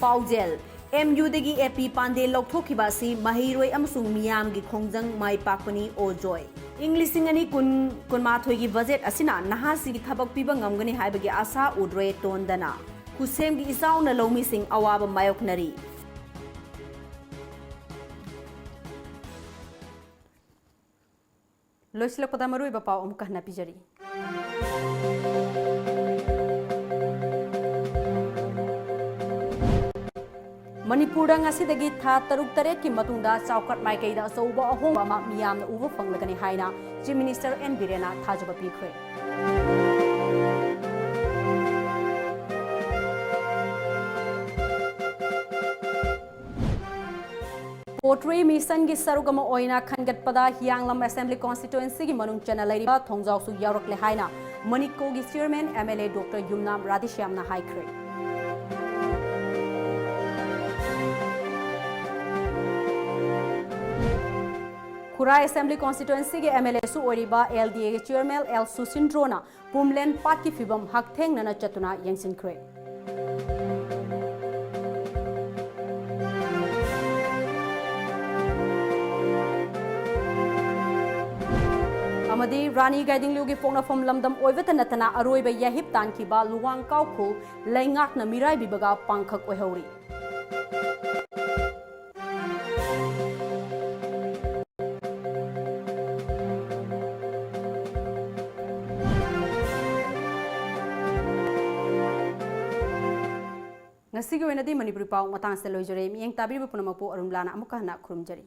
ꯄꯥꯎꯖꯦꯜ, ꯑꯦꯝ ꯌꯨꯗꯒꯤ ꯑꯦ ꯄꯤ ꯄꯥꯟꯗꯦ ꯂꯧꯊꯣꯛꯈꯤꯕ ꯑꯁꯤ ꯃꯍꯩꯔꯣꯏ ꯑꯃꯁꯨꯡ ꯃꯤꯌꯥꯝꯒꯤ ꯈꯣꯡꯖꯪ ꯃꯥꯏ ꯄꯥꯛꯄꯅꯤ, ꯑꯣ ꯖꯣꯏ꯫ ꯏꯪ ꯂꯤꯁꯤꯡ ꯑꯅꯤ ꯀꯨꯟ, ꯀꯨꯟꯃꯥꯊꯣꯏꯒꯤ ꯕꯖꯦꯠ ꯑꯁꯤꯅ ꯅꯍꯥꯁꯤꯡꯒꯤ ꯊꯕꯛ ꯄꯤꯕ ꯉꯝꯒꯅꯤ ꯍꯥꯏꯕꯒꯤ ꯑꯥꯁꯥ ꯎꯗ꯭ꯔꯦ, ꯇꯣꯟꯗꯅ꯫ ꯈꯨꯠꯁꯦꯝꯒꯤ ꯏꯆꯥꯎꯅ ꯂꯧꯃꯤꯁꯤꯡ ꯑꯋꯥꯕ ꯃꯥꯌꯣꯛꯅꯔꯤ꯫ ꯂꯣꯏꯁꯤꯜꯂꯛꯄꯗ ꯃꯔꯨꯑꯣꯏꯕ ꯄꯥꯎ ꯑꯃꯨꯛꯀ ꯍꯟꯅ ꯄꯤꯖꯔꯤ꯫ ꯃꯅꯤꯄꯨꯔꯗ ꯉꯁꯤꯗꯒꯤ ꯊꯥ ꯇꯔꯨꯛ ꯇꯔꯦꯠꯀꯤ ꯃꯇꯨꯡꯗ ꯆꯥꯎꯈꯠ ꯃꯥꯏꯀꯩꯗ ꯑꯆꯧꯕ ꯑꯍꯣꯡꯕ ꯑꯃ ꯃꯤꯌꯥꯝꯅ ꯎꯕ ꯐꯪꯂꯒꯅꯤ ꯍꯥꯏꯅ Chief Minister ꯑꯦꯟ ꯕꯤꯔꯦꯟꯅ ꯊꯥꯖꯕ ꯄꯤꯈ꯭ꯔꯦ꯫ ꯄꯣꯇ꯭ꯔꯤ ꯃꯤꯁꯟꯒꯤ ꯁꯔꯨꯛ ꯑꯃ ꯑꯣꯏꯅ ꯈꯟꯒꯠꯄꯗ ꯍꯤꯌꯥꯡꯂꯝ Assembly Constituencyꯒꯤ ꯃꯅꯨꯡ ꯆꯟꯅ ꯂꯩꯔꯤꯕ ꯊꯣꯡꯖꯥꯎꯁꯨ ꯌꯥꯎꯔꯛꯂꯦ ꯍꯥꯏꯅ ꯃꯅꯤꯛꯀꯣꯒꯤ Chairman MLA Doctor ꯌꯨꯝꯅꯥꯝ ꯔꯥꯙꯦꯁ꯭ꯌꯥꯝꯅ ꯍꯥꯏꯈ꯭ꯔꯦ꯫ ꯈꯨꯔꯥꯏ Assembly Constituencyꯒꯤ MLAꯁꯨ ꯑꯣꯏꯔꯤꯕ LDAꯒꯤ Chairman ꯑꯦꯜ ꯁꯨꯁꯤꯟꯗ꯭ꯔꯣꯅ ꯄꯨꯝꯂꯦꯟ ꯄꯥꯠꯀꯤ ꯐꯤꯕꯝ ꯍꯛꯊꯦꯡꯅꯅ ꯆꯠꯇꯨꯅ ꯌꯦꯡꯁꯤꯟꯈ꯭ꯔꯦ꯫ ꯑꯃꯗꯤ ꯔꯥꯅꯤ ꯒꯥꯏꯗꯤꯡꯂꯤꯌꯨꯒꯤ ꯄꯣꯛꯅꯐꯝ ꯂꯝꯗꯝ ꯑꯣꯏꯕꯇ ꯅꯠꯇꯅ ꯑꯔꯣꯏꯕ ꯌꯥꯍꯤꯞ ꯇꯥꯟꯈꯤꯕ ꯂꯨꯋꯥꯡ ꯀꯥꯎꯈꯨꯜ ꯂꯩꯉꯥꯛꯅ ꯃꯤꯔꯥꯏꯕꯤꯕꯒ ꯄꯥꯡꯈꯛ ꯑꯣꯏꯍꯧꯔꯤ꯫ ꯉꯁꯤꯒꯤ ꯑꯣꯏꯅꯗꯤ ꯃꯅꯤꯄꯨꯔꯤ ꯄꯥꯎ ꯃꯇꯥꯡꯁꯤꯗ ꯂꯣꯏꯖꯔꯦ꯫ ꯃꯤꯠꯌꯦꯡ ꯇꯥꯕꯤꯔꯤꯕ ꯄꯨꯝꯅꯃꯛꯄꯨ ꯑꯔꯨꯟꯂꯥꯅ ꯑꯃꯨꯛꯀ ꯍꯟꯅ ꯈꯨꯔꯨꯝꯖꯔꯤ꯫